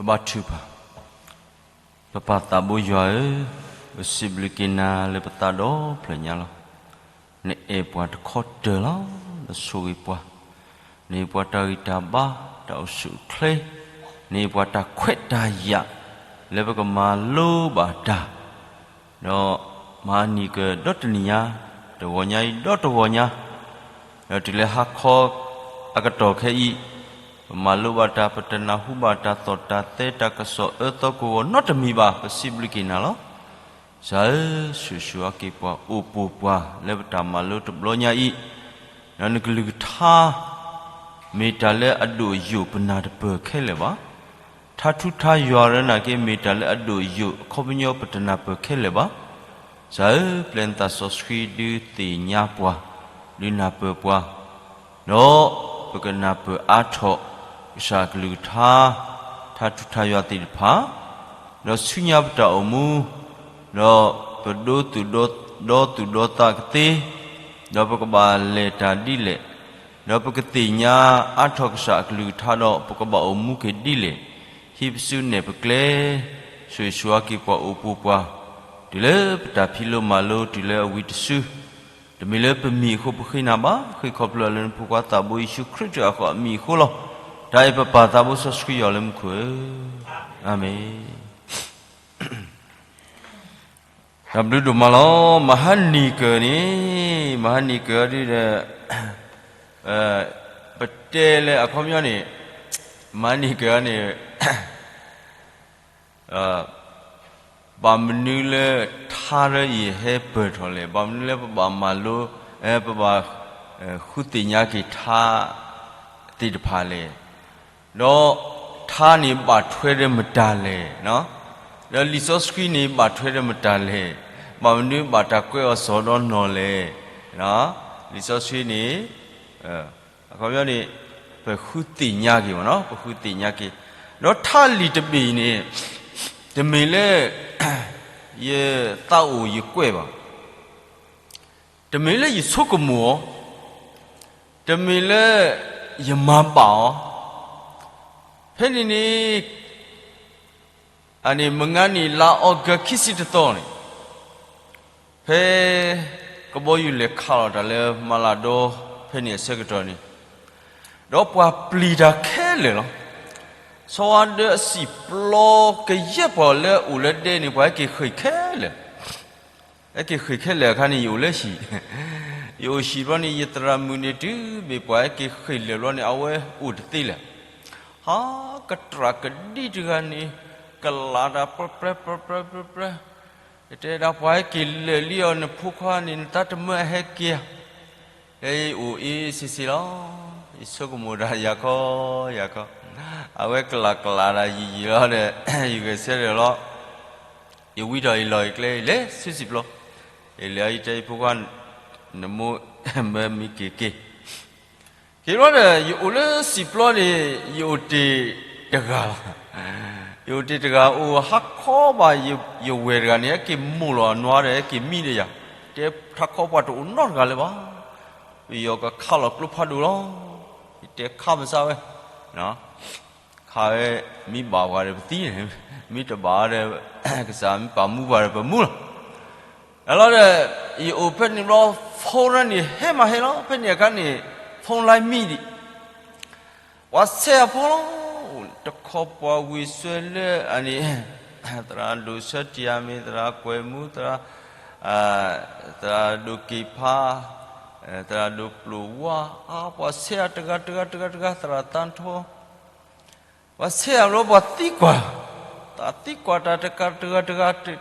ဘါထုကဖၣ်. ပပၢ်သးဘိယွၤဧၢ, ပစံးဘျုးက့ၤနၤလၢပသးဒီဖျၢၣ်ညါလီၤ. နအဲၣ်ပှၤတခီတၢၤလီၤ, နဆိၣ်ဂ့ၤပှၤ, နဟ့ၣ်ပှၤတၢ်ဂံၢ်တၢ်ဘါ, တၢ်အိၣ်ဆူၣ်အိၣ်ချ့, နဟ့ၣ်ပှၤတၢ်ခွဲးတၢ်ယာ် လၢပကမၤလိဘၣ်တၢ် ဒီးမၤနံၤကဒီတနံၤညါ, တဂီၤညါအံၤဒီတဂီၤညါ, ဒီးတုၤလၢဟါခီအကတီၢ်ခဲအံၤ, ပမၤလိဘၣ်တၢ်, ပတနၢ်ဟူဘၣ်တၢ်သီၣ်တၢ်သဲတၢ်ကစီၣ်အၢသီကဝီၤနီတမံၤဘၣ်, ပစံးဘျုးက့ၤနၤလီၤ. ကစၢ်ဧၢ, ဆိၣ်ဂ့ၤဆိၣ်ဝါက့ၤပှၤအိၣ်ပူၤပှၤလၢပတၢ်မၤလိတဘျီညါအံၤ, ဒီးနကလုၢ်ကထါ မ့ၢ်တၢ်လၢအဒိၣ်အယိာ်ပနၢ်တပၢၢ်ခဲလၢာ်ဘၣ်. ထါထူထါယွၤရၢနာ်က့ မ့ၢ်တၢ်လၢအဒိၣ်အယိာ်အခီပညီပတနၢ်ပၢၢ်ခဲလၢာ်ဘၣ်. ကစၢ်ဧၢ, ပျဲနသးစီဆှံဒုးသ့ၣ်ညါပှၤ, ဒုးနၢ်ပၢၢ်ပှၤ, ဒီးပကနၢ်ပၢၢ်အါထီၣ် ကစၢ်အကလုၢ်ကထါ ထါထူထါယွၤသ့ၣ်တဖၣ်, ဒီးဆူညါပတၢ်အိၣ်မူ, ဒီးပဒိသူၣ်ဒီသူၣ်ဒီသးကသ့, ဒီးပကဘၣ်လဲၤတၢ်ဒ်လဲၣ်, ဒီးပကသ့ၣ်ညါအါထီၣ်ကစၢ်အကလုၢ်ကထါဒီး ပကဘၣ်အိၣ်မူက့ၤဒ်လဲၣ်, ဟံးပစုနဲၣ်ပကျဲ, ဆိၣ်ဂ့ၤဆိၣ်ဝါက့ၤပှၤအိၣ်ပူၤပှၤ, တုၤလၢပတၢ်ဖံးလိမၤလိတုၤလၢအဝံၤတစု, တမ့ၢ်လၢပမံၤအဃိပဃ့နၤဘၣ်, ဃ့ခီဖျိလၢနဖိခွါသးဘိယ့ၣ်ၡူးခရံာ်အဃိအမံၤအဃိလီၤ. တၢ်အဲၣ်ပပၢ်သးဘိစီဆှံယွၤလၢမူခိၣ်ဧၢ, အၤမ့ၣ်. တၢ်ဘျုးဒိၣ်မးလီၤ. မဟါနံၤကၢၤန့ၣ်, မဟါနံၤကၢၤဒ်ဒီး, ပတဲလၢအခီပညီန့ၣ်, မဟါနံၤကၢၤန့ၣ် ဘၣ်မနုၤလၢထါရၢအံၤဟဲပၢၢ်ထီၣ်လဲၣ်, ဘၣ်မနုၤလၢပဘၣ်မၤလိ, ပဘၣ်ဃုသ့ၣ်ညါက့ၤထါသ့ၣ်တဖၣ်လဲၣ်, ဒီးထါန့ၣ်ဘၣ်ထွဲဒီးမတၤလဲၣ်, ဒီးလံာ်စီဆှံန့ၣ်ဘၣ်ထွဲဒီးမတၤလဲၣ်, ဘၣ်မနုၤဘၣ်တၢ်ကွဲးအီၤစီၤဒီးနီၢ်လဲၣ်, လံာ်စီဆှံန့ၣ် အခီပညီန့ၣ် ပဃုသ့ၣ်ညါက့ၤမ့ၢ်နီၤ, ပဃုသ့ၣ်ညါက့ၤ, ဒီးထါလံာ်တဘ့ၣ်အံၤန့ၣ် တမ့ၢ်လၢ ယသးအိၣ်ယကွဲးဘၣ်, တမ့ၢ်လၢယဆိကမိၣ်အီၤ, တမ့ၢ်လၢယမၤဘၣ်အီၤ, ဖဲန့ၣ်န့ၣ် အန့ၣ် မုၢ်ဂၤနံၣ်လါအီကူးခံဆံတသီန့ၣ်, ဖဲကဘီယူၤလဲၤခးလီၤတၢ်လၢမၤလၤဒီ ဖဲန့ၣ်အဆၢကတီၢ်န့ၣ်, ဒီးပှၤပျံၤတၢ်ခဲလၢာ်လီၤ. ဆီဝါဒၢအစံာ်ပျီကယဲၢ်ပှၤလၢအအိၣ်လၢဒဲန့ၣ် ပှၤဟဲက့ၤဃ့ၢ်ခဲလၢာ်, ဟဲက့ၤဃ့ၢ်ခဲလၢာ်အခါန့ၣ် ယအိၣ်လၢဟံၣ်, ယအိၣ်ဟံၣ်ဘျီန့ၣ် ယသရၣ်မုၣ်န့ၣ်တုၤမ့ၢ်ပှၤဟဲက့ၤဃ့ၢ်လၢာ်ဘျီန့ၣ် အဝဲအိၣ်တသ့လၢၤ, ဟးကတြၢ်ကဒံတဂၤန့ၣ် ကလၤတၢ်ပြၢပြၢပြၢပြၢပြၢပြၢ, ယတဲဒၣ်ပှၤဟဲက့ၤလၢာ်လံအီၤ နဖိခွါန့ၣ် နသးတမၢအဟဲက့ၤဧါ, ယအိၣ်အ့စ့စ့လီၤ, ယဆိကမိၣ်ဒၣ်ယၤခီယၤခီ, အဝဲကလၤကလၤဒၣ်ယံာ်ယံာ်လီၤဒီး ယဂဲၤဆၢထၢၣ်လီၤ, ယဝံထီၣ်ယလီၢ်ယကျဲ ယလဲၤဆူစံာ်ပျီ, ယလဲၤအီၤယတဲယဖိခွါ, နမိၢ်မၢမံက့ၤက့ၤ က့ၤဘျီဒီး ယအိၣ်လၢစံာ်ပျီန့ၣ် ယအိၣ်တ့ၢ်တဂၤလီၤ. ယအိၣ်တ့ၢ်တဂၤ အိၣ်ဟးခီဘၣ် ယဝဲၢ်တဂၤန့ၣ် ဟဲက့ၤမိၢ်လီၤအနွါဒီး ဟဲက့ၤမံဒီးယၤ, တဲထးခီပှၤတအိၣ်နီတဂၤလၢၤဘၣ်. ပယီၤကခးလီၤကျိဖးဒိၣ်လီၤ. ယတဲခးမစါဝဲ ခးဝဲ, မ့ၢ်ဘၣ်ပှၤဒီးပသံ, မ့ၢ်တဘၣ်ဒီး ကစၢ်မ့ၢ်ပာ်မူပှၤဒီးပမူလီၤ. အလီၤဒီး ယအိၣ်ဖဲန့ၣ်ဘျီ ဖိရၢန့ၣ် ဟဲမးဟဲလီၤ. ဖဲန့ၣ်အခါန့ၣ် ဖိလါမံဒံး, ပှၤဆဲးအဖိလီၤ. တခီပှၤဝံၤဆှၢလၢအန့ၣ် သရၣ်ဒိၣ်ဆၢတံၢ်အမ့ၢ် သရၣ်ကွဲးမူ သရၣ်, သရၣ်ဒိၣ်က့ၤဖး, သရၣ်ဒိၣ်ပျိၢ်ဝါ, အါ ပှၤဆဲးအတဂၤတဂၤတဂၤတဂၤ သရၣ်သးထီ ပှၤဆဲးအဘျီ ပှၤသံကွၢ်, တၢ်သံကွၢ်တၢ်တဂၤတဂၤတဂၤ,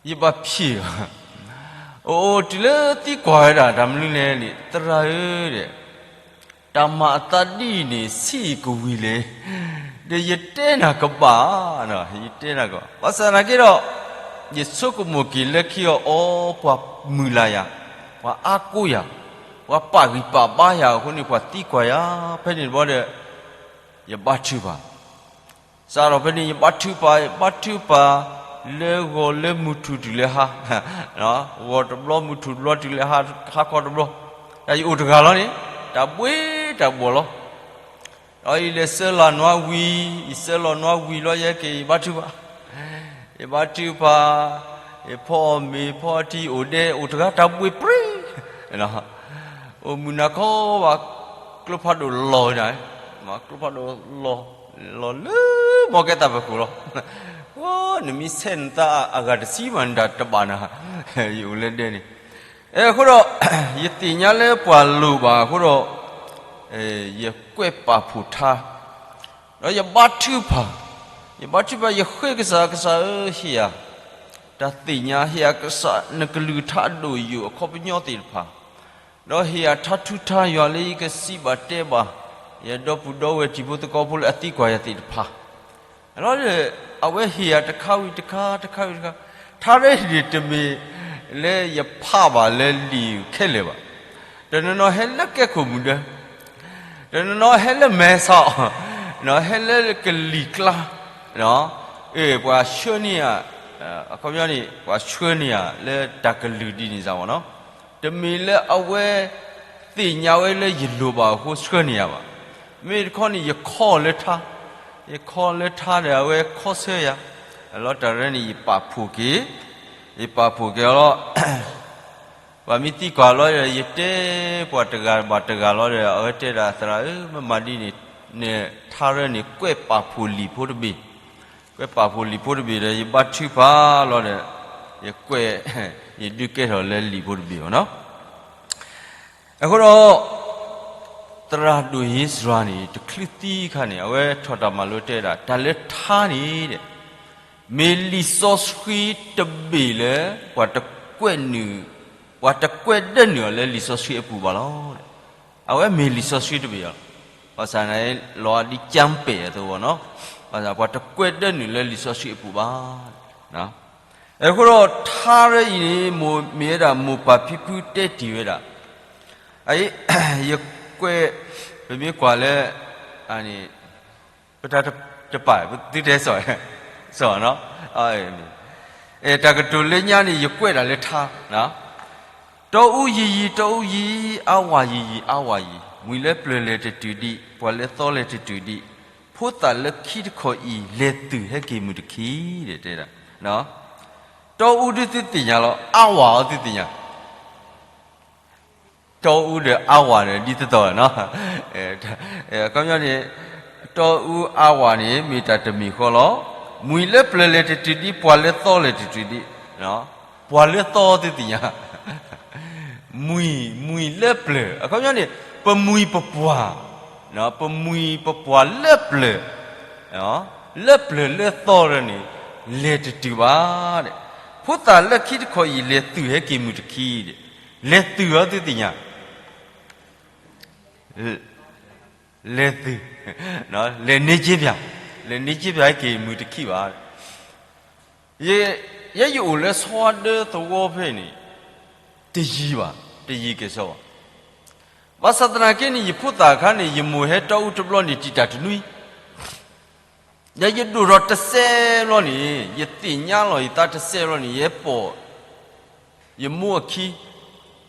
ယဘၣ်ဖျ့ၣ်, အိၣ်အိၣ်တုၤလၢသံကွၢ်ဝဲဒၣ် တၢ်မနုၤလဲၣ်န့ၣ် သရၣ်ဧၢ, တၢ်မၤအသးဒ်အံၤန့ၣ် ဆံးအံၤကဝံၤလဲၣ်, ဒီးယတဲနၤကဘၣ်, ယတဲနၤကဘၣ်, ဘၣ်ဆၣ်သနာ်က့ဒီး ယဆိကမိၣ်က့ၤလၢခံအီၤ အိ ပှၤမုၢ်လၢ်ယၤ, ပှၤအါကိးယၤ, ပှၤပာ်ဂံၢ်ပာ်ဘါယၤအဃိန့ၣ် ပှၤသံကွၢ်ယၤ, ဖဲန့ၣ်တဘျီဒီး ယဘါထုကဖၣ်, စးထီၣ်ဖဲန့ၣ် ယဘါထုကဖၣ်, ယဘါထုကဖၣ် လၢဂီၤလၢမုၢ်ထူၣ်တုၤလၢဟါ, ဂီၤတဘျီမုၢ်ထူၣ်တဘျီတုၤလၢဟါခီတဘျီ, တၢ်ယအိၣ်တဂၤလီၤန့ၣ်, တၢ်ဘှ့တၢ်ဘှီၣ်လီၤ. ဒီးယလဲၤဆှၢလီၤနွါဝံၤ, ယဆှၢလီၤနွါဝံၤလီၤ ယဲက့ၤ ယဘါထုကဖၣ်, ယဘါထုကဖၣ်, ယဖီအီၣ်မ့ၤ ဖီအီထံ အိၣ်ဒဲ အိၣ်တဂၤတၢ်ဘှ့ၣ်ပြ့, အိၣ်မုာ်နၤခီဘၣ်, ကျိဖးဒိၣ်လီၤနၤ, ကျိဖးဒိၣ်လီၤ, လီၤလၢ မ်ကဲသးပ့ၤခိၣ်လီၤ. နမ့ၢ်ဆဲးနသးအဂၤတဆံမး နတၢ်တဘၣ်နၤ, ယအိၣ်လၢဒဲန့ၣ် အဃိဒီး ယသ့ၣ်ညါလၢပှၤလိၣ်ဘၣ်အဃိဒီး ယကွဲးပာ်ဖှိၣ်ထါ, ဒီးယဘါထုကဖၣ်, ယဘါထုကဖၣ် ယဃ့ကစၢ်, ကစၢ်ဧၢ, ဟ့ၣ်ယၤတၢ်သ့ၣ်ညါ, ဟ့ၣ်ယၤကစၢ် နကလုၢ်ကထါအဒိၣ်အယိာ်အခီပညီသ့ၣ်တဖၣ်, ဒီးဟ့ၣ်ယၤထါထူထါယွၤလၢယကစံးဘၣ်တဲဘၣ် ယဒီပုၢ်ဒီဝဲၢ်တံၤဖိသကိးဖိလၢအသံကွၢ်ယၤသ့ၣ်တဖၣ် လီၤဒီး အဝဲဟ့ၣ်ယၤတခါဝံၤတခါ တခါဝံၤတခါ, ထါရ့န့ၣ်တမ့ၢ်လၢယဖးဘၣ်လၢလံာ်ခဲလၢာ်ဘၣ်. တနီၤနီၤဟဲလၢကဲခိၣ်မုၢ်ဒၢ, တနီၤနီၤဟဲလၢမဲာ်ဆှး, ဟဲလၢကလံၤကျါ, ပှၤဆှၢန့ၢ်ယၤ, အခီပညီန့ၣ် ပှၤဆှၢန့ၢ်ယၤလၢတၢ်ကလုၢ်ဒ်န့ၣ်စ့ၢ်ကီးနီၤ. တမ့ၢ်လၢအဝဲသ့ၣ်ညါဝဲလၢယလိၣ်ဘၣ်အဃိဆှၢန့ၢ်ယၤဘၣ်. မ့ၢ်တခီန့ၣ် ယခီလၢထါ, ယခီလၢထါဒီးအဝဲခီဆၢယၤ, အလီၤတၢ်ရဲန့ၣ် ယပာ်ဖှိၣ်က့ၤ, ယပာ်ဖှိၣ်က့ၤအီၤလီၤ. ပှၤမ့ၢ်သံကွၢ်လီၤဒီး ယတဲပှၤတဂၤဘၣ်တဂၤလီၤဒီး အဝဲတဲဒၣ်သရၣ်ဧၢ မ့ၢ်မၤဒ်န့ၣ်န့ၣ် ထါရ့န့ၣ် ကွဲးပာ်ဖှိၣ်လံာ်ဖိတဘ့ၣ်, ကွဲးပာ်ဖှိၣ်လံာ်ဖိတဘ့ၣ်ဒီး ယဘါထုကဖၣ်လီၤဒီး ယကွဲး, ယဒုးကဲထီၣ်လၢလံာ်ဖိတဘ့ၣ်အီၤနီၤ. အဃိဒီး သရၣ်ဒိၣ်ယ့စြၤန့ၣ် တချုးသံအခါန့ၣ် အဝဲထီၣ်တၢ်မၤလိတဲဒၣ် တၢ်လၢထါန့ၣ်ဒီး မ့ၢ်လံာ်စီဆှံတဘ့ၣ်လၢ ပှၤတကွဲးနုာ်, ပှၤတကွဲးဒၢနုာ်အီၤလၢလံာ်စီဆှံအပူၤဘၣ်လီၤ. အဝဲမ့ၢ်လံာ်စီဆှံတဘ့ၣ်အီၤ, ဘၣ်ဆၣ်န့ၣ် လီၤအဒ်ကၠၢ်ပဲာ်အသိးဘၣ်နီၤ, ဘၣ်ဆၣ်ပှၤတကွဲးဒၢနုာ်လၢလံာ်စီဆှံအပူၤဘၣ်. အဃိဒီးထါရ့အံၤန့ၣ် မိၢ်မ့ၢ်ဝဲဒၣ်မိၢ်ပၢ်ဖံဖုတဲတ့ၢ်ဝဲဒၣ်, ယကွဲး, ပမ့ၢ်ကွၢ်လၢ, ပတၢ်တပာ် ပသုတဲစီၤ, စီၤနီၤ, တၢ်ကတိၤလၢညါန့ၣ် ယကွဲးဒၣ်လၢထါ, တီအူယံာ်ယံာ် တီအူယံာ်, အါဝၤယံာ်ယံာ် အါဝၤယံာ်, မှံၤလၢပျၢၤလဲၤတတုၤဒံး, ပှၤလၢသီလဲၤတတုၤဒံး, ဖိသၣ်လၢခံတခီအံၤ လဲၤသုးဟဲက့ၤမုၢ်တခံ, တဲဒၣ်, တီအူဒုးသုသ့ၣ်ညါလီၤ, အါဝၤအီၤသုသ့ၣ်ညါ တီအူဒီးအါဝၤဒီး ဒ်သိးသိးနီၤ, အခီပညီန့ၣ်, တီအူအါဝၤန့ၣ် မ့ၢ်တၢ်တမံၤဃီလီၤ. မှံၤလၢပျၢၤလဲၤတတုၤဒံး ပှၤလၢသီလဲၤတတုၤဒံး, ပှၤလၢသီသုသ့ၣ်ညါ, မှံၤ, မှံၤလၢပျၢၤ အခီပညီန့ၣ်, ပမှံၤပပှၢ်, ပမှံၤပပှၢ်လၢပျၢၤ, လၢပျၢၤလၢသီရၢန့ၣ်, လဲၤတတုၤဘၣ်, ဖိသၣ်လၢခံတခီအံၤ လဲၤသုးဟဲက့ၤမုၢ်တခံ, လဲၤသုးအီၤသုသ့ၣ်ညါ, လဲၤသုး, လဲၤန့ၢ်က့ပၠး, လဲၤန့ၢ်က့ပၠးဟဲက့ၤမုၢ်တခံဘၣ်. ယဲယအိၣ်လၢဆီဝါဒၢသဝီဖဲန့ၣ်, တယံၤဘၣ်, တယံၤကဲၣ်ဆိးဘၣ်. ဘၣ်ဆၣ်သနာ်က့န့ၣ် ယဖိသၣ်အခါန့ၣ် ယမိၢ်ဟဲတီအူတဘျီန့ၣ် တံာ်တာ်တနွံ ဒီးယဒိၣ်ထီၣ်တစဲးဘျီန့ၣ် ယသ့ၣ်ညါလီၤယသးတစဲးဘျီန့ၣ် ယဟဲပိာ်ယမိၢ်အခံ,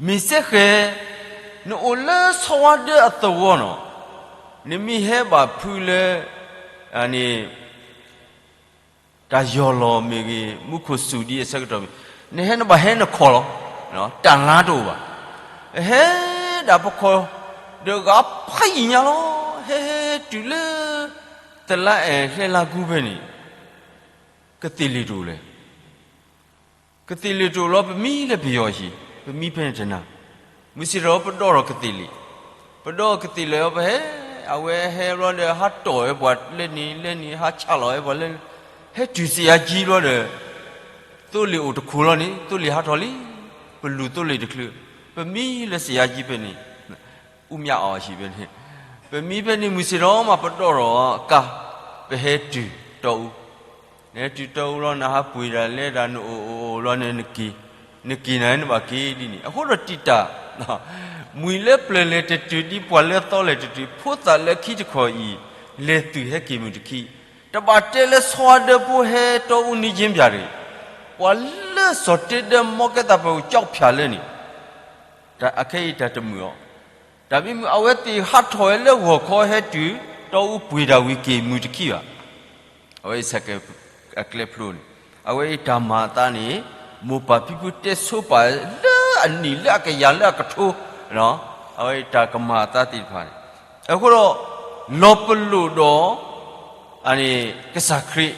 မ့ၢ်စ့ၢ်ကီး နအိၣ်လၢဆီဝါဒၢအသဝီနီၤ, နမ့ၢ်ဟဲဘၣ်ဖုလၢ န့ၣ် တၢ်ယီၢ်လီၤမ့ၢ်ဂ့ၤ မူခိၣ်စူၤဒ်အဆၢကတီၢ်မ့ၢ်, နဟဲနဘၣ်ဟဲနခီၣ်လီၤ, တၢ်လါတအိၣ်ဘၣ်. ဟဲဒၣ်ပခီၣ်ဒီးဂၤဖးယံာ်ညါလီၤ, ဟဲဟဲတုၤလၢ သလါအဲၣ်ဟဲလါကူဖဲန့ၣ်, ကသ့ၣ်လ့ၣ်တအိၣ်လဲၣ်. ကသ့ၣ်လ့ၣ်တအိၣ်လီၤ ပမံလၢပယီၤဟံၣ်, ပမံဖဲန့ၣ်တနၤ, မုၢ်ဆ့ၣ်ထီၣ်ပဒီထီၣ်ကသ့ၣ်လ့ၣ်, ပဒီကသ့ၣ်လ့ၣ်အီၤပဟဲ, အဝဲဟဲဘျီဒီး ဟးတီၢ်ဝဲပှၤလၢန့ၣ်လၢန့ၣ် ဟးဆးလီၤဝဲပှၤလၢန့ၣ်, ဟဲတုၤစ့ယါကံဘျီဒီး သိလ့ၣ်အိၣ်တခိၣ်လီၤန့ၣ် သိလ့ၣ်ဟးထီၣ်လံ, ပလူၤသိလ့ၣ်တချုး, ပမံလၢစ့ယါကံဖဲန့ၣ် အူမၠးအီၤဟံၣ်ဖဲန့ၣ်, ပမံဖဲန့ၣ်မုၢ်ဆ့ၣ်ထီၣ်မးပဒီထီၣ်ကါ, ပဟဲတုၤတီအူ, နဟဲတုၤတီအူလီၤ နဟးပှ့ၤဒၣ်လဲဒၣ်နအိၣ်အိၣ်လီၤန့ၣ်, နက့ၤနၤနဘၣ်က့ၤဒ်န့ၣ် အဃိဒီးတံာ်တာ်, မှံၤလၢပျၢၤလဲၤတတုၤဒံး ပှၤလၢသီလဲၤတတုၤ ဖိသၣ်လၢခံတခီအံၤ လဲၤသုးဟဲက့ၤမုၢ်တခံ, တဘၣ်တဲလၢဆီဝါဒၢဖိဟဲတီအူန့ၢ်က့ပၠးတဂ့ၤ, ပှၤလၢစီၤတ့ဒၢမီကဲသးပှဲၤကၠီဖၠးလၢန့ၣ် အခဲအံၤတၢ်တမုာ်အီၤ, တၢ်မ့ၢ်မုာ်အဝဲသ့ၣ်ဟးထီၣ်ဝဲလၢဂီၤခီဟဲတုၤ တီအူပှ့ၤတၢ်ဝံၤက့ၤမုၢ်တခံဘၣ်. အဝဲအံၤ အကျဲဖျိန့ၣ်, အဝဲအံၤတၢ်မၤအသးန့ၣ်, မိၢ်ပၢ်ဖံဖုတဲဆိပာ်လၢအနံၣ်လၢအကယၤလၢအကထိ, အဝဲအံၤတၢ်ကမၤအသးသ့ၣ်တဖၣ်န့ၣ်, အဃိဒီး လီၤပလိာ်ဒီး အန့ၣ်ကစၢ်ခရံာ်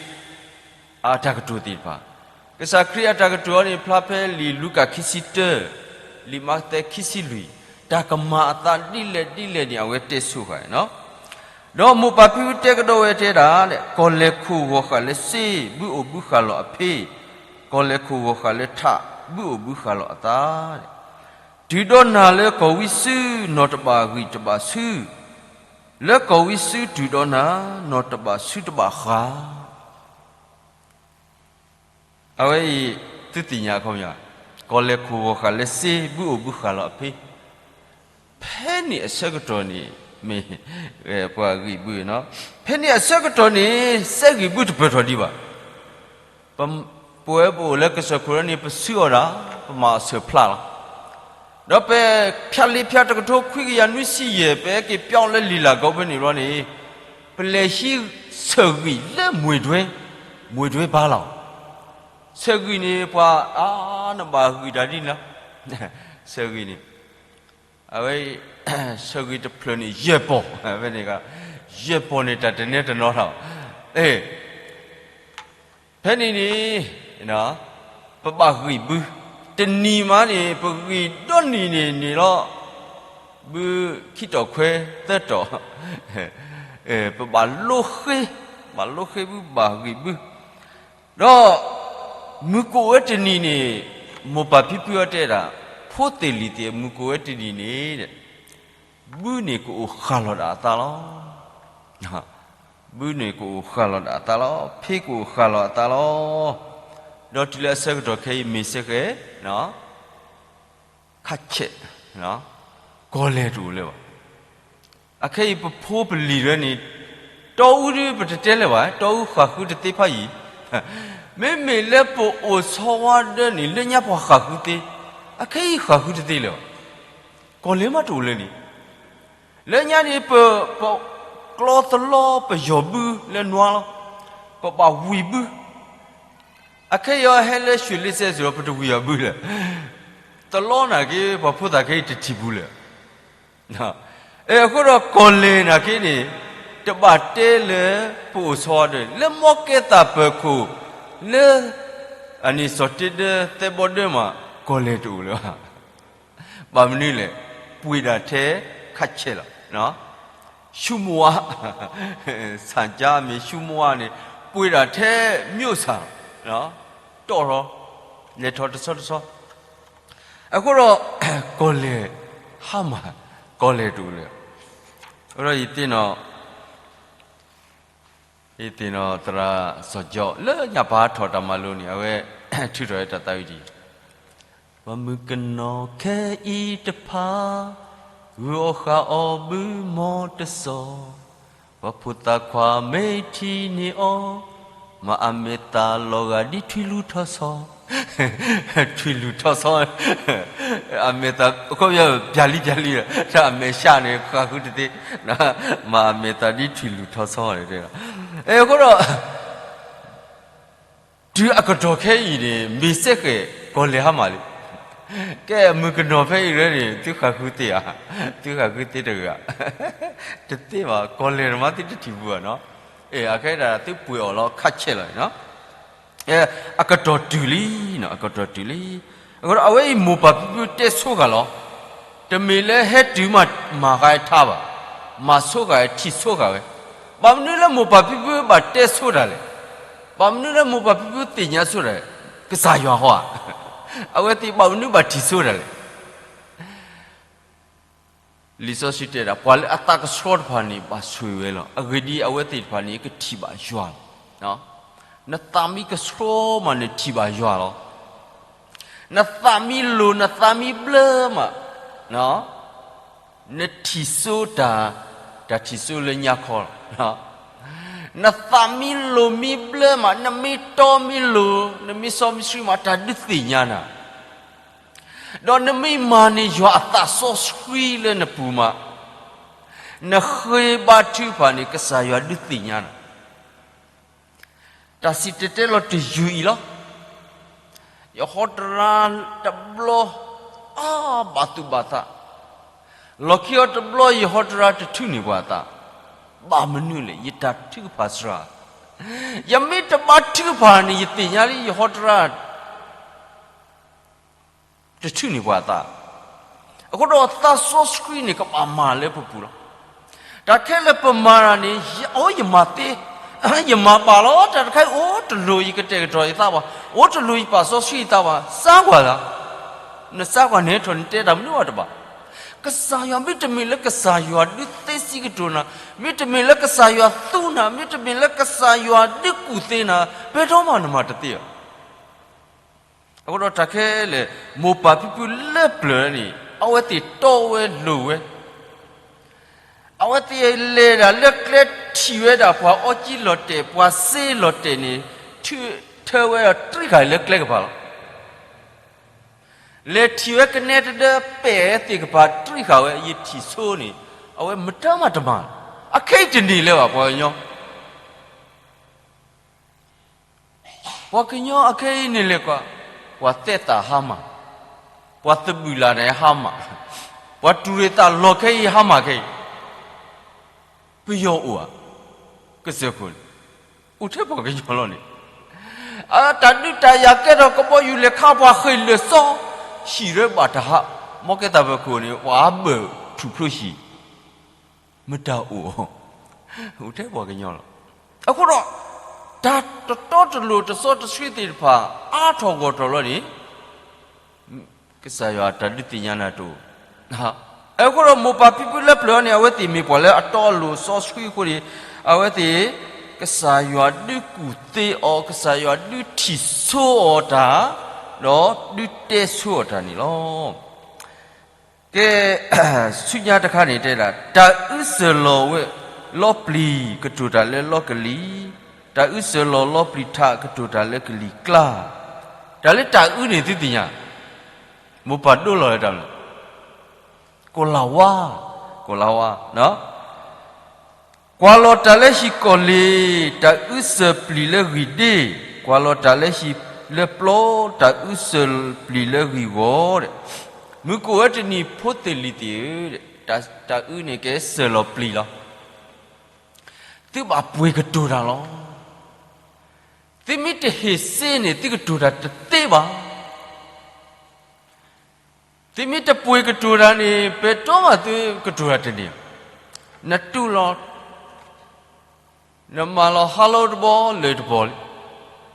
အတၢ်ကတိၤသ့ၣ်တဖၣ်, ကစၢ်ခရံာ်အတၢ်ကတိၤအီၤန့ၣ် ဖျါဖဲလံာ်လူၤကၣ်ခံဆံတၢ, လံာ်မးသဲခံဆံလွံၢ်, တၢ်ကမၤအသးဒ်လဲၣ်ဒ်လဲၣ်န့ၣ် အဝဲတဲဆိဃာ်န့ၣ်လီၤ. ဒီးမိၢ်ပၢ်ဖံဖုတဲကဒီးဝဲတဲဒၣ်, ကီၢ်လဲၢ်ခိၣ်ဂီၤဃာ်လၢစ့, ဘုအိၣ်ဘုဃာ်လီၤအဖ့, ကီၢ်လဲၢ်ခိၣ်ဂီၤဃာ်လၢထး, ဘုအိၣ်ဘုဃာ်လီၤအသး. တုၤဒီးနၤလၢကီၢ်ဝံစု, နီၢ်တဘၣ်ဂံၢ်တဘၣ်ဆူ, လၢကီၢ်ဝံစုတုၤဒီးနၤ, နီၢ်တဘၣ်ဆူတဘၣ်ဃာ်. အဝဲအံၤ သုသ့ၣ်ညါအခီပညီ, ကီၢ်လဲၢ်ခိၣ်ဂီၤဃာ်လၢစ့, ဘုအိၣ်ဘုဃာ်လီၤအဖ့, ဖဲန့ၣ်အဆၢကတီၢ်န့ၣ် မ့ၢ် ပှၤဂံၢ်ဘုနီၤ, ဖဲန့ၣ်အဆၢကတီၢ်န့ၣ် စဲဂံၢ်ဘုတပၢၢ်ထီၣ်ဒံးဘၣ်. ပဝဲပအိၣ်လၢကစၢၢ်ခိၣ်လီၤန့ၣ် ပစုအီၣ်ဒၣ်, ပမၤအီၣ်ဆၢၣ်ဖျါလီၤ. ဒီးပဖၠၣ်လံာ်ဖၠၣ်တကထိခွံကယၤနွံဆံယဲၢ် ပဟဲက့ၤပၠီလၢလံာ်လၢ်ကီဖဲန့ၣ်ဘျီန့ၣ်, ပလဲၤဟံးဆၢၣ်ဂံၢ်လၢမွ့ၢ်တွဲ, မွ့ၢ်တွဲဘါလီၤ. ဆၢၣ်ဂံၢ်န့ၣ် ပှၤအါနဘၣ်ဂံၢ်တၢ်ဒ်န့ၣ်လီၤ. ဆၢၣ်ဂံၢ်န့ၣ်, အဝဲ ဆၢၣ်ဂံၢ်တဖျၢၣ်န့ၣ် ယဲၢ်ပီၢ်, ဖဲန့ၣ်, ယဲၢ်ပီၢ်န့ၣ် တၢ်တနဲတနီၤထီၣ်, အ့ ဖဲန့ၣ်န့ၣ် ပဘၣ်ဂံၢ်ဘု, တနံၤမးန့ၣ် ပဂံၢ်ဒီနံၤန့ၣ်န့ၣ်လီၤ, ဘုခံတီၢ်ခွဲသၢတီၢ်, ပဘၣ်လိဃ့, ဘၣ်လိဃ့ဘုဘၣ်ဂံၢ်ဘု, ဒီး မုၢ်ကအိၣ်ဝဲတနံၤန့ၣ်, မိၢ်ပၢ်ဖံဖုအီၤတဲဒၣ်, ဖိသ့ၣ်လံၤသ့ၣ် မုၢ်ကအိၣ်ဝဲတနံၤန့ၣ် ဘုန့ၣ်ကအိၣ်ဃာ်လီၤဒၣ်အသးလီၤ. ဘုန့ၣ်ကအိၣ်ဃာ်လီၤဒၣ်အသးလီၤ, ဖ့ကအိၣ်ဃာ်လီၤအသးလီၤ. ဒီးတုၤလၢအဆၢကတီၢ်ခဲအံၤမ့ၢ်စ့ၢ်ကီး ခးဆဲး, ကီၢ်လဲၢ်တအိၣ်လၢၤဘၣ်. အခဲအံၤပဖိပလံၤဒၢန့ၣ်, တီအူဒုပတတဲလၢၤဘၣ်, တီအူဃၣ်ဃုတသ့ဖးယံၤ, မ့မ့ၢ်လၢပအိၣ်ဆီဝါဒၢန့ၣ် လၢညါပှၤဃၣ်ဃုသ့, အခဲအံၤဃၣ်ဃုတသ့လၢၤဘၣ်. ကီၢ်လဲၢ်မးတအိၣ်လၢၤန့ၣ်, လၢညါန့ၣ် ပ, ပကျီသလီပယီၤဘုလၢနွါလီၤ, ပဘၣ်ဝံၤဘု, အခဲအံၤအီၤဟဲလၢရွှေလင်းစဲစ့ၢ်ဒီး ပတဝံၤအီၤဘုလၢၤ, သလီနာ်က့ ပှၤဖိသၣ်ခဲအံၤတထံၣ်ဘုလၢၤ. အဃိဒီးကီၢ်လဲၢ်နာ်က့န့ၣ်, တဘၣ်တဲလၢပအိၣ်ဆီဒၢ, လၢမီၢ်ကဲသးပၢၤခိၣ်, လၢ အန့ၣ်စီၤတ့ဒၢသဲဘီဒၢမး, ကီၢ်လဲၢ်တအိၣ်လၢၤဘၣ်. ဘၣ်မနုၤလဲၣ်, ပှ့ၤဒၣ်ထဲခးဆဲးလီၤ. ရှူမဝါ, ဆၣ်ကၠါမ့ၢ်ရှူမဝါန့ၣ်, ပှ့ၤဒၣ်ထဲမၠိၣ်ဆၣ်, တီၢ်ထီၣ်, လဲၤထီၣ်တဆီတဆီ, အဃိဒီး ကီၢ်လဲၢ်ဟါမၢ်, ကီၢ်လဲၢ်တအိၣ်လၢၤ. အဃိဒီးယသ့ၣ်နီၣ်, ယသ့ၣ်နီၣ်သရၣ်စီၤကၠီ လၢညါပာ်ထီၣ်တၢ်မၤလိန့ၣ် အဝဲထုးထီၣ်ဝဲတၢ်သးဝံၣ်ဒ်အံၤ, ပှၤမုၣ်ကနီၤခဲအံၤတဖၣ်, ဂုာ်အီၣ်ဃာ်အီၣ်ဘုမီတစီၤ, ပှၤဖိသၣ်ခွါမ့ၢ်ထံၣ်န့ၢ်အီၤ, မၤအမဲာ်သၣ်လီၤဂာ်ဒ်ထွံၣ်လူၢ်ထီၣ်ဆီ, ထွံၣ်လူၢ်ထီၣ်ဆီ, အမဲာ်သၣ် ခီပညီ ပျၢ်လံပျၢ်လံ, တၢ်အမဲာ်ဆှးန့ၣ် ဃၣ်ဃုတသ့, မၤအမဲာ်သၣ်ဒ်ထွံၣ်လူၢ်ထီၣ်ဆီန့ၣ်, အဃိဒီး တုၤအကတီၢ်ခဲအံၤန့ၣ် မ့ၢ်စ့ၢ်ကီး ကီၢ်လဲၢ်ဟါမၢ်လံ. ကဲ မုၣ်ကနီၤဖဲအံၤရၢန့ၣ် သုဃၣ်ဃုသ့ဧါ, သုဃၣ်ဃုသ့တဂၤ, တသ့ဘၣ်, ကီၢ်လဲၢ်တမၤသုတထံၣ်ဘၣ်နီၤ, အခဲဒၣ်သုပှ့ၤအီၤလီၤ ခးဆဲးလီၤနီၤ. အကတီၢ်တုၤလံနီၤ, အကတီၢ်တုၤလံ. အဃိဒီးအဝဲအံၤမိၢ်ပၢ်ဖံဖုတဲဆိဃာ်လီၤ. တမ့ၢ်လၢဟဲတုၤမးမၤဃာ်အထါဘၣ်, မၤဆိဃာ်အထံၣ်ဆိဃာ်ဝဲ. ဘၣ်မနုၤလၢမိၢ်ပၢ်ဖံဖုဘၣ်တဲဆိတၢ်လဲၣ်. ဘၣ်မနုၤလၢမိၢ်ပၢ်ဖံဖုသ့ၣ်ညါဆိတၢ်လဲၣ်, ကစၢ်ယွၤဟီဧါ. အဝဲသ့ၣ်ဘၣ်မနုၤဘၣ်ထံၣ်ဆိတၢ်လဲၣ်. လံာ်စီဆှံတဲဒၣ် ပှၤလၢအသးကဆှီတဖၣ်န့ၣ် ဘၣ်ဆိၣ်ဂ့ၤဝဲလီၤ. အဂ့ၢ်ဒ်အံၤ အဝဲသ့ၣ်တဖၣ်န့ၣ် ကထံၣ်ဘၣ်ယွၤလီၤ. နသးမ့ၢ်ကဆှီမး နထံၣ်ဘၣ်ယွၤလီၤ. နသးမ့ၢ်လိၤ နသးမ့ၢ်ဘျၢမး, နထံၣ်ဆိတၢ်, တၢ်ထံၣ်ဆိလၢညါခီလီၤ. နသးမ့ၢ်လိၤမ့ၢ်ဘျၢမး, နမ့ၢ်တီမ့ၢ်လိၤ, နမ့ၢ်စီမ့ၢ်ဆှံမး တၢ်ဒုးသ့ၣ်ညါနၤ ဒီးနမ့ၢ်မၤန့ၢ်ယွၤအသးစီဆှံလၢနပူၤမး, နဃ့ဘါထုကဖၣ်န့ၣ် ကစၢ်ယွၤဒုးသ့ၣ်ညါနၤ. တၢ်စံၣ်တဲၤတဲလီၤတယုၢ်အံၤလီၤ. ယဟီတရါတဘျီ အါဘၣ်သူၣ်ဘၣ်သး, လီၢ်ခံအီၤတဘျီ ယဟီတရါတထုးန့ၢ်ပှၤအသး, ဘၣ်မနုၤလဲၣ် ယတၢ်ထုကဖၣ်စှၤ, ယမ့ၢ်တဘါထုကဖၣ်န့ၣ် ယသ့ၣ်ညါလံ ယဟီတရါ တထုးန့ၢ်ပှၤအသး. အဃိဒီးသးစီဆှံန့ၣ် ကဘၣ်မၤလၢပပူၤလီၤ. တၢ်ခဲလၢာ်ပမၤတၢ်န့ၣ် ယအိၣ်ယမၤသ့, ယမၤဘၣ်လီၤ. တၢ်တခါအံၤ အိၣ်တလိၤယကတဲာ်ကတီၤယသးဘၣ်, အိၣ်တလိၤယပာ်စီဆှံယသးဘၣ်, စါကွၢ်သး, နစါကွၢ်န့ၣ် ထီၣ်နတဲတၢ်မနုၤအတဘၣ်. ကစၢ်ယွၤ မ့တမ့ၢ်လၢကစၢ်ယွၤဒုးသ့စံးကတိၤနၤ, မ့တမ့ၢ်လၢကစၢ်ယွၤသူနၤ, မ့တမ့ၢ်လၢကစၢ်ယွၤဒုးကူၣ်သ့နၤ, ပှဲၤထီၣ်မးနမၤတသ့ဘၣ်. အဃိဒီးတၢ်ခဲလၢာ် မိၢ်ပၢ်ဖံဖုလၢပျၢၤန့ၣ် အဝဲသ့ၣ်တီဝဲလိၤဝဲ, အဝဲသ့ၣ်လဲၤဒၣ်လၢကျဲထံၣ်ဝဲဒၣ်ပှၤအီကၠံလီၤတဲာ် ပှၤစ့လီၤတဲာ်န့ၣ် ထၢဝဲဒီးတြံးဃာ်လၢကျဲကပၤလီၤ. လဲၤထံၣ်ဝဲကနဲတဒၢပဲာ်သ့ၣ်ကပၤတြံးဃာ်ဝဲ ယထံၣ်ဆိန့ၣ် အဝဲမတၤမးတမၤ, အခဲအံၤတန့ၢ်လၢၤဘၣ် ပှၤကညီ ပှၤကညီအခဲအံၤန့ၣ်လဲၤကွၢ်, ပှၤသဲးသးဟါမၢ်, ပှၤသဘုၣ်လၢ်န့ၣ်ဟါမၢ်, ပှၤတူၢ်ရ့ၣ်သးလီၤခဲအံၤဟါမၢ်ခဲအံၤ, ပယီၤအိၣ်ဧါ, ကစၢၢ်ခိၣ်န့ၣ်, အိၣ်ထဲပှၤကညီလီၤန့ၣ်, အတၢ်ဒုးတၢ်ယၤကဲထီၣ်ကဘီယူၤလဲၤခါပှၤဃ့ၢ်လၢာ်စီ, ဟံၣ်ရၢဘၣ်တၢ်ဟး, မ်ကဲသးပခိၣ်န့ၣ် ပှၤဘၢၣ်ထူၣ်ဖျိဟံၣ် မတၤအိၣ်, အိၣ်ထဲပှၤကညီလီၤ. အဃိဒီး တၢ်တတီတလိၤတစီတဆှံသ့ၣ်တဖၣ် အါထီၣ်ဂီၢ်ထီၣ်လီၤန့ၣ် ကစၢ်ယွၤတၢ်ဒုးသ့ၣ်ညါနၤတအိၣ်. အဃိဒီးမိၢ်ပၢ်ဖံဖုလၢပျၢၤန့ၣ် အဝဲသ့ၣ်မ့ၢ်ပှၤလၢအတီအလိၤစီဆှံအဃိန့ၣ် အဝဲသ့ၣ် ကစၢ်ယွၤဒုးကူၣ်သ့အီၤ, ကစၢ်ယွၤဒုးထံၣ်ဆိအီၤတၢ်, ဒီးဒုးတဲဆိအီၤတၢ်န့ၣ်လီၤ. ကဲ, ဆူညါတခါန့ၣ်တဲဒၣ် တၢ်အုစၢၤလီၤဝဲလီပျံၤ ကတိၤတၢ်လၢလီကလံၤ, တၢ်အုစၢၤလီၤလီပျံၤထး ကတိၤတၢ်လၢကလံၤကျါ, တၢ်လၢတၢ်အုန့ၣ်သုသ့ၣ်ညါ, မိၢ်ပၢ်ဒိလီၤလၢတၢ်မနုၤလဲၣ်, ကိၤလၤဝါ, ကိၤလၤဝါ, ကွၢ်လီၤတၢ်လၢဟံၣ်ကီၢ်လ့ၤ, တၢ်အုစၢၤပျံၤလၢဂံၢ်ဒ့, ကွၢ်လီၤတၢ်လၢဟံၣ်လၢပျီ, တၢ်အုစၢၤပျံၤလၢဂံၢ်ဂီၤ, မုၢ်ကအိၣ်ဝဲတနံၤဖိသ့ၣ်လံၤသ့ၣ်ဧၢ, တၢ်အုန့ၣ်ကဲစၢၤလီၤပျံၤလီၤ. သုဘၣ်ပှ့ၤကတိၤတၢ်လီၤ. သုမ့ၢ်တဟ့ၣ်စ့န့ၣ် သုကတိၤတၢ်တသ့ဘၣ်. သုမ့ၢ်တပှ့ၤကတိၤတၢ်န့ၣ် ပှဲၤတီမးသုကတိၤတၢ်တန့ၢ်, နတူၢ်လီၤ, နမၤလီၤ ဟါလီၤတဘီလၢတဘီလံ,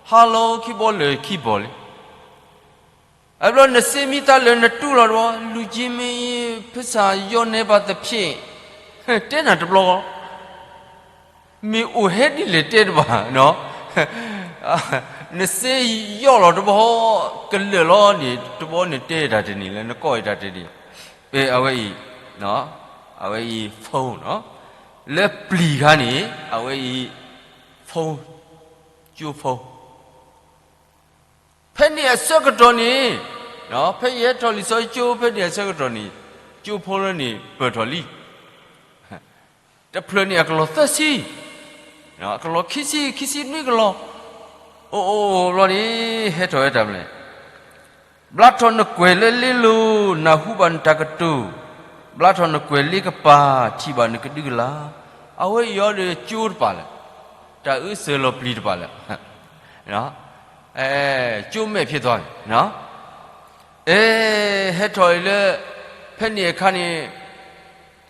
ဟါလီၤခံဘီလၢခံဘီလံ. အဘျီနစ့မံသးလၢနတူၢ်လီၤတဘီ, လူၤက့မ့ၢ်ဖုစၢ်ယီၢ်နဲဘၣ်သဖ့ၣ်, တဲနၤတဘျီဃီ မ့ၢ်အိၣ်ဟဲဒ်လဲၣ်တဲတဘၣ်, နစ့ယီၢ်လီၤတဘီ, ကလၢာ်လီၤန့ၣ် တဘီန့ၣ်တဲတၢ်တန့ၢ်လၢနကိးအံၤတၢ်တန့ၢ်, အဝဲအံၤ, အဝဲအံၤ phone နီၤ, လၢပျံၤခါန့ၣ် အဝဲအံၤ phone, ကၠိ phone ဖဲန့ၣ်အဆၢကတီၢ်န့ၣ်, ဖဲယဟဲထီၣ်လံာ်စီဆှံကၠိ ဖဲန့ၣ်အဆၢကတီၢ်န့ၣ် ကၠိ phone လၢန့ၣ်ပၢၢ်ထီၣ်လံ. တဖျၢၣ်န့ၣ်အကလီၢ်သၢဆံ, အကလီၢ်ခံဆံ, ခံဆံနွံကလီၢ်, အိၣ်အိၣ်ဘျီန့ၣ် ဟဲထီၣ်ဝဲတၢ်မနုၤလဲၣ်, ဘျါထီၣ်နကွဲၢ်လၢလ့လိၤ, နၢ်ဟူဘၣ်နတၢ်ကတိၤ, ဘျါထီၣ်နကွဲၢ်လ့ကပၤ, ထံၣ်ဘၣ်နကဒုကလၤ, အဝဲအံၤဒီးကၠိတပၤလဲၣ်, တၢ်အုစၢၤလီၤပျံၤတပၤလဲၣ်, ကၠိမဲာ်ဖျ့သွါန့ၣ်, အဲ, ဟဲထီၣ်အံၤလၢ ဖဲန့ၣ်အခါန့ၣ်,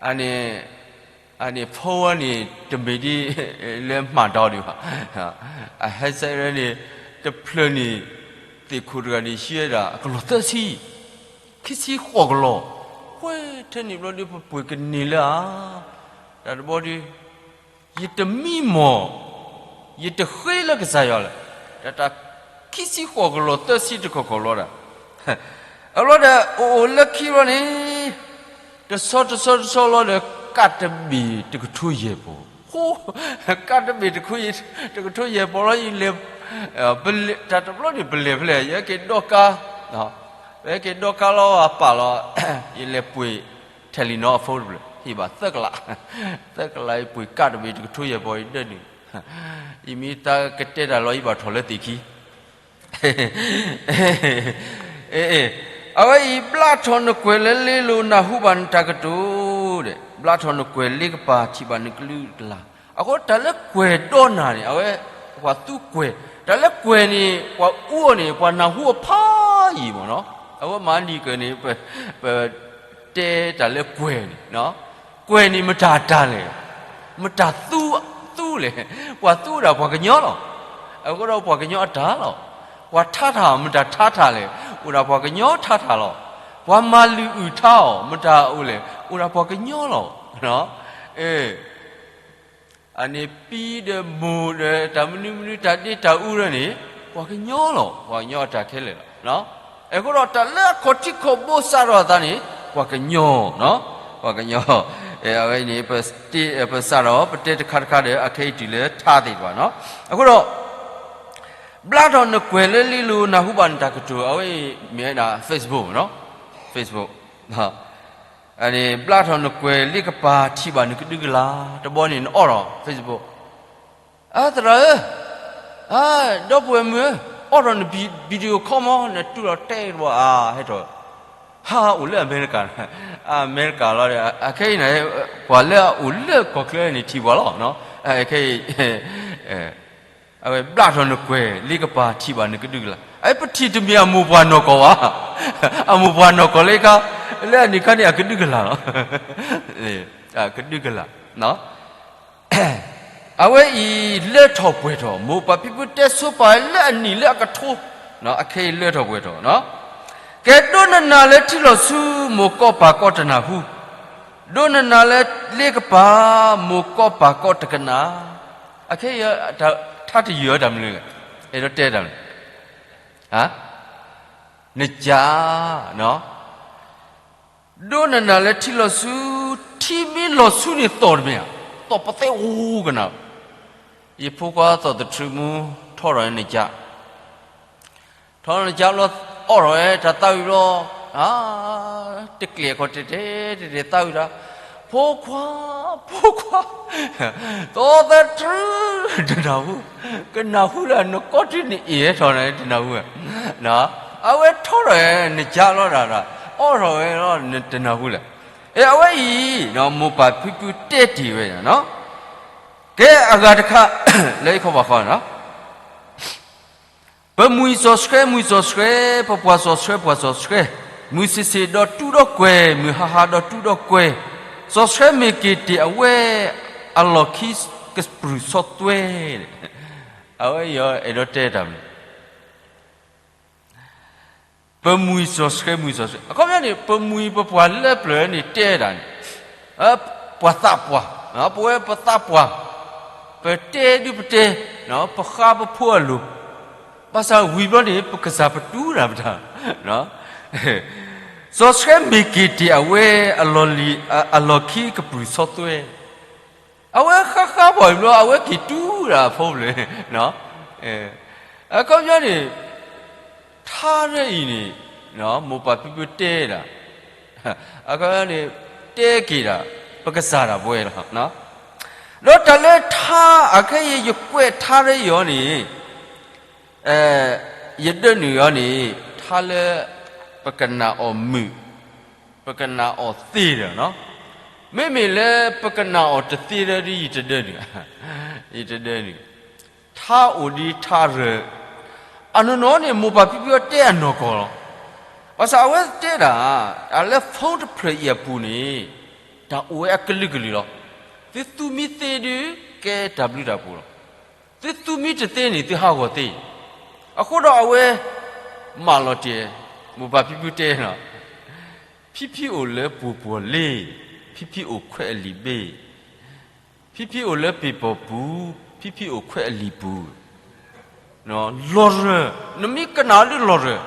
အန့ၣ်, အန့ၣ် phone ဝဲန့ၣ် တမ့ၢ်ဒ်လၢမၤဒီဒံးဘၣ်, အဟဲစဲးဝဲန့ၣ် တဖျၢၣ်န့ၣ် သ့ၣ်ခိၣ်တဂၤန့ၣ် ဟံးဝဲဒၣ်အကလီၢ်သၢဆံ, ခံဆံဃိးကလီၢ်, ဃဲထဲန့ၣ်ဘျီဒီး ပပှ့ၤကန့ၢ်လၢဧါ, တၢ်တဘီဒီး ယတမံမီၢ်, ယတဃ့လၢကစၢ်ယွၤလဲၣ်, တၢ်တၢ်ခံဆံဃိးကလီၢ်သၢဆံတခီခီလီၤဒၣ်, အလီၤဒီး အိၣ်အိၣ်လၢခံလီၤန့ၣ်, တဆီတဆီတဆီလီၤဒီး ကးတဘ့ၣ်တကထိယဲၢ်ပီၤ, ဃိ, ကးတဘ့ၣ်တကထိယဲၢ်ပီၤလီၤ, ယလဲၤ, တၢ်တဘျီန့ၣ် ပလဲၤဖဲလဲၣ်, ယဟဲက့ၤဒီကါ, ပဟဲက့ၤဒီကါလီၤအပာ်လီၤ, ယလဲၤပှ့ၤ Telenor အ phone တဖျၢၣ် ယဘၣ်သၢကလး, သၢကလးအံၤပှ့ၤကၣ်တဘ့ၣ်တကထိယဲၢ်ပီၤအံၤဒၢနုာ်, ယမ့ၢ်တၢ်ကတဲတၢ်လီၤယဘၣ်ထီၣ်လၢသ့ၣ်ခံ အဝဲအံၤ ဘျၣ်ထီၣ်နကွဲၤလၢလ့လိၤ နၢ်ဟူဘၣ်နတၢ်ကတိၤ, ဘျၣ်ထီၣ်နကွဲၤလ့ကပၤ ထံၣ်ဘၣ်နကလုာ်ကလၢ်, အဃိတၢ်လၢကွဲၤဒီနၤန့ၣ် အဝဲ ပှၤသူကွဲၤ, တၢ်လၢကွဲၤန့ၣ် ပှၤအူအီၤန့ၣ် ပှၤနၢ်ဟူအီၤဖးယံာ်မ့ၢ်နီၤ, အဝဲမၤနံၤကၢၢ်န့ၣ် ပ တဲတၢ်လၢကွဲၤန့ၣ်, ကွဲၤန့ၣ်မတၤတၢ်လဲၣ်, မတၤသူ သူလဲၣ်, ပှၤသူဒၣ်ပှၤကညီလီၤ, အဃိဒီးပှၤကညီအတၢ်လီၤ, ပှၤထါထၣ်မတၤထါထၣ်လဲၣ်, အိၣ်ဒၣ်ပှၤကညီထါထၣ်လီၤ, ပှၤမၤလုၢ်အုၣ်ထါအီၤ မတၤအိၣ်လဲၣ်, အိၣ်ဒၣ်ပှၤကညီလီၤ, အန့ၣ် ပံၤဒီးမိၢ်ဒီး တၢ်မနုၤမနုၤ တၢ်ဒ့တၢ်အူဒီးန့ၣ် ပှၤကညီလီၤ, ပှၤကညီအတၢ်ခဲလၢာ်လီၤ. အဃိဒီးတၢ်လၢအခီၣ်ထံးခီၣ်ဘိစးထီၣ်အသးန့ၣ် ပှၤကညီ, ပှၤကညီ, အဝဲန့ၣ် ပစးထီၣ် ပတဲတခါတခါဒီး အခဲအံၤတုၤလၢထါသ့ၣ်တဖၣ်နီၤ. အဃိဒီး ဘျါထီၣ်နကွဲၤလၢလံလိၤ နၢ်ဟူဘၣ်နတၢ်ကတိၤ, အဝဲအံၤမ့ၢ်ဝဲဒၣ် Facebook နီၤ, Facebook ဘျါထီၣ်နကွဲၤလ့ကပၤ ထံၣ်ဘၣ်နကဒုကလၤ, တဘျီန့ၣ်နအိးထီၣ် Facebook, အါ သရၣ်ဧၢ, အါ ဒီပုၢ်ဝဲၢ်မုၣ်ဧၢ, အိးထီၣ်န video call မး နတူၢ်လီၤတဲာ်တဘျီ အါ ဟဲထီၣ်, ဟါ အိၣ်လၢအမဲရကၤ, အမဲရကၤလီၤဒီး အခဲအံၤန့ၣ် ပှၤလၢအအိၣ်လၢကီၢ်ချၢန့ၣ်ထံၣ်ပှၤလီၤ, အခဲအံၤ အဝဲဘျါထီၣ်နကွဲၤလ့ကပၤ ထံၣ်ဘၣ်နကဒုကလၤ, အပထံၣ်တမ့ၢ်အမိၢ်ပှၢ်နီၢ်ကီၢ်ဘၣ်, အမိၢ်ပှၢ်နီၢ်ကီၢ်လၢခါ, လၢအနံၣ်ခါန့ၣ် အကဒုကလၤလီၤ, ကဒုကလၤ, အဝဲအံၤ လၢထီၣ်ပှဲၤထီၣ် မိၢ်ပၢ်ဖံဖုတဲဆိပာ်လၢအနံၣ်လၢအကထိ, အခဲအံၤလၢထီၣ်ပှဲၤထီၣ်, ကဲဒိးနနၤလၢထံလီၤဆူ မိၢ်ကီၢ်ပၢ်ကီၢ်တနၢ်ဟူ, ဒိးနနၤလၢလ့ကပၤ မိၢ်ကီၢ်ပၢ်ကီၢ်တကနၣ်, အခဲအံၤ ထါတယုၢ်အတၢ်မနုၤလဲၣ်, အဲၣ်ဒိးတဲတၢ်မနုၤ, နကး ဒိးနနၤလၢထံလီၤဆူ, ထံမ့ၢ်လီၤဆူန့ၣ်သီၣ်တမ့ၢ်ဧါ, သီၣ်ပသဲအိၣ်ကနၣ်, ယဖိခွါသီၣ်သထြူးမူ ထီထီၣ်နကး, ထီထီၣ်နကးဘျီ အိးထီၣ်ဝဲတၢ်သးဝံၣ်ဘျီ, တကျဲၤခီတဲာ်တဲာ်တဲာ်တဲာ်သးဝံၣ်တၢ်, ဖိခွါ, ဖိခွါ, သီၣ်သထြူး တနၢ်ဟူ, ကနၢ်ဟူလၢနကိးတုၤနအ့ၣ်ဟဲထီၣ်န့ၣ် တနၢ်ဟူ, အဝဲထီထီၣ်ဝဲနကးလီၤဒၣ်, အိးထီၣ်ဝဲလီၤ တနၢ်ဟူလဲၣ်, အဝဲအံၤ မိၢ်ပၢ်ဖံဖုတဲတ့ၢ်ဝဲ, ကဲအဂၤတခါ လၢဟံၣ်ခိၣ်ဘၣ်ဃီန့ၣ်လီၤ. ပမှံၤစီၤဆှဲ မှံၤစီၤဆှဲ, ပပှၢ်စီၤဆှဲ ပှၢ်စီၤဆှဲ, မုၢ်ဆ့ၣ်ဆ့ၣ်ဒီးတူၢ်ဒီးကွဲၤ, မုၢ်ဟါဟါဒီးတူၢ်ဒီးကွဲၤ, စီၤဆှဲမ့ၢ်က့ၤတ့ၢ်အဝဲ အလီၢ်ခံကပြုၢ်ဆီသွဲ, အဝဲအံၤအဲၣ်ဒိးတဲတၢ်မနုၤ ပမှံၤစီၤဆှဲ မှံၤစီၤဆှဲ အခီပညီန့ၣ် ပမှံၤပပှၢ်လၢပျၢၤန့ၣ်တဲတၢ်န့ၣ်, ပှၤသးပှၢ်, ပဝဲပသးပှၢ်, ပတဲဒုပတဲ, ပဃါပဖိအလိၤ, ဘၣ်ဆၣ်ဝံၤဘျီန့ၣ် ပကစၢ်ပတူၢ်တၢ်ပတၢ်, စီၤဆှဲမ့ၢ်က့ၤတ့ၢ်အဝဲ အလီၢ်ခံကပြုၢ်ဆီသွဲ အဝဲဃါဃါပှၢ်ဘျီ အဝဲက့ၤတူၢ်တၢ်အဖိပျၢၤ, အခီပညီန့ၣ် ထါရၢအံၤန့ၣ် မိၢ်ပၢ်ဖံဖုတဲဒၣ်, အခီပညီန့ၣ် တဲက့ၤဒၣ် ပကစၢ်ဒၣ်ပဝဲလီၤ. ဒီးတၢ်လၢထါ အခဲအံၤယကွဲးထါရၢအံၤအီၤန့ၣ် ယဒၢနုာ်အီၤန့ၣ် ထါလၢ ပကနၣ်အီၤမုာ်, ပကနၣ်အီၤသ့ဒီး, မ့မ့ၢ်လၢပကနၣ်အီၤတသ့ဒီး ယတဒၢနုာ်, ယတဒၢနုာ်, ထါအိၣ်ဒ်ထါရၢ, အနီၢ်နီၢ်န့ၣ် မိၢ်ပၢ်ဖံဖုအီၤတဲအနီၢ်ကီၢ်လီၤ. ဘၣ်ဆၣ်အဝဲတဲဒၣ် တၢ်လၢ phone တဖျၢၣ်အံၤအပူၤန့ၣ် တၢ်အိၣ်ဝဲအကလုာ်ကလုာ်လီၤ. သုသူမံသ့ဒုး ကဲတၢ်ဘျုးတၢ်ဖှိၣ်လီၤ. သုသူမံတသ့န့ၣ် သုဟးဂီၤသ့, အဃိဒီးအဝဲ မၢလီၤတံၢ်, မိၢ်ပၢ်ဖံဖုတဲလီၤ, ဖံဖံအိၣ်လၢပှိၤပှီၤလ့, ဖံဖံအိၣ်ခွဲးအလံာ်ဘ့ၣ်, ဖံဖံအိၣ်လၢပ့ၤပီၤပူၤ, ဖံဖံအိၣ်ခွဲးအလံာ်ပူၤ, လီၤရၢၢ်, နမ့ၢ်ကနၣ်ဒုးလီၤရၢၢ်,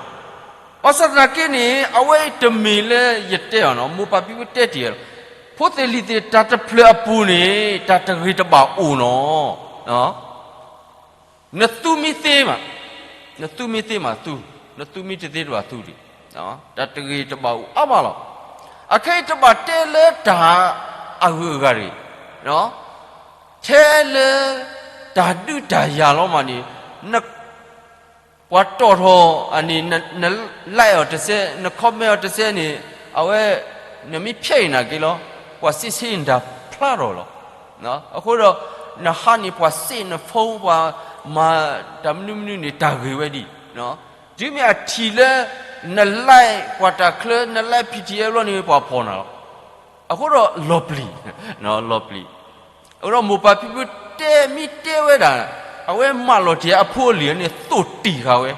ဘၣ်ဆၣ်သနာ်က့န့ၣ် အဝဲအံၤတမ့ၢ်လၢယတဲအီၤနီၤ, မိၢ်ပၢ်ဖံဖုတဲတ့ၢ်အီၤလီၤ. ဖိသ့ၣ်လံၤသ့ၣ် တၢ်တဖျၢၣ်အပူၤန့ၣ် တၢ်တဂ့ၤတဘၣ်အိၣ်နီၤ. နသူမံသ့မး, နသူမံသ့မးသူ, နသူမံတသ့တဘၣ်သူဒံး, တၢ်တဂ့ၤတဘၣ်အိၣ်အါမးလီၤ. အခဲအံၤတဘၣ်တဲလၢတၢ် အဂုၤအဂၤတဂ့ၤ, ထဲလၢတၢ်ဒုးတၢ်ယၤလီၤမးန့ၣ်, န ပှၤတီၣ်ထီၣ်အန့ၣ် န like အီၤတစဲး, န comment အီၤတစဲးန့ၣ်, အဝဲ နမ့ၢ်ဖျဲးအံၤနာ်က့လီၤ, ပှၤစံးဆ့နတၢ်ဖျါထီၣ်လီၤ. အဃိဒီး နဟးန့ၣ် ပှၤစ့ၣ်န phone, ပှၤမၤတၢ်မနုၤမနုၤန့ၣ် တၢ်ဂ့ၤဝဲဒၣ်. တုၤမ့ၢ်အထံၣ်လၢ န like ပှၤတၢ်ချၢ, န like P T F လီၤန့ၣ် ပှၤဖီၣ်နၤလီၤ. အဃိဒီး လီၤပျံၤ, လီၤပျံၤ. အဃိဒီးမိၢ်ပၢ်ဖံဖုတဲ မ့ၢ်တဲဝဲဒၣ်, အဝဲမၢလီၤတ့ၢ်အဖိအလံၤန့ၣ် သိၣ်တံၢ်ဃာ်ဝဲ,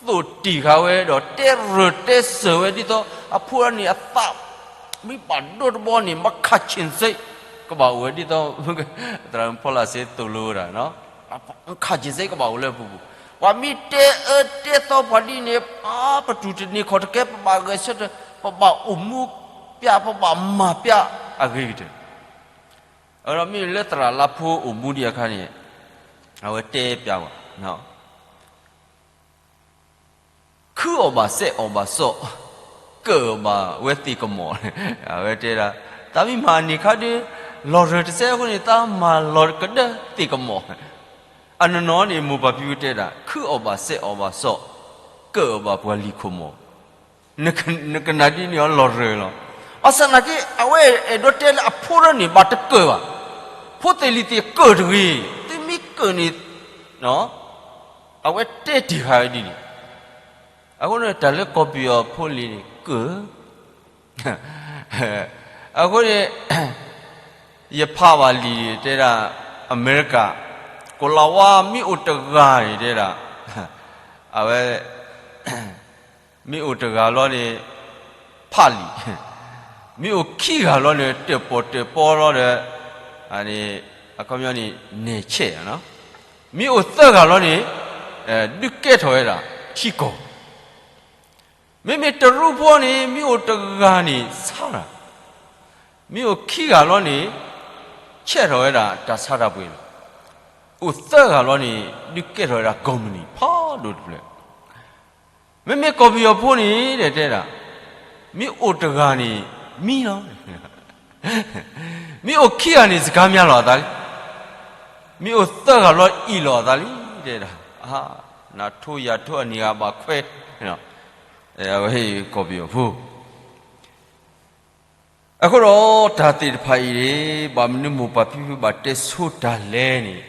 သိၣ်တံၢ်ဃာ်ဝဲဒီး တဲရၢၢ်တဲစၢၢ်ဝဲဒ်သိး အဖိန့ၣ်အသး မ့ၢ်ဘၣ်ဒိတဘီန့ၣ် မ့ၢ်ခးဆံးစ့း ကဘၣ်အိၣ်ဝဲဒ်သိး သရၣ်မုၣ်ဖီလာ်စ့သိၣ်လိဝဲဒၣ်, မ့ၢ်ခးဆံးစ့းကဘၣ်အိၣ်လၢအပူၤပူၤ, ပှၤမ့ၢ်တဲအၢတဲသီပှၤဒ်န့ၣ် ပှၤပတူၢ်တန့ၢ်ခီၣ်တကဲ ပဘၣ်ဂဲၤဆၢထၢၣ်, ပဘၣ်အိၣ်မူပျး, ပဘၣ်မၤပျးအဂ့ၤကတၢၢ်. အဒီးမ့ၢ်လၢသရၣ်လါဖိအိၣ်မူဒံးအခါန့ၣ် အဝဲတဲပျးဝဲ, ခုအီၣ်ဘၣ်စဲးအီၣ်ဘၣ်စီၣ်, ကၢၣ်အီၣ်ဘၣ်ဝဲသ့ၣ်ကမီၤ, အဝဲတဲဒၣ်, သးမ့ၢ်မၤအန့ၣ်ခါဒီး လီၤရၢၢ်တစဲးအဃိန့ၣ် သးမၤလီၤကဒၢသ့ၣ်ကမီၤ, အနီၢ်နီၢ်န့ၣ် မိၢ်ပၢ်ဖံဖုတဲဒၣ် ခုအီၣ်ဘၣ်စဲးအီၣ်ဘၣ်စီၣ်, ကၢၣ်အီၣ်ဘၣ်ပှၤလံၤခိၣ်မီၤ, နကနၣ်ဒ်န့ၣ်အီၤလီၤရၢၢ်လီၤ. ဘၣ်ဆၣ်နာ်က့ အဝဲအဲၣ်ဒိးတဲလၢအဖိရၢန့ၣ် ဘၣ်တကၢၣ်ဘၣ်, ဖိသ့ၣ်လံၤသ့ၣ်ကၢၣ်တဂ့ၤ, သုမ့ၢ်ကၢၣ်န့ၣ် အဝဲတဲတ့ၢ်ဃာ်ဝဲဒ်န့ၣ်, အဃိန့ၣ် တၢ်လၢကီၢ်ပယီၤဖိလံၤန့ၣ်ကၢၣ်, အဃိန့ၣ် ယဖးဘၣ်လံာ်တဲဒၣ် အမဲရကၤ ကိၤလၤဝါမ့ၢ်အိၣ်တဂၤန့ၣ်တဲဒၣ် အဝဲ မ့ၢ်အိၣ်တဂၤလီၤန့ၣ် ဖးလံာ်, မ့ၢ်အိၣ်ခံဂၤလီၤန့ၣ် တၢၣ်ပီၣ်တၢၣ်ပီလီၤဒီး အခီပညီန့ၣ် နဲၣ်ဆဲး, မ့ၢ်အိၣ်သၢဂၤလီၤန့ၣ် ဒုးကဲထီၣ်ဝဲဒၣ်ထံကီၢ်, မ့မ့ၢ်တရူးဖိန့ၣ် မ့ၢ်အိၣ်တဂၤန့ၣ်ဆါတၢ်, မ့ၢ်အိၣ်ခံဂၤလီၤန့ၣ် ဆဲးထီၣ်ဝဲဒၣ်တၢ်ဆါတၢ်ပှ့ၤလီၤ, အိၣ်သၢဂၤလီၤန့ၣ် ဒုးကဲထီၣ်ဝဲဒၣ်ကိးမုၢ်နံၤဖးဒိၣ်တဖျၢၣ်, မ့မ့ၢ်ကီၢ်ပယီၤဖိန့ၣ် တဲဒၣ် မ့ၢ်အိၣ်တဂၤန့ၣ် မံလီၤ, မ့ၢ်အိၣ်ခံဂၤန့ၣ် စကါမၠါလီၤအသးလံ, မ့ၢ်အိၣ်သၢဂၤလီၤအ့ၣ်လီၤအသးလံ, တဲဒၣ် နၤထိယၤထိအနံၣ်ဂၤဘၣ်ခွဲ, အဝဲကီၢ်ပယီၤဖိ အဃိဒီးတၢ်သ့ၣ်တဖၣ်အံၤန့ၣ် ဘၣ်မနုၤမိၢ်ပၢ်ဖံဖုဘၣ်တဲဆိတၢ်လဲၣ်န့ၣ်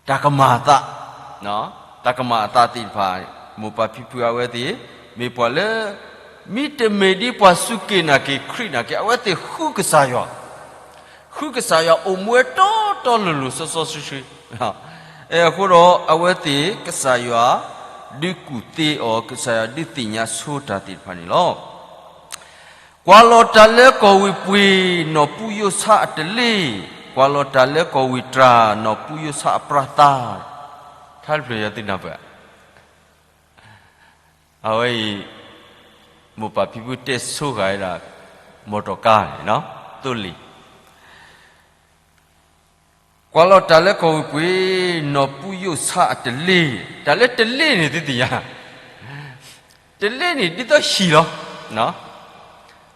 တၢ်ကမၣ်အသး, တၢ်ကမၣ်အသးသ့ၣ်တဖၣ် မိၢ်ပၢ်ဖံဖုအဝဲသ့ၣ် မ့ၢ်ပှၤလၢ မ့တမ့ၢ်ဒ်ပှၤစူၢ်က့ၤနာ်က့ၤခရံာ်နာ်က့ၤ အဝဲသ့ၣ်ဃုကစၢ်ယွၤ, ဃုကစၢ်ယွၤအိၣ်မူဝဲတီတီလိၤလိၤစီစီဆှံဆှံ အဃိဒီးအဝဲသ့ၣ် ကစၢ်ယွၤဒုးကူၣ်သ့အီၤ ကစၢ်ယွၤဒုးသ့ၣ်ညါဆိတၢ်သ့ၣ်တဖၣ်န့ၣ်လီၤ. ကွၢ်လီၤတၢ်လၢကီၢ်ဝ့ၢ်ပှ့ၤ နီၢ်ပူၤယိၣ်ဆါအတလ့, ကွၢ်လီၤတၢ်လၢကီၢ်ဝ့ၢ်တြၢ် နီၢ်ပူၤယိၣ်ဆါအပြၢ်သါ, ထါတဖျၢၣ်ယွၤသုနၢ်ပၢၢ် အဝဲအံၤ မိၢ်ပၢ်ဖံဖုတဲဆိဃာ်ဝဲဒၣ် မီၢ်တီၢ်ကါန့ၣ် သိလ့ၣ်, ကွၢ်လီၤတၢ်လၢကီၢ်ဝ့ၢ်ပှ့ၤ နီၢ်ပူၤယိၣ်ဆါအတလ့, တၢ်လၢတလ့န့ၣ်သုသ့ၣ်ညါ, တလ့န့ၣ်ဒ်သိးဟံၣ်လီၤ.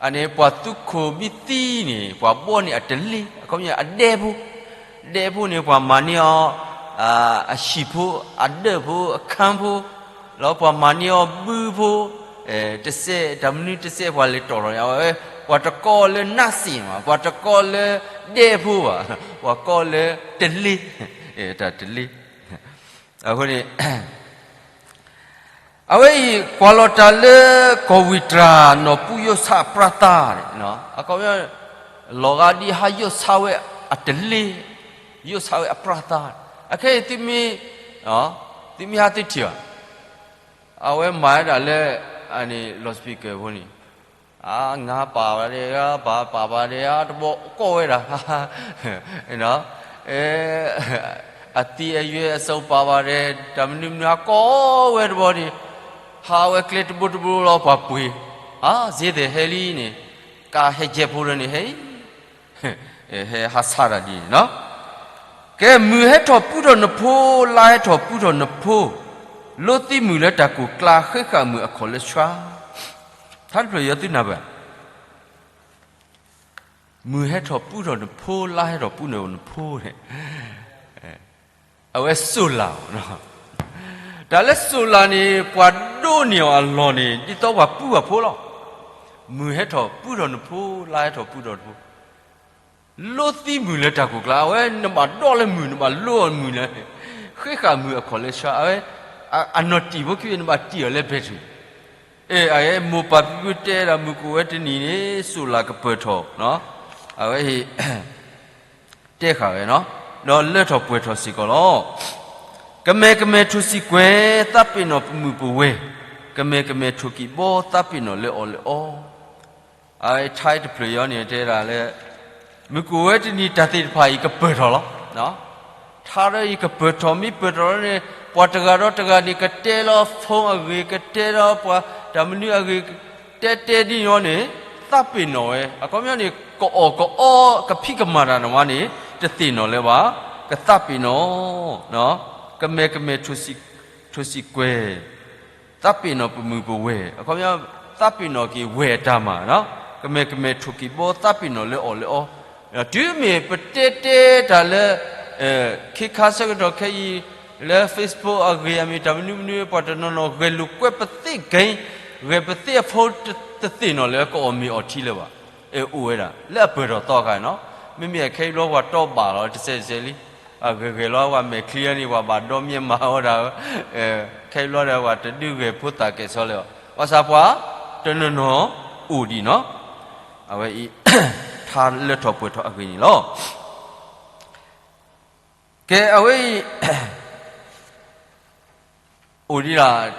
အန့ၣ်ပှၤသူခိၣ်မ့ၢ်သံန့ၣ် ပှၤဘီန့ၢ်အတလ့, အခီပညီအဒဲဖိ, ဒဲဖိန့ၣ် ပှၤမၤန့ၢ်အီၤ အဟံၣ်ဖိ, အဒၢၣ်ဖိ, အခၢၣ်ဖိ, လီၤပှၤမၤန့ၢ်အီၤဘုဖိ, တစဲး တၢ်မနုၤတစဲး ပှၤလဲၤတီၣ်ထီၣ်န့ၣ် အဝဲ ပှၤတကိးလၢနးစ့ၣ်မး, ပှၤတကိးလၢဒဲဖိဘၣ်, ပှၤကိးလၢတလ့, တၢ်တလ့, အဃိန့ၣ် အဝဲအံၤ ကွၢ်လီၤတၢ်လၢကီၢ်ဝ့ၢ်တြၢ် နီၢ်ပူၤယိၣ်ဆါအပြၢ်သါန့ၣ်, အခီပညီ လီၤဂာ်ဒ်ဟးယိၣ်ဆါဝဲအတလ့, ယိၣ်ဆါဝဲအပြၢ်သါ, အခဲအံၤသုမ့ၢ်, သုမ့ၢ်ဟးသုထံၣ်ဘၣ်, အဝဲမၤဝဲဒၣ်လၢ အန့ၣ် loudspeaker ဖိန့ၣ်, အ ငါပာ်ပါတယ်, ပာ်ပါတယ်, အတဘီကိးဝဲဒၣ် အသီအယွဲအစုံပာ်ပါတယ်, တၢ်မနုၤမနုၤဟးကိးဝဲတဘီန့ၣ်, ဟးဝဲကျဲတဘိတဘိလီၤ ပှၤပှ့ၤ, အ ဈေးသည်ဟဲလံန့ၣ်, ကဟဲကဲဖိလၢန့ၣ်ဟဲ, ဟဲဟးဆါတၢ်ဒ်န့ၣ်လီၤ. ကဲ မုၢ်ဟဲထီၣ်ပူထီၣ်နဖိ, လါဟဲထီၣ်ပူထီၣ်နဖိ, လိသံမုၢ်လၢတၢ်ကိၢ်ကျါ ဃ့ဃာ်မုၢ်အခီၣ်လၢဆှါ, ထါတဖျၢၣ်ယွၤသုနၢ်ပၢၢ် မုၢ်ဟဲထီၣ်ပူထီၣ်နဖိ, လါဟဲထီၣ်ပူထီၣ်နဖိန့ၣ်, အဝဲ solar န့ၣ်, တၢ်လၢ solar န့ၣ် ပှၤဒိးန့ၢ်အီၤအလီၢ်န့ၣ် ဒ်သိးပှၤပူအဖိလီၤ. မုၢ်ဟဲထီၣ်ပူထီၣ်နဖိ, လါဟဲထီၣ်ပူထီၣ်နဖိ, လိသံမုၢ်လၢတၢ်ကိၢ်ကျါ, အဝဲနဘၣ်ဒိးလၢမုၢ်, နဘၣ်လိအီၤမုၢ်လၢ ဃ့ဃာ်မုၢ်အခီၣ်လၢဆှါ, အဝဲ အနီၢ်တံၢ်ဖိခံ နဘၣ်တံၢ်အီၤလၢ battery. အဲ အဝဲမိၢ်ပၢ်ဖံဖုတဲဒၣ် မုၢ်ကအိၣ်ဝဲတနံၤန့ၣ် solar ကပၢၢ်ထီၣ်, အဝဲ တဲဃာ်ဝဲ, ဒီးလၢထီၣ်ပှဲၤထီၣ်စ့ၢ်ကီးလီၤ. ကမဲာ်ကမဲာ်ထိၣ်စံၣ်ကွဲၤ, သးပ့ၤနီၣ်ပမုၢ်ပဝဲၢ်, ကမဲာ်ကမဲာ်ထိၣ်ကံၢ်ဘီ သးပ့ၤနီၣ်လၢအီၣ်လၢအီ. အဝဲထါအံၤတဖျၢၣ်အံၤန့ၣ် တဲဒၣ်လၢ မုၢ်ကအိၣ်ဝဲတနံၤ တၢ်သ့ၣ်တဖၣ်အံၤကပၢၢ်ထီၣ်လီၤ. ထါဒီးအံၤကပၢၢ်ထီၣ်, မ့ၢ်ပၢၢ်ထီၣ်လီၤန့ၣ် ပှၤတဂၤဒီးတဂၤန့ၣ် ကတဲလီၤ phone အဂ့ၢ်, ကတဲလီၤပှၤတၢ်မနုၤအဂ့ၢ်, တဲတဲဒ်န့ၣ်န့ၣ် သးပ့ၤနီၣ်ဝဲ, အခီပညီန့ၣ် ကအီၣ်ကအီ ကဖံးကမၤတၢ်န့ၣ်ဝဲန့ၣ် တသ့ၣ်နီၣ်လၢၤဘၣ်, ကသးပ့ၤနီၣ်, ကမဲာ်ကမဲာ်ထိၣ်စံၣ်ကွဲၤ သးပ့ၤနီၣ်ပမုၢ်ပဝဲၢ်, အခီပညီ သးပ့ၤနီၣ်က့ၤဝဲၢ်အတၢ်မၤ, ကမဲာ်ကမဲာ်ထိၣ်ကံၢ်ဘီ သးပ့ၤနီၣ်လၢအီၣ်လၢအီ. တုၤမ့ၢ်ပတဲတဲတၢ်လၢ ခ့ခါဆၢကတီၢ်ခဲအံၤ လၢ Facebook အဂ့ၢ် အမ့ၢ်တၢ်မနုၤမနုၤ ပှၤတနီၤနီၤ ဂဲၤလိာ်ကွဲပသ့ၣ်က့, ဂဲၤပသ့ၣ်အဖိ တသ့ၣ်နီၣ်လၢ ကအီၣ်မ့ၤအီထံလၢၤဘၣ်. အဲ အိၣ်ဝဲဒၣ် လၢအပၢၢ်ထီၣ်သီခါန့ၣ်, မ့မ့ၢ်အခဲအံၤဘျီ ပှၤတီဘၣ်လီၤ တစဲးတစဲးလံ. ဂဲၤဂဲၤလီၤ ပှၤမဲာ်ချံအံၤန့ၣ် ပှၤဘၣ်ဒီမ့ၢ်မၤဝဲဒၣ်, ခဲအံၤဘျီဒီး ပှၤတဒုးဂဲၤဖိသၣ်ကဲၣ်ဆီလၢၤဘၣ်. ဘၣ်ဆၣ်ပှၤတနီၤနီၤအိၣ်ဒံးန့ၣ်, အဝဲအံၤ ထါလၢထီၣ်ပှဲၤထီၣ်အဂ့ၢ်န့ၣ်လီၤ. ကဲ အဝဲအံၤ အိၣ်ဒံးဒၣ်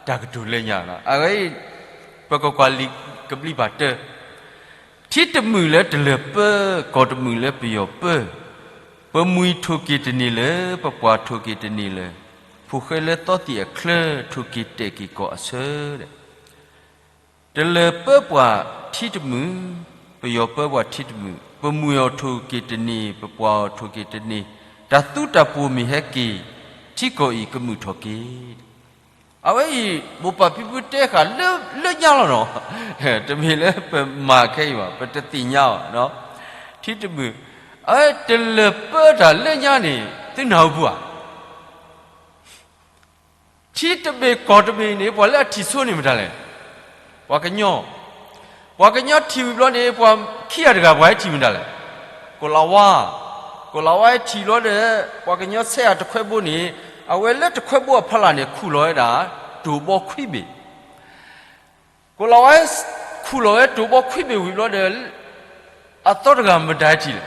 တၢ်ကတိၤလၢညါ, အဝဲအံၤ ပကကွၢ်လံာ်ကဘျံးပၤတၢ, ထံတမုာ်လၢတလၢၤပၢ, ကီၢ်တမုာ်လၢပယီၤပၢ, ပမှံၤထိၣ်က့ၤတန့ၢ်လၢၤ, ပပှၢ်ထိၣ်က့ၤတန့ၢ်လၢၤ, ဖိၣ်ဃဲလၢသီသံၣ်အချၢ, ထိၣ်က့ၤတဲာ်က့ၤကီၢ်အဆၢဒီး တလၢၤပၢပှၤထံတမုာ်, ပယီၤပၢပှၤထံတမုာ်, ပမှံၤအီၤထိၣ်က့ၤတန့ၢ်, ပပှၢ်အီၤထိၣ်က့ၤတန့ၢ်, တၢ်သူတၢ်ပှိၤမ့ၢ်ဟဲက့ၤ, ထံကီၢ်အံၤကမုာ်ထီၣ်က့ၤ. အဝဲအံၤ မိၢ်ပၢ်ဖံဖုတဲဃာ်လၢညါလီၤနီၤ, တမ့ၢ်လၢပမၤခဲအံၤဘၣ်, ပတသ့ၣ်ညါဘၣ်, ထံတမုာ်, အဝဲတလၢၤပၢတၢ်လၢညါန့ၣ် သုနၢ်ဟူပှၤ ထံတဘ့ၣ်ကီၢ်တဘ့ၣ်န့ၣ် ပှၤလၢအထံၣ်ဆိန့ၣ်မတၤလဲၣ်, ပှၤကညီ, ပှၤကညီထံၣ်ဝံၤဘျီန့ၣ် ပှၤခံဂၤတဂၤ ပှၤဟဲထံၣ်မတၤလဲၣ်, ကိၤလၤဝါ, ကိၤလၤဝါဟဲထံၣ်ဘျီဒီး ပှၤကညီဆဲးအတခွဲဘိန့ၣ်, အဝဲလၢတခွဲဘိအဖီလာ်န့ၣ် ခူၣ်လီၤဝဲဒၣ် တိၢ်ဘီခွံဘ့ၣ် ကိၤလၤဝါဟဲခူၣ်လီၤဝဲတိၢ်ဘီခွံဘ့ၣ်ဝံၤဘျီဒီး အသီတဂၤမတၤဟဲထံၣ်လဲၣ်,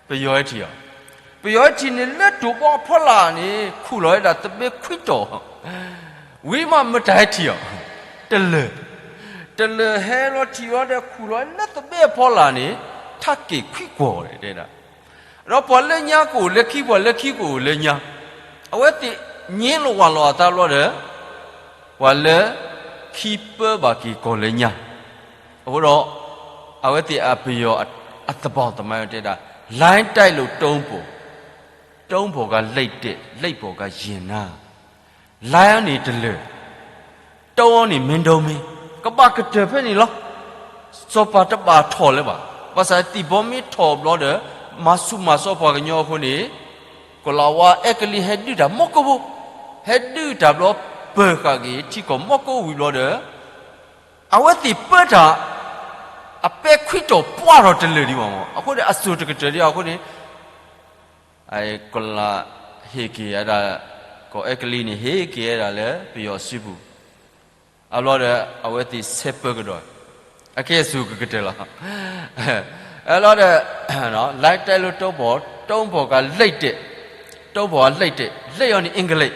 ပယီၤဟဲထံၣ်အီၤ, ပယီၤဟဲထံၣ်န့ၣ်လၢတိၢ်ဘီအဖီလာ်န့ၣ် ခူၣ်လီၤဝဲဒၣ်သဘ့ခွံတီၤ, ဝံၤမးမတၤဟဲထံၣ်အီၤ, တလၢၤ, တလၢၤဟဲလီၤထံၣ်အီၤဒီးခူၣ်လီၤလၢသဘ့အဖီလာ်န့ၣ် ထးက့ၣ်ခွံကွီၢ်တဲဒၣ် ဒီးပှၤလၢညါကအိၣ်လၢခံ ပှၤလၢခံကအိၣ်လၢညါ, အဝဲသ့ၣ်ညံလိာ်ဝးလိာ်အသးဘျီဒီး ပှၤလၢခံပၢဘၣ်က့ၤကီၢ်လၢညါ, အဃိဒီး အဝဲသ့ၣ်အပယီၤအသဘီၣ်သမိုင်းတဲဒၣ် လိုင်းတိုက်လို့တုံးဖော်, တုံးဖော်က လက်တက်, လက်ပေါ်က ရင်နာ, လိုင်းန့ၣ်တလၢၤ တုံးန့ၣ်မ့ၢ်ဒိမ့ၢ်, ကဘၣ်ကတၢၢ်ဖဲန့ၣ်လီၤ. စီၤပၤတဘၣ်ထီၣ်လၢၤဘၣ်. ဘၣ်ဆၣ်သံၣ်ဘီမ့ၢ်ထီၣ်ဘျီဒီး မၤဆူၣ်မၤစီပှၤကညီအဃိန့ၣ်, ကီၤလၤဝါအဲကလံးဟဲဒုးတၢ်မီၢ်ကိၢ်ဘိ, ဟဲဒုးတၢ်ဘျီပၢၤဃာ်က့ၤထံကီၢ်မီၢ်ကိၢ်ဝံၤဘျီဒီး အဝဲသ့ၣ်ပၢတၢ် အပဲခွံတီၤပှၢ်ထီၣ်တလၢာ်ဒံးဘၣ်မး. အဃိန့ၣ် အစိၤတကတၢၢ်ဒံးအဃိန့ၣ် ကီၤလၤဟ့ၣ်က့ၤဝဲဒၣ်, ကီၢ်အဲကလံးန့ၣ် ဟ့ၣ်က့ၤဝဲဒၣ်လၢပယီၤစုပူၤ, အဘျီဒီး အဝဲသ့ၣ်ဆဲးပၢကဒီး, အကဲအစိၤကကတၢၢ်လီၤ. အဘျီဒီး လိုင်းတိုက်လို့တုံးဖော်, တုံးဖော်က လက်တက်, တုံးဖော်က လက်တက်, လက်အီၤန့ၣ် အင်္ဂလိပ်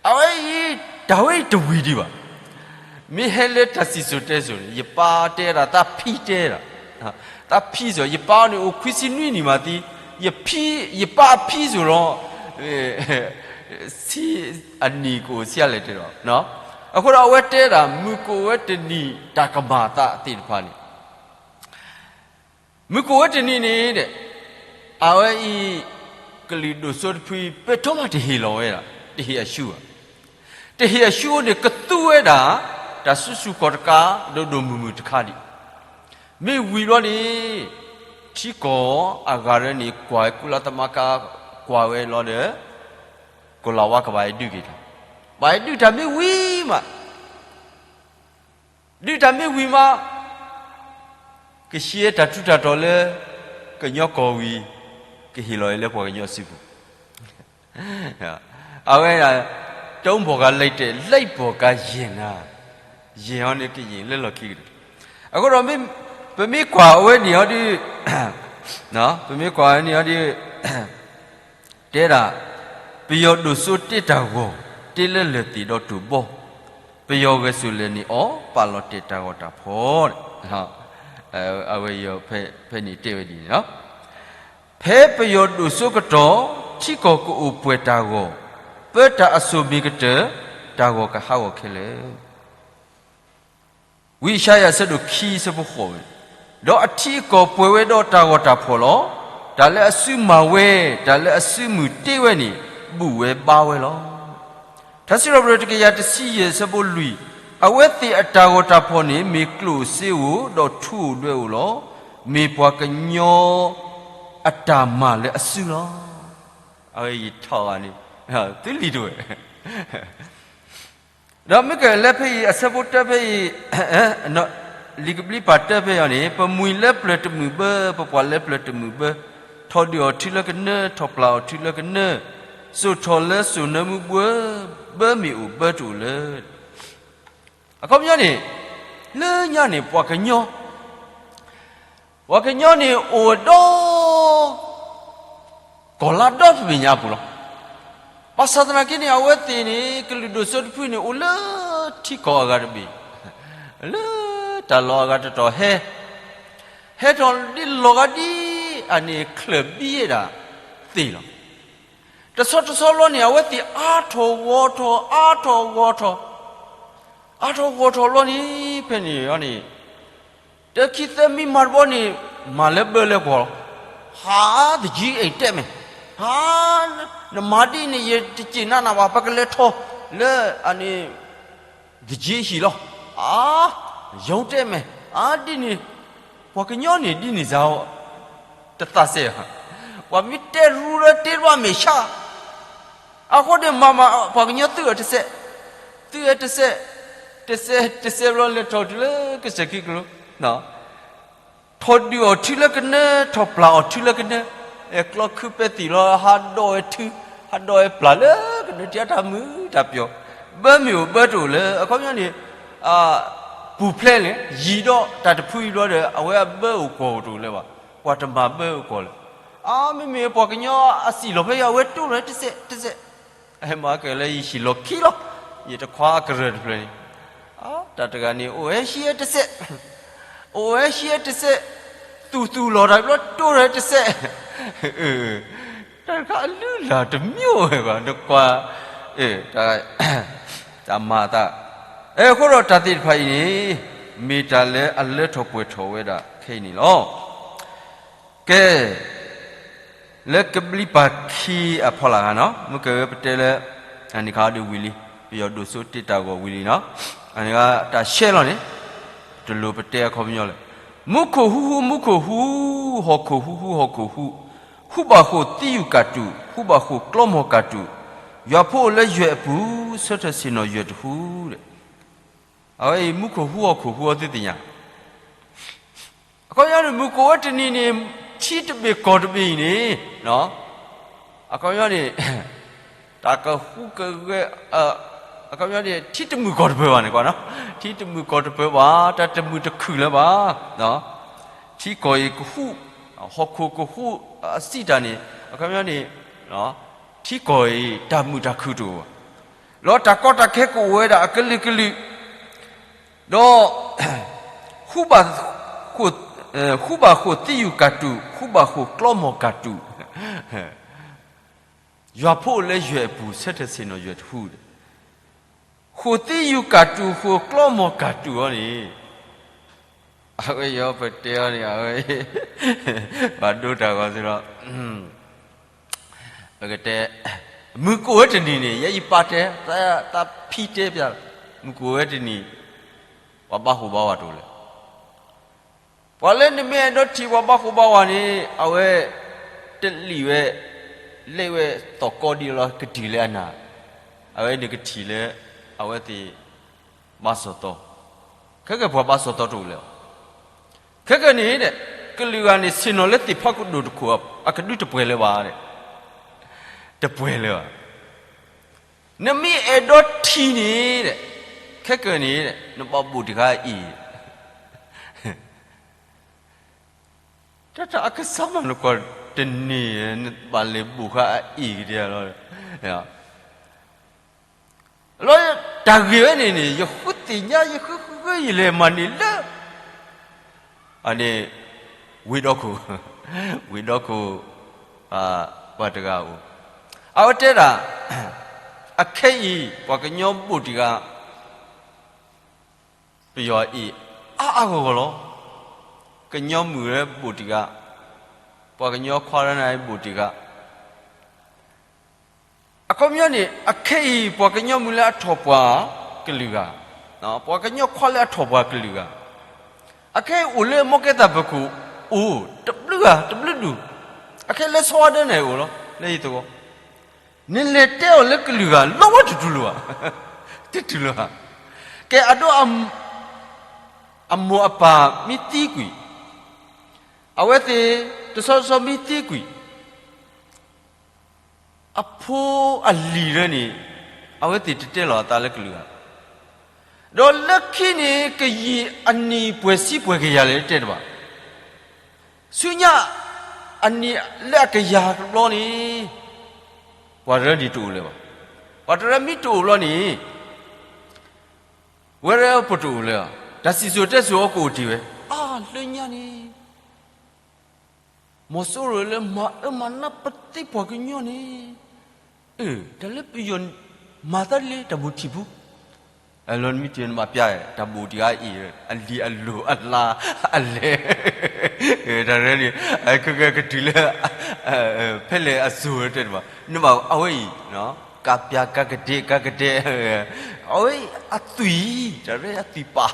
အဝဲအံၤ တၢ်ဝဲအံၤတဝံၤဒံးဘၣ်. မ့ၢ်ဟဲလၢတၢ်စံၣ်စိၤတဲစိၤန့ၣ် ယပၢ်တဲဒၣ် သးဖံတဲဒၣ်, သးဖံစိၤ ယပၢ်အီၤန့ၣ်အိၣ်ခွံဆံနွံနံၣ်မးသံ, ယဖံ, ယပၢ်အဖံစိၤလီၤ, ဆံ, အနံၣ်ကအိၣ်ဆံးအါလဲၣ်တဲဒီး, အဃိဒီးအဝဲတဲဒၣ် မုၢ်ကအိၣ်ဝဲတနံၤတၢ်ကမၤအသးသ့ၣ်တဖၣ်န့ၣ် မုၢ်ကအိၣ်ဝဲတနံၤန့ၣ်ဒီး အဝဲအံၤ ကလုာ်ဒိၣ်စိတဖု ပဲထီၣ်မးတဟ့ၣ်လီၤဝဲဒၣ်, တဟ့ၣ်အရှုံးဘၣ်. တဟ့ၣ်အရှုံးအဃိန့ၣ် ကသူဝဲဒၣ် တၢ်စုဆူၣ်ခီၣ်တကး ဒိၣ်ဒိၣ်မုၢ်မုၢ်တခါဒံး. မ့ၢ်ဝံၤဘျီန့ၣ် ထံကီၢ်အဂၤရၢန့ၣ် ကွၢ်ဝဲ ကုလသမဂ္ဂ ကွၢ်ဝဲလီၤဒီး ကိၤလၤဝါကဘၣ်အဲၣ်ဒုးက့ၤတၢ်, ဘၣ်အဲၣ်ဒုးတၢ်မ့ၢ်ဝံၤမး, ဒုးတၢ်မ့ၢ်ဝံၤမး ကဆှၢတၢ်ထူးတၢ်တီၤလၢ ကညီကီၢ်ဝံၤ ကဟ့ၣ်လီၤအံၤလၢပှၤကညီစုပူၤ အဝဲဒၣ် တၢ်အိၣ်ဘီၣ်ကါလဲၤတဲာ် လဲၤဘီၣ်ကါယဲၢ်နၤ, ယဲၢ်ဟီန့ၣ်ကယဲၢ်လၢလီၢ်ခံကတၢၢ်. အဃိဒီး ပမ့ၢ်ကွၢ်အဝဲန့ၣ်အီၤဒီး ပမ့ၢ်ကွၢ်အဝဲန့ၣ်အီၤဒီး တဲဒၣ် ပယီၤဒိၣ်စိတ့တၢ်ဂီၤ တ့လၢလၢၢ်သ့ၣ်ဒီးတိၢ်ဘီ, ပယီၤဂဲၤဆူၣ်လဲၤန့ၢ်အီၤ ပာ်လီၤတဲာ်တၢ်ဂီၤတၢ်ဖီၣ် အဝဲယီၤဖဲန့ၣ်တဲဝဲဒ်န့ၣ်လီၤ. ဖဲပယီၤဒိၣ်စိကတီၢ် ထံကီၢ်ကအိၣ်ပှဲၤတၢ်ဂီၤ, ပၢတၢ်အစိၣ်မ့ၢ်ကတၢၢ် တၢ်ဂီၤကဟးဂီၤခဲလၢာ်. ဝံယၡါယၤအဆၢဒိၣ်ခံဆၢဖိဃိးဝဲ, ဒီးအထံအကီၢ်ပှဲၤဝဲဒီးတၢ်ဂီၤတၢ်ဖီၣ်လီၤ. တၢ်လၢအစုမၤဝဲ, တၢ်လၢအစုမုၢ်တ့ဝဲန့ၣ် ဘူၣ်ဝဲဘါဝဲလီၤ. ထါစံးထီၣ်ပတြၢၤတကယၤတဆံယဲၢ်ဆၢဖိလွံၢ်, အဝဲသ့ၣ်အတၢ်ဂီၤတၢ်ဖီၣ်န့ၣ် မ့ၢ်ကျိၣ်စ့ဧိၤ ဒီးထူဧိၤဒွဲဧိၤလီၤ. မ့ၢ်ပှၤကညီအတၢ်မၤလၢအစုလီၤ. အဝဲယထီၣ်ဂၤန့ၣ် သုလံၤတဝဲ ဒီးမ့ၢ်ကလဲၤဖဲအံၤ အဆၢဖိတၢဖဲအံၤ, လံာ်ကဘျံးပၤတၢဖဲအံၤန့ၣ် ပမှံၤလၢပျၢၤတမုာ်ဘၢ, ပပှၤလၢပျၢၤတမုာ်ဘၢ, ထီၣ်ဒုၣ်အီၤထုလၢကနၢ, ထီၣ်ပျၢ်အီၤထုလၢကနၢ, စိာ်ထီၣ်လၢစိာ်နၢမူဘှၢ, ဘၢမ့ၢ်အိၣ်ဘၢတအိၣ်လၢ အခီပညီန့ၣ် လၢညါန့ၣ် ပှၤကညီ ပှၤကညီန့ၣ်အိၣ်ဒီး ကီၢ်လါဒီတဘ့ၣ်ညါအပူၤလီၤ. ဘၣ်ဆၣ်သနာ်က့န့ၣ် အဝဲသ့ၣ်န့ၣ် ကလုာ်ဒိၣ်စိတဖုန့ၣ် အိၣ်လၢထံကီၢ်အဂၤတဘ့ၣ်, လၢတၢ်လီၢ်အဂၤတတီၤဟဲ, ဟဲထီၣ်ဒ်လီၤဂာ်ဒ်အန့ၣ် ချၢၣ်ဘံဒၣ်သ့ၣ်လီၤ. တဆီတဆီဘျီန့ၣ် အဝဲသ့ၣ်အါထီၣ်ဂီၤထီၣ် အါထီၣ်ဂီၤထီၣ် အါထီၣ်ဂီၤထီၣ်ဘျီန့ၣ် ဖဲန့ၣ်န့ၣ် တၢခံသၢမံမၤတဘျီန့ၣ် မၤလၢဘၢလၢကွီၤလီၤ. ဟး သကံအံၤတဲာ်မဲာ်, ဟး နမၤဒ်န့ၣ် ယတစံးနၤနၤဘၣ် ပကလဲၤထီၣ်လၢအန့ၣ် သကံဟံၣ်လီၤ. အါ ယုံတဲာ်မဲာ် အါဒ်န့ၣ် ပှၤကညီန့ၣ်ဒ်န့ၣ်စ့ၢ် တသးစဲးဘၣ်. ပှၤမ့ၢ်တဲရူလၢတ့တဘၣ်မဲာ်ဆှး အဃိန့ၣ်မၤမၤ ပှၤကညီသုးအတစဲး, သုးအတစဲး, တစဲး တစဲးဘျီလဲၤထီၣ်တုၤလၢကစၢၢ်ခံကလိ, ထီၣ်ဒုၣ်အီၤထုလၢကနၢ, ထီၣ်ပျၢ်အီၤထုလၢကနၢ, ကျီၢ်ခုပဲသံၣ်လီၤ ဟးဒီးဝဲထု, ဟးဒီးဝဲပျၢ်လၢကနၢ တံၢ်တၢ်မုာ်တၢ်ပျီၤ, ဘၢမ့ၢ်အိၣ်ဘၢတအိၣ်လၢ အခီပညီန့ၣ် ပူၤဖျဲးလဲၣ် ယံာ်ဒီးတၢ်တဖုအံၤဘျီဒီး အဝဲအဘၢအိၣ်ကွီၢ်အိၣ်တအိၣ်လၢၤဘၣ်, ပှၤတမၤဘၢအိၣ်ကွီၢ်လၢၤ. အါ မ့မ့ၢ်ပှၤကညီအစံၣ်လီၤဖဲယၤ အဝဲတိၢ်ရဲတစဲးတစဲး, ဟဲမၤကလဲၤယဟံၣ်လီၢ်ခံလီၤ, ယတခွါကရၢၢ်တဖျၢၣ်န့ၣ်, တၢ်တဂၤန့ၣ် အိၣ်ဝဲဟံးဝဲတစဲး, အိၣ်ဝဲဟံးဝဲတစဲး, သူၣ်သူၣ်လီၤတၢ်ဘျီတိၢ်ရဲတစဲး, တၢ်တခါအလုၢ်လၢ်တမံၤဝဲဘၣ် နကွၢ်, တၢ်မၤအသး, အဃိဒီးတၢ်သ့ၣ်တဖၣ်အံၤန့ၣ် မ့ၢ်တၢ်လၢအလၢထီၣ်ပှဲၤထီၣ်ဝဲဒၣ်ခဲအံၤန့ၣ်လီၤ. ကဲ, လၢကဘျံးပၤခံအဖီလာ်ဂၤနီၤ မ့ၢ်ကဝဲပတဲလၢ အန့ၣ်ခါဒီးဝံၤလံ, ပယီၤဒိၣ်စိတ့တၢ်ဂီၤဝံၤလံနီၤ, အန့ၣ်ဂၤတၢ်ရှဲလီၤန့ၣ်, တလိၣ်ပတဲအခီပညီလၢၤ, မူခိၣ်ဟူဟူမူခိၣ်ဟူ, ဟီၣ်ခိၣ်ဟူဟူဟီၣ်ခိၣ်ဟူ, ဟူဘၣ်ဃိၣ်သံယုၢ်ကၢ်တူာ်, ဟူဘၣ်ဃိၣ်ကျီမီၤကၢ်တူာ်, ယွၤဖိအိၣ်လၢယွဲၢ်အပူၤ, ဆၢထၢၣ်ဆ့ၣ်နီၤယွဲၢ်တဟူ, အဝဲအံၤမူခိၣ်ဟူဟီၣ်ခိၣ်ဟူအီၤသုသ့ၣ်ညါ အခီပညီန့ၣ် မုၢ်ကအိၣ်ဝဲတနံၤန့ၣ် ထံတဘ့ၣ်ကီၢ်တဘ့ၣ်အံၤန့ၣ်, အခီပညီန့ၣ် တၢ်ကဟူးကဂဲၤ, အခီပညီန့ၣ် ထံတမုာ်ကီၢ်တပၢၤဘၣ်န့ၣ်ကွၢ်, ထံတမုာ်ကီၢ်တပၢၤဘၣ်, တၢ်တမုာ်တခုၣ်လၢၤဘၣ်, ထံကီၢ်အံၤကဟူး, ဟီၣ်ခိၣ်ကဟူး, အစံးတၢ်န့ၣ် အခီပညီန့ၣ် ထံကီၢ်အံၤ တၢ်မုာ်တၢ်ခုၣ်တအိၣ်ဘၣ်, လီၤတၢ်ကီတၢ်ခဲကအိၣ်ဝဲဒၣ်အကလုာ်ကလုာ်, ဒီး ဟူဘၣ်ဃိၣ်သံယုၢ်ကၢ်တူာ်, ဟူဘၣ်ဃိၣ်ကျီမီၤကၢ်တူာ်, ယွၤဖိအိၣ်လၢယွဲၢ်အပူၤ ဆၢထၢၣ်ဆ့ၣ်နီၤယွဲၢ်တဟူဒီး, ဃိၣ်သံယုၢ်ကၢ်တူာ် ဃိၣ်ကျီမီၤကၢ်တူာ်အီၤန့ၣ်, အဝဲယီၤပတဲအီၤန့ၣ် အဝဲ ဘၣ်ဒိတၢ်ဂီၤသုလီၤ. ပကတဲ မုၢ်ကအိၣ်ဝဲတနံၤန့ၣ် ယဲယပၢ်တဲ, တၢ်ဖံတဲပျး, မုၢ်ကအိၣ်ဝဲတနံၤ ပှၤဘၣ်ဟူးဘၣ်ဝးတအိၣ်လၢၤ. ပှၤလၢနမ့ၢ်အဲၣ်ဒိးထံၣ်ပှၤဘၣ်ဃိဘၣ်ဝါန့ၣ် အဝဲတလံာ်ဝဲ, လဲၤဝဲသီၣ်ကီဒံးလီၤ ကတုၤလၢအနၢ်, အဝဲန့ၣ်ကထံၣ်လၢ အဝဲသ့ၣ် ဘၣ်စီၣ်သီ, ခဲကဲပှၤဘၣ်စီၣ်သီတအိၣ်လၢၤဘၣ်. ခဲကဲန့ၣ် ကလုာ်ဂၤန့ၣ် ဆ့ၣ်နီၤလၢသ့ၣ်ဖးကဒိၣ်တခိၣ်အကဒုတပှဲၤလၢၤဘၣ်, တပှဲၤလၢၤဘၣ်. နမ့ၢ်အဲၣ်ဒိးထံၣ်န့ၣ်, ခဲကဲန့ၣ် နဘၣ်ဘိၣ်တဂၤအ့ၣ် တၢ်တၢ်အကစၢ်မၤနကွၢ်တန့ၢ် နဘၣ်လဲၤဘိၣ်ဃာ်အအ့ၣ်ကဒဲလီၤ. လီၤ တၢ်ဂ့ၢ်ဝဲန့ၣ်န့ၣ် ယဃုသ့ၣ်ညါ ယဃုဃုဃု ယလဲၤမၤန့ၢ်လၢ အန့ၣ် ဝ့ၢ်ဒီခိၣ်, ဝ့ၢ်ဒီခိၣ် ပှၤတဂၤအိၣ်, အဝဲတဲဒၣ် အခဲအံၤ ပှၤကညီဘိၣ်တဂၤ ပယီၤအ့ၣ်အါအါဂီၢ်ဂီၢ်လီၤ. ကညီမုၣ်လၢဘိၣ်တံၢ်ဂၤ, ပှၤကညီခွါလၢနၤဘိၣ်တံၢ်ဂၤ, အခီပညီန့ၣ် အခဲအံၤ ပှၤကညီမုၣ်လၢအထီၣ်ပှၤကလုာ်ဂၤ, ပှၤကညီခွါလၢအထီၣ်ပှၤကလုာ်ဂၤ, အခဲအံၤအိၣ်လၢမီၢ်ကဲသးပၢၤခိၣ်အိၣ် တဘျုးဂၤတဘျုးဒူၣ်, အခဲလၢဆီဝါဒၢနၤအိၣ်လီၤ လၢယသဝီ နလဲၤတဲအီၤလၢကလုာ်ဂၤ လီၤဝဲတတူၢ်လိာ်ဘၣ်, တတူၢ်လိာ်ဘၣ်. ကဲအဒိ အမိၢ်အပၢ်မ့ၢ်သံကွံာ်, အဝဲသ့ၣ်တဆီဆီမ့ၢ်သံကွံာ်, အဖိအလံၤလၢန့ၣ် အဝဲသ့ၣ်တတဲလီၤအသးလၢကလုာ်ဂၤ, ဒီးလၢခံန့ၣ် ကယံာ်အနံၣ်ပှဲၤဆံပှဲၤကယၤလဲၣ်တဲတဘၣ် ဆူညါ အနံၣ်လၢအကယၤတဘျီန့ၣ် ပှၤတရၢန့ၣ်တအိၣ်လၢၤဘၣ်. ပှၤတရၢမ့ၢ်တအိၣ်ဘျီန့ၣ် ဝဲရဲပတအိၣ်လၢၤဘၣ်. တၢ်စံၣ်စိၤတဲစိၤအကအိၣ်တ့ၢ်ဝဲ, အါ လၢညါန့ၣ် မီၤစိရိၤလၢမၤအၢမၤနးပသ့ပှၤကညီန့ၣ်, အၢ တၢ်လၢပယီၤမၤသးဒ်လဲၣ် တၢ်ဘူးထံၣ်ဖူ လီၤနမ့ၢ်တုၤနဘၣ်ပျၢ် တၢ်ဘူးတံၢ်ဂၤအံၤ အလံၤအလိၤအလါအလဲၢ်, တၢ်ရဲန့ၣ် ကကကတုၤလၢ ဖဲလဲၣ်အစိၤတဲတဘၣ် နဘၣ်အဝဲအံၤ ကးပျၢ်ကးကဒဲကးကဒဲ, အဝဲအသွံၣ် တၢ်ရဲအသွံၣ်ပာ်,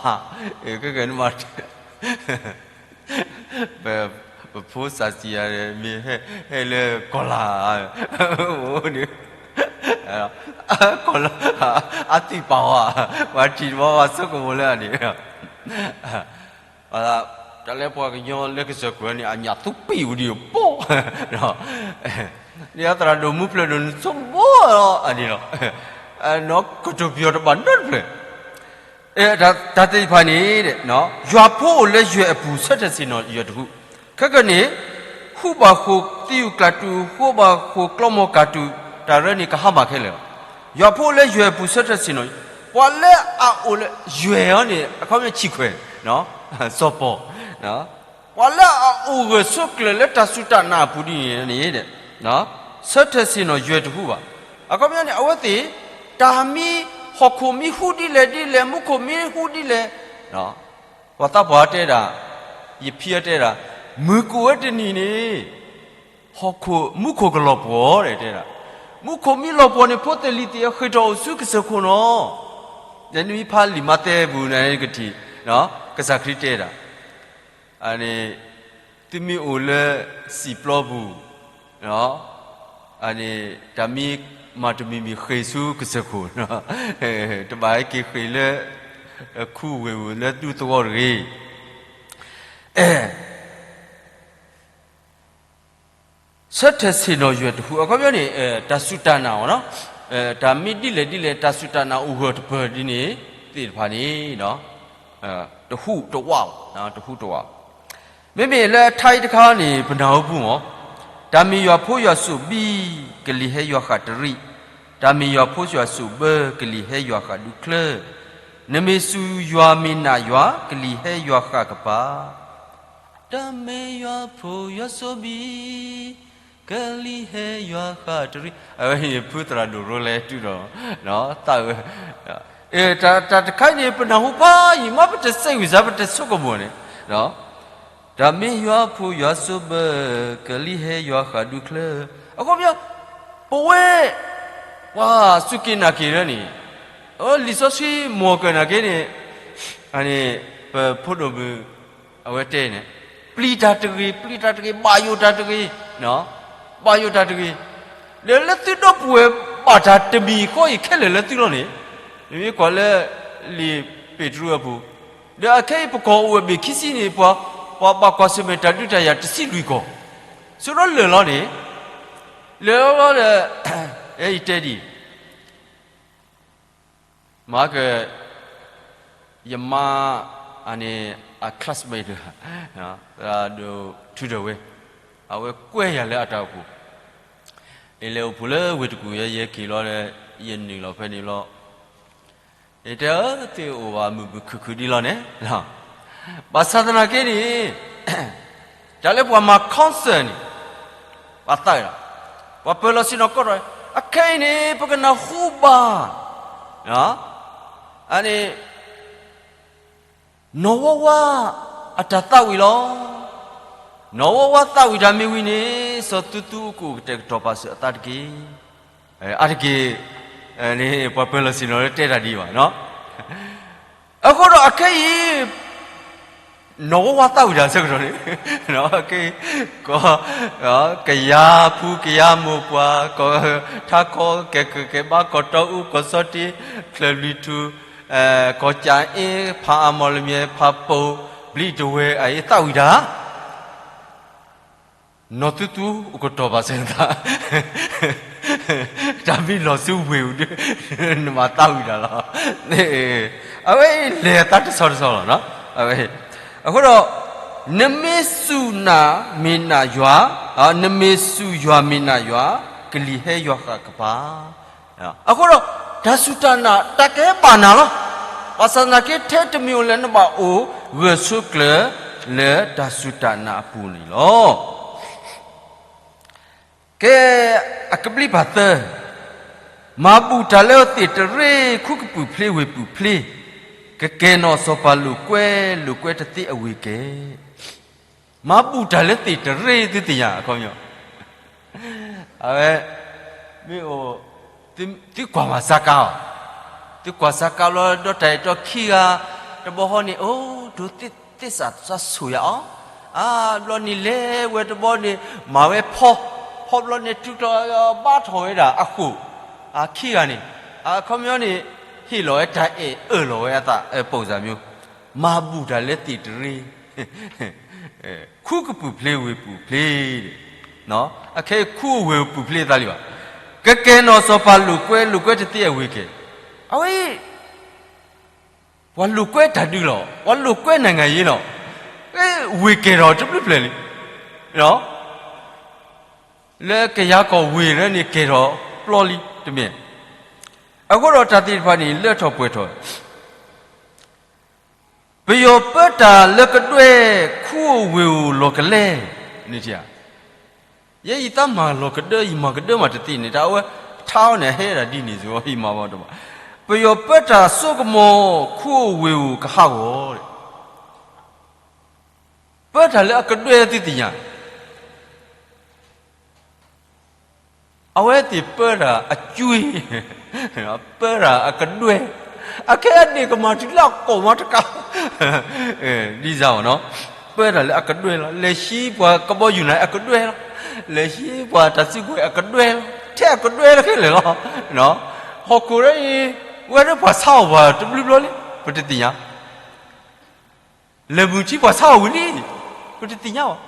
ကကနဘၣ် ပဖိစၢ်စံးယၤ မ့ၢ်ဟဲလၢကီၢ်လၢ် အိၣ်န့ၣ် ကီၢ်လၢ် အသွံၣ်ပာ်ဝဲ, ပှၤထံၣ်တဘျီဘၣ်ဆိကမိၣ်လၢအန့ၣ်, တၢ်လၢပှၤကညီလၢကစၢၢ်ခိၣ်န့ၣ် အညၣ်သူပံာ်ဝံၤဒီးပီၢ်, ဒ်အသရၣ်ဒိၣ်မူဖျၢၣ်ဒိၣ်န့ၣ် ဆိကမိၣ်လီၤအန့ၣ်လီၤ, နီၢ်ကတိၤပယီၤတဘၣ်နီတဖျၢၣ် တၢ်သ့ၣ်တဖၣ်န့ၣ် ယွၤဖိအိၣ်လၢယွဲၢ်အပူၤ ဆၢထၢၣ်ဆ့ၣ်နီၤယွဲၢ်တဟူး, ခဲကနံၣ်န့ၣ် ဟူးဘၣ်ဃိာ်သံယူၢ်ကျးတုာ် ဟူးဘၣ်ဃိာ်ကျီမီၤကၤတုာ် တၢ်ရၢန့ၣ် ကဟါမၢ်ခဲလၢာ်လီၤ. ယွၤဖိအိၣ်လၢယွဲၢ်အပူၤ ဆၢထၢၣ်ဆ့ၣ်နီၤ, ပှၤလၢအအိၣ်လၢယွဲၢ်အီၤန့ၣ် အခီပညီဆံခွဲး စီၤပီၤ ပှၤလၢအအိၣ်ဂၢၢ်ဆိးကျၢၤလၢတၢ်စူၢ်တၢ်နာ်အပူၤဒ်န့ၣ်န့ၣ် ဆၢထၢၣ်ဆ့ၣ်နီၤယွဲၢ်တဟူးဘၣ်. အခီပညီန့ၣ် အဝဲသ့ၣ် တၢ်မ့ၢ်ဟီၣ်ခိၣ်မ့ၢ်ဟူးဒ်လဲၣ်ဒ်လဲၣ် မူခိၣ်မ့ၢ်ဟူးဒ်လဲၣ်, ပှၤသးပှၢ်တဲဒၣ်, ယဖံအတဲဒၣ်, မုၢ်ကအိၣ်ဝဲတနံၤန့ၣ် ဟီၣ်ခိၣ်မူခိၣ်ကလီၤပှီၢ်တဲဒၣ်, မူခိၣ်မ့ၢ်လီၤပှီၢ်န့ၣ် ဖိသ့ၣ်လံၤသ့ၣ်အဃ့ၢ်ထီၣ်အိၣ်ဆူကစၢၢ်ခိၣ်နီၤ, နမ့ၢ်ဖးလံာ်မးသဲပူၤန့ၣ်ကထံၣ်, ကစၢ်ခရံာ်တဲဒၣ် အန့ၣ် သုမ့ၢ်အိၣ်လၢစံာ်ပျီပူၤ, အန့ၣ် တၢ်မ့ၢ်မၤတမံၤမံၤဃ့ၢ်ဆူကစၢၢ်ခိၣ်, တဘၣ်ဟဲက့ၤဃ့ၢ်လၢ ခူဝ့ၢ်ဧိၤလၢသုသဝီတဂ့ၤ. ဆၢထၢၣ်ဆ့ၣ်နီၤယွဲၢ်တဟူး အခီပညီန့ၣ် တၢ်စူၢ်တၢ်နာ်အီၤ, တၢ်မ့ၢ်ဒ်လဲၣ်ဒ်လဲၣ် တၢ်စူၢ်တၢ်နာ်အိၣ်ဂၢၢ်တပၢၢ်ဒ်န့ၣ် သ့ၣ်တဖၣ်န့ၣ် တဟူးတဝး, တဟူးတဝး. မ့မ့ၢ်လၢအထါအံၤတခါန့ၣ် ပနၢ်ဟူပူၤမး, တၢ်မ့ၢ်ယွၤဖိယွၤစိၣ်ဘံၣ် ကလံၤဟဲယွၤဃၣ်တရံး, တၢ်မ့ၢ်ယွၤဖိယွၤစိၣ်ဘၢ ကလံၤဟဲယွၤဃၣ်ဒူချၢ, နမ့ၢ်စူၢ်ယွၤမ့ၢ်နာ်ယွၤ ကလံၤဟဲယွၤဃၣ်ကပၤ တၢ်မ့ၢ်ယွၤဖိယွၤစိၣ်ဘံၣ် ကလံၤဟဲယွၤဃၣ်တရံး, အဝဲန့ၣ်ဖုသရၣ်ဒိၣ်ရိလဲၤတုၤဒီး သးဝဲ, တၢ်တခါအံၤန့ၣ် ပနၢ်ဟူဖးယံာ်မး ပတစဲးဝံၤစါ ပတဆိကမိၣ်န့ၣ်, တၢ်မ့ၢ်ယွၤဖိယွၤစိၣ်ဘၢ ကလံၤဟဲယွၤဃၣ်ဒူချၢ, အခီပညီ ပဝဲ ပှၤစူၢ်က့ၤနာ်က့ၤလၢန့ၣ်, လံာ်စီဆှံမ့ၢ်ကနာ်က့ၤန့ၣ်, န့ၣ် ပဖိဒိၣ်မုၣ် အဝဲတဲန့ၣ်, ပျံၤတၢ်တဂ့ၤ, ပျံၤတၢ်တဂ့ၤ, ဘၣ်ယိၣ်တၢ်တဂ့ၤ, ဘၣ်ယိၣ်တၢ်တဂ့ၤ, ဒီးလၢသုဒီပုၢ်ဝဲၢ်ဘၣ်တၢ်တမံၤဃီအံၤခဲလၢာ်လၢသုလီၤန့ၣ်, မ့မ့ၢ်ကွၢ်လၢလံာ်ပ့းတရူးအပူၤ, ဒီးအခဲအံၤပကီၢ်အိၣ်ဝဲဘ့ၣ်ခံဆံန့ၣ် ပှၤ, ပှၤဘၣ်ကွၢ်ဆၢၣ်မဲာ်တၢ်ဒုးတၢ်ယၤတဆံလွံၢ်ကီၢ်, ဆိဒီးလၢာ်လီၤန့ၣ်, လၢာ်လီၤလီၤဒီး, ယတဲဒ်အံၤ မၤက, ယမါ, အန့ၣ်, အ classmate တဂၤ, ဒိၣ်ထူဒီးဝဲ, အဝဲကွဲယၤလၢအတၢ်အိၣ်ဖှိၣ်, ယလဲၤအိၣ်ဖှိၣ်လၢဝ့ၢ်တကူၣ် ယဲယဟဲက့ၤလီၤဒီး, ယနုာ်လီၤဖဲန့ၣ်လီၤ, ယတဲအၢ သ့ၣ်အိၣ်ဘၣ်မုာ်မုာ်ခုၣ်ခုၣ်ဒ်လီၤန့ၣ်, ဘၣ်ဆၣ်သနာ်က့န့ၣ် တၢ်လၢပှၤမၤ concert န့ၣ်, ပှၤသးဝံၣ်ဒီး, ပှၤပၢၤလီၢ်ဆ့ၣ်နီၤကီၢ်ဒီး, အခဲအံၤန့ၣ် ပကနၢ်ဟူဘၣ်, အန့ၣ်, နီၢ်ဝီဝါ, အတၢ်သးဝံၣ်လီၤ. နီၢ်ဝီဝါသးဝံၣ်တၢ်မ့ၢ်ဝံၤန့ၣ် စီၤသူသူကအိၣ်ကတဲာ်ကတီၤပာ်စၢၤအသးတက့ၢ်. အါတက့ၢ်, ပှၤပၢၤလီၢ်ဆ့ၣ်နီၤလၢတဲတၢ်ဒ်အံၤဘၣ်, အဃိဒီးအခဲအံၤ နီၢ်ဝီဝါသးဝံၣ်တၢ်ဆၢကတီၢ်န့ၣ်, က, ကယၤဖူကယၤမိၢ်ပှၢ်, ကီၢ်ထးခီ, ကဲကဲဘါ, ကီၢ်တီအူ, ကီၢ်စီတ့, ချၢၣ်လွံၢ်ထူ, ကီၢ်ကၠၣ်အ့, ဖးအမီၢ်လမၠဲ, ဖးပိၢ်, ဘျံးတဝဲ, အအံၤသးဝံၣ်တၢ် နီၢ်သူသူအိၣ်ကတီၤပာ်စၢၤသး, တၢ်မ့ၢ်လီၤဆူဝ့ၢ်အူဒု, နဘၣ်သးဝံၣ်တၢ်လီၤ. အဝဲအံၤလဲၤသးတဆီတဆီလီၤ. အဃိဒီး, နမ့ၢ်စူၢ်နာ်မ့ၢ်နာ်ယွၤ, နမ့ၢ်စူၢ်ယွၤမ့ၢ်နာ်ယွၤ, ကလံၤဟဲယွၤဃၣ်ကပၤ အဃိဒီး, တၢ်စူၢ်တၢ်နာ် တၢ်ကဟဲဘၣ်နၤလီၤ. ဘၣ်ဆၣ်သနာ်က့ ထဲတမံၤအိၣ်လၢနဘၣ်အိၣ်ဂၢၢ်ဆိးကျၢၤ လၢတၢ်စူၢ်တၢ်နာ်အပူၤန့ၣ်လီၤ. ကဲ, အကဘျံးပၤသၢ, မၤဘူၣ်တၢ်လၢသ့ၣ်တရ့ၣ် ခူကပုာ်ဖျ့ဝ့ၢ်ပူၤဖျ့, ကကဲၤနီၣ်စီၤပၤလိာ်ကွဲ, လိာ်ကွဲတသ့အဝ့ၢ်ကဲ မၤဘူၣ်တၢ်လၢသ့ၣ်တရ့ၣ် သုသ့ၣ်ညါ, အခီပညီ, အဝဲ, မ့ၢ်အိၣ်, သုကွၢ်မၤစါကါအီၤ, သုကွၢ်စါကါဘျီ ဒီးတၢ်အဲၣ်တီခံဂၤ, တဘျီဃီန့ၣ် အိၣ်ဒိးသ့ၣ်, သ့ၣ်စးစါဆိၣ်ယၤအီၤ, အါဘျီန့ၣ်လဲၤဝဲတဘျီန့ၣ် မၤဝဲဖီ, ဖီဘျီန့ၣ် ထုးထီၣ်ဘါထီၣ်ဝဲဒၣ်အဃိာ်, အခံဂၤန့ၣ်, အခီပညီန့ၣ်, ဟ့ၣ်လီၤဝဲတၢ်အဲၣ်အၢၣ်လီၤဝဲအသး, ပိာ်စၢ်မၠိ, မၤဘူၣ်တၢ်လၢသ့ၣ်တရ့ၣ် ခူကပုာ်ဖျ့ဝ့ၢ်ပူၤဖျ့, အခဲအံၤခူအိၣ်ဝ့ၢ်ပူၤဖျ့သးလံဘၣ်, ကကဲၤနီၣ်စီၤပၤလိာ်ကွဲ, လိာ်ကွဲတသ့အဝ့ၢ်ကဲ, အဝဲအံၤ, ပှၤလိာ်ကွဲတၢ်ဒုးလီၤ, ပှၤလိာ်ကွဲနၤငါယ့လီၤ, ဝ့ၢ်ကဲၤထီၣ်တဘျုးဖျၢၣ်လံ, လၢကယၤကီၢ်ဝ့ၢ်လၢန့ၣ်ကဲၤထီၣ်ပျီလံတမ့ၢ်, အဃိဒီးတၢ်သ့ၣ်တဖၣ်န့ၣ် လၢထီၣ်ပှဲၤထီၣ် ပယီၤပၢတၢ်လၢကဒွဲၣ် ခူအိၣ်ဝ့ၢ်အိၣ်လီၤကလဲ, န့ၣ်ဧါ, ယဲယသးမၤလီၤကဒၢ ယမၤကဒၢမးတသ့န့ၣ် တၢ်အဝဲထါအီၤန့ၣ် ဟဲဒၣ်ဒ်န့ၣ်စ့ၢ်ကီး ယမၤဘၣ်တဘၣ်, ပယီၤပၢတၢ်စိကမီၤ ခူအိၣ်ဝ့ၢ်အိၣ်ကဟးဂီၤ, ပၢတၢ်လၢအကဒွဲၣ်သုသ့ၣ်ညါ အဝဲသ့ၣ်ပၢတၢ်အကွံာ်, ပၢတၢ်အကဒွဲၣ်, အခဲအံၤန့ၣ်ကမၤတုၤလၢအကိာ်မီတကး, ဒ်စ့ၢ်ကီးနီၤ, ပၢတၢ်လၢအကဒွဲၣ်လီၤ, လဲၤဟံးပှၤကဘီယူၤနၤအကဒွဲၣ်လီၤ, လဲၤဟံးပှၤတၢ်စုကဝဲၤအကဒွဲၣ်လီၤ, ထဲအကဒွဲၣ်လၢခဲလၢာ်လီၤ, ဟီၣ်ခိၣ်ဒီးအံၤ, ဝဲဒၣ်ပှၤဆါအီၣ်ပှၤတဘျုးဘျီလံ, ပတသ့ၣ်ညါ လဲၤမုၢ်ထံပှၤဆါအီၣ်ဝံၤလံ, ပတသ့ၣ်ညါဘၣ်.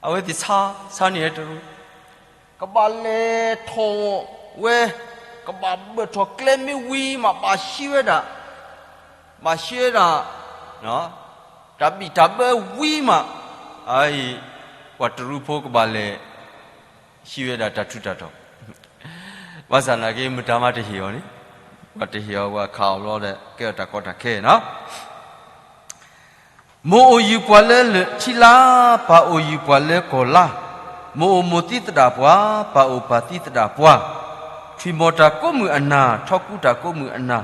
အဝဲသ့ၣ်ဆါ, ဆါန့ၢ်ဝဲတရူး, ကဘၣ်လဲၤထီၣ်ဝဲ, ကဘၣ်ဘၢၣ်ထီၣ်ကျဲမ့ၢ်ဝံၤမး ဘၣ်ဟံးဝဲဒၣ်, ဘၣ်ဟံးဝဲဒၣ်, တၢ်ဘံၣ်တၢ်ဘၢဝံၤမး, အအံၤ, ပှၤတရူးဖိကဘၣ်လဲၤ ဟံးဝဲဒၣ်တၢ်ထူးတၢ်တီၤ, ဘၣ်ဆၣ်သနာ်က့ မတၤမးတဟ့ၣ်အီၤန့ၣ်, ပှၤတဟ့ၣ်အီၤ ပှၤခးအီၤဘျီဒီး ကဲအီၤတၢ်ကီတၢ်ခဲနီၤ. မိၢ်အိၣ်ယုၢ်ပှၤလၢလၢၢ်ထံလါ, ပၢ်အိၣ်ယုၢ်ပှၤလၢကီၢ်လါ, မိၢ်အိၣ်မိၢ်သံသဒၣ်ပှၤ, ပၢ်အိၣ်ပၢ်သံသဒၣ်ပှၤ, ထွံၣ်မီၢ်တၢ်ကိးမုၢ်အနၢ်, ထီကူတၢ်ကိးမုၢ်အနၢ်,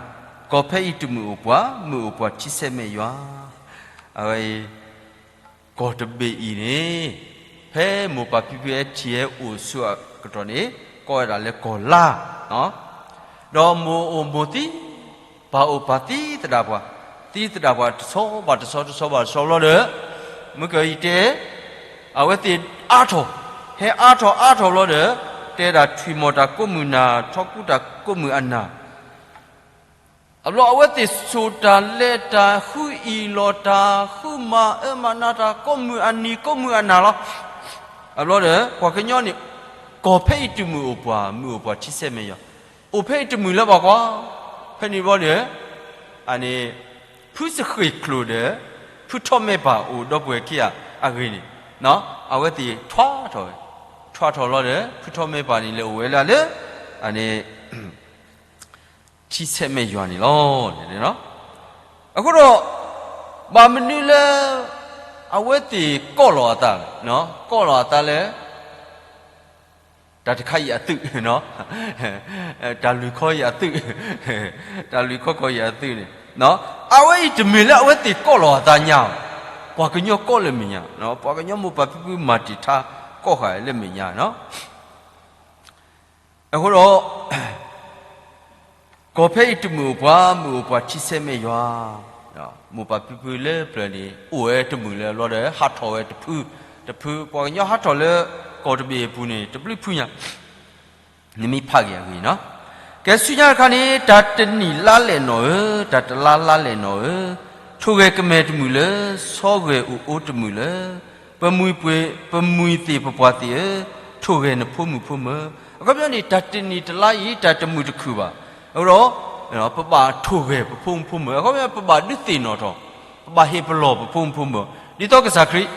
ကီၢ်ဖဲအံၤတမုာ်အိၣ်ပှၤ, မုာ်အိၣ်ပှၤထံဆဲးမဲာ်ယွၤ, အဝဲအံၤ ကီၢ်တဘ့ၣ်အံၤန့ၣ်, ဖဲမိၢ်ပၢ်ဖံဖုဟဲထံၣ်ဟဲအိၣ်ဆူအကတီၢ်န့ၣ်, ကိးဝဲဒၣ်လၢကီၢ်လါ, ဒီးမိၢ်အိၣ်မိၢ်သံ, ပၢ်အိၣ်ပၢ်သံသဒၣ်ပှၤ, သံသဒၣ်ပှၤတဆီဘၣ်တဆီ တဆီဘၣ်တဆီဘျီဒီး, မုၢ်ကယံၤတဲ, အဝဲသ့ၣ်အါထီၣ်, ဟဲအါထီၣ်အါထီၣ်ဘျီဒီး, တဲဒၣ်ထွံၣ်မီၢ်တၢ်ကိးမုၢ်နၢ် ထီကူတၢ်ကိးမုၢ်အနၢ် အဘျီအဝဲသ့ၣ်စိာ်တၢ်လဲၤတၢ် ဃုအ့ၣ်လိာ်တၢ် ဃုမၤအၢမၤနးတၢ် ကိးမုၢ်အနံၤကိးမုၢ်အနၢ်လီၤ. အဘျီဒီး ပှၤကညီန့ၣ် ကီၢ်ဖဲအံၤတမုာ်အိၣ်ပှၤ မုာ်အိၣ်ပှၤထံဆဲးမဲာ်ယွၤ, အိၣ်ဖဲအံၤတမုာ်လၢၤဘၣ်ကွၢ်, ဖဲန့ၣ်ဘျီဒီး အန့ၣ် ဖုစဃ့ၢ်ချိၣ်ဒီး ဖုထီၣ်မဲပၢ်အိၣ်ဒီပုၢ်ဝဲၢ်ခံဂၤအဂ့ၢ်န့ၣ်, အဝဲသ့ၣ်ထွါထီၣ်ဝဲ, ထွါထီၣ်လီၤဒီး ဖုထီၣ်မဲပၢ်န့ၣ်လဲၤအိၣ်ဝဲဒၣ်လၢ အန့ၣ် ထံဆဲးမဲာ်ယွၤန့ၣ်လီၤ. အဃိဒီး ဘၣ်မနုၤလၢ အဝဲသ့ၣ်ကိးလီၤအသး, ကိးလီၤအသးလၢ တၢ်တခါအံၤအသုး, တၢ်လုၢ်ခီအံၤအသုး, တၢ်လုၢ်ခီကီၢ်အံၤအသုးန့ၣ်, အဝဲအံၤတမ့ၢ်လၢအဝဲသ့ၣ်ကိးလီၤအသးညါ, ပှၤကညီကိးလၢမဲာ်ညါ, ပှၤကညီမိၢ်ပၢ်ဖံဖုမၤတ့ၢ်ထါကိးဃာ်လၢမဲာ်ညါ. အဃိဒီး ကီၢ်ဖဲအံၤတမုာ်အိၣ်ပှၤ မုာ်အိၣ်ပှၤထံဆဲးမဲာ်ယွၤ, မိၢ်ပၢ်ဖံဖုလၢပျၢၤန့ၣ် အိၣ်ဝဲတမုာ်လၢၤဘျီဒီး ဟးထီၣ်ဝဲတဖု, တဖု ပှၤကညီဟးထီၣ်လၢ ကီၢ်တဘ့ၣ်အပူၤန့ၣ် တဘျုးဖုညါ, နမ့ၢ်ဖးက့ၤအဂ့ၢ်နီၤ, ကဲဆူညါတခါန့ၣ် တၢ်တနံၣ်လါလဲၣ်နီၢ်ဧၢ, တၢ်တလါလါလဲၣ်နီၢ်ဧၢ, ထိၣ်ဂဲၤကမဲာ်တမုာ်လၢၤ, ဆီဂဲၤအိၣ်အိၣ်တမုာ်လၢၤ, ပမှံၤသ့ၣ်ပပှၢ်သ့ၣ်ဧၢ, ထိၣ်ဂဲၤနဖိမုၣ်ဖိမၢၤ, အခီပညီန့ၣ် တၢ်တနံၣ်တလါအံၤ တၢ်တမုာ်တခုၣ်ဘၣ်, အဃိဒီး ပဘၣ်ထိၣ်ဂဲၤပဖိမုၣ်ဖိမၢၤ, အခီပညီ ပဘၣ်ဒုးသ့ၣ်နီၣ်ထီၣ်, ပဘၣ်ဟ့ၣ်ပလီၢ်ပဖိမုၣ်ဖိမၢၤ, ဒ်သိးကစၢ်ခရံာ်,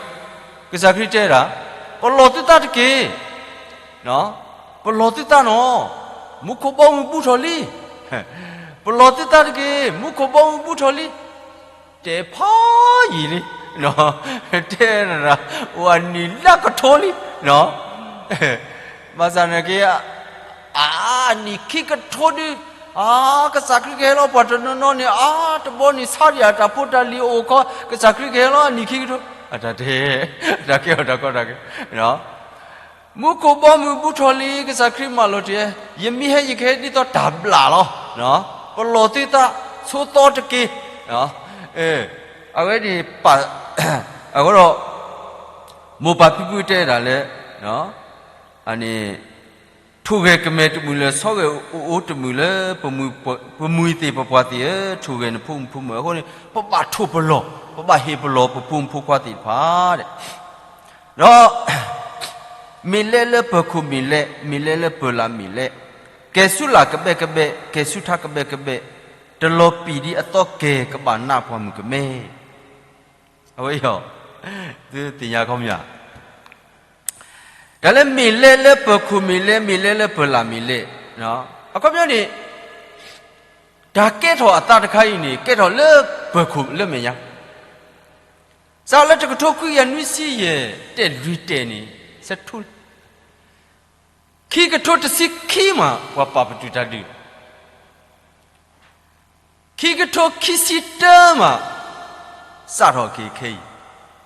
ကစၢ်ခရံာ်တဲဒၣ်, ပလီၢ်သုသးတက့ၢ်, ပလီၢ်သုသးနီၤ, မူခိၣ်ဘီမုၢ်ဘူးထီၣ်လံ, ပလီၢ်သုသးတက့ၢ်, မူခိၣ်ဘီမုၢ်ဘူးထီၣ်လံ, တဲဖးယံာ်လံ, တဲဒၣ်, အိၣ်အနံၣ်လါကထိလံ, ဘၣ်ဆၣ်န့ၣ်က့ အါ, အနံၣ်ခံကထိဒု, အါ, ကစၢ်ခရံာ်ကဟဲလီၤပှၤတနီၤနီၤန့ၣ် အါ, တဘျီန့ၣ်ဆါဒံးအတၢ်ဖိတၢ်လံၤအိၣ်ခီ, ကစၢ်ခရံာ်ကဟဲလီၤအနံၣ်ခံကထိ, အတၢ်တဲ, တၢ်ကဲအီၤတၢ်ကီတၢ်ခဲ, မူခိၣ်ဘီမုၢ်ဘူးထီၣ်လံ ကစၢ်ခရံာ်မၢလီၤတ့ၢ်, ယမ့ၢ်ဟဲယကဟဲဒ်သိးတၢ်ဘျၣ်လီၤ, ပလီၢ်သုသး, ဆိသီတက့ၢ်, အဝဲန့ၣ်, အဃိဒီး, မိၢ်ပၢ်ဖံဖုတဲဒၣ်လၢ, အန့ၣ်, ထိၣ်ဂဲၤကမဲာ်တမုာ်လၢၤ ဆီဂဲၤအိၣ်အိၣ်တမုာ်လၢၤ, ပမှံၤသ့ၣ်ပပှၢ်သ့ၣ်ဧၢ, ထိၣ်ဂဲၤနဖိမုၣ်ဖိမၢၤအဃိန့ၣ် ပဘၣ်ထိၣ်ပလီၢ်, ပဘၣ်ဟ့ၣ်ပလီၢ်ပဖိမုၣ်ဖိခွါသ့ၣ်တဖၣ်, ဒီး မ့ၢ်လဲလၢပၢၤခိၣ်မ့ၢ်လဲ, မ့ၢ်လဲလၢပၢၤလၢ်မ့ၢ်လဲ, ကဲၤဆူလာ်ကဘဲကဘဲ, ကဲၤဆူထးကဘဲကဘဲ, တလီၤပံာ်ဒံးအသီကဲၤကဘၣ်နးပှၤမုၣ်ကမဲ, အဝဲအံၤ, သုသ့ၣ်ညါခီမ့ၢ်ဧါ, တၢ်လၢမ့ၢ်လဲလၢပၢၤခိၣ်မ့ၢ်လဲ, မ့ၢ်လဲလၢပၢၤလၢ်မ့ၢ်လဲ, အခီပညီန့ၣ်, တၢ်ကဲထီၣ်အသးတခါအံၤန့ၣ် ကဲထီၣ်လၢပၢၤခိၣ်လၢမဲာ်ညါ, စးလၢတကထိခွံကယၤနွံဆံယဲၢ် တဲာ်လွံၢ်တဲာ်န့ၣ်, ဆဲထူ, ခံကထိတဆံခံမး ပှၤပာ်ပတုာ်တၢ်ဒုး ခံကထိခံဆံတၢမး, စးထီၣ်က့ၤခဲအံၤ,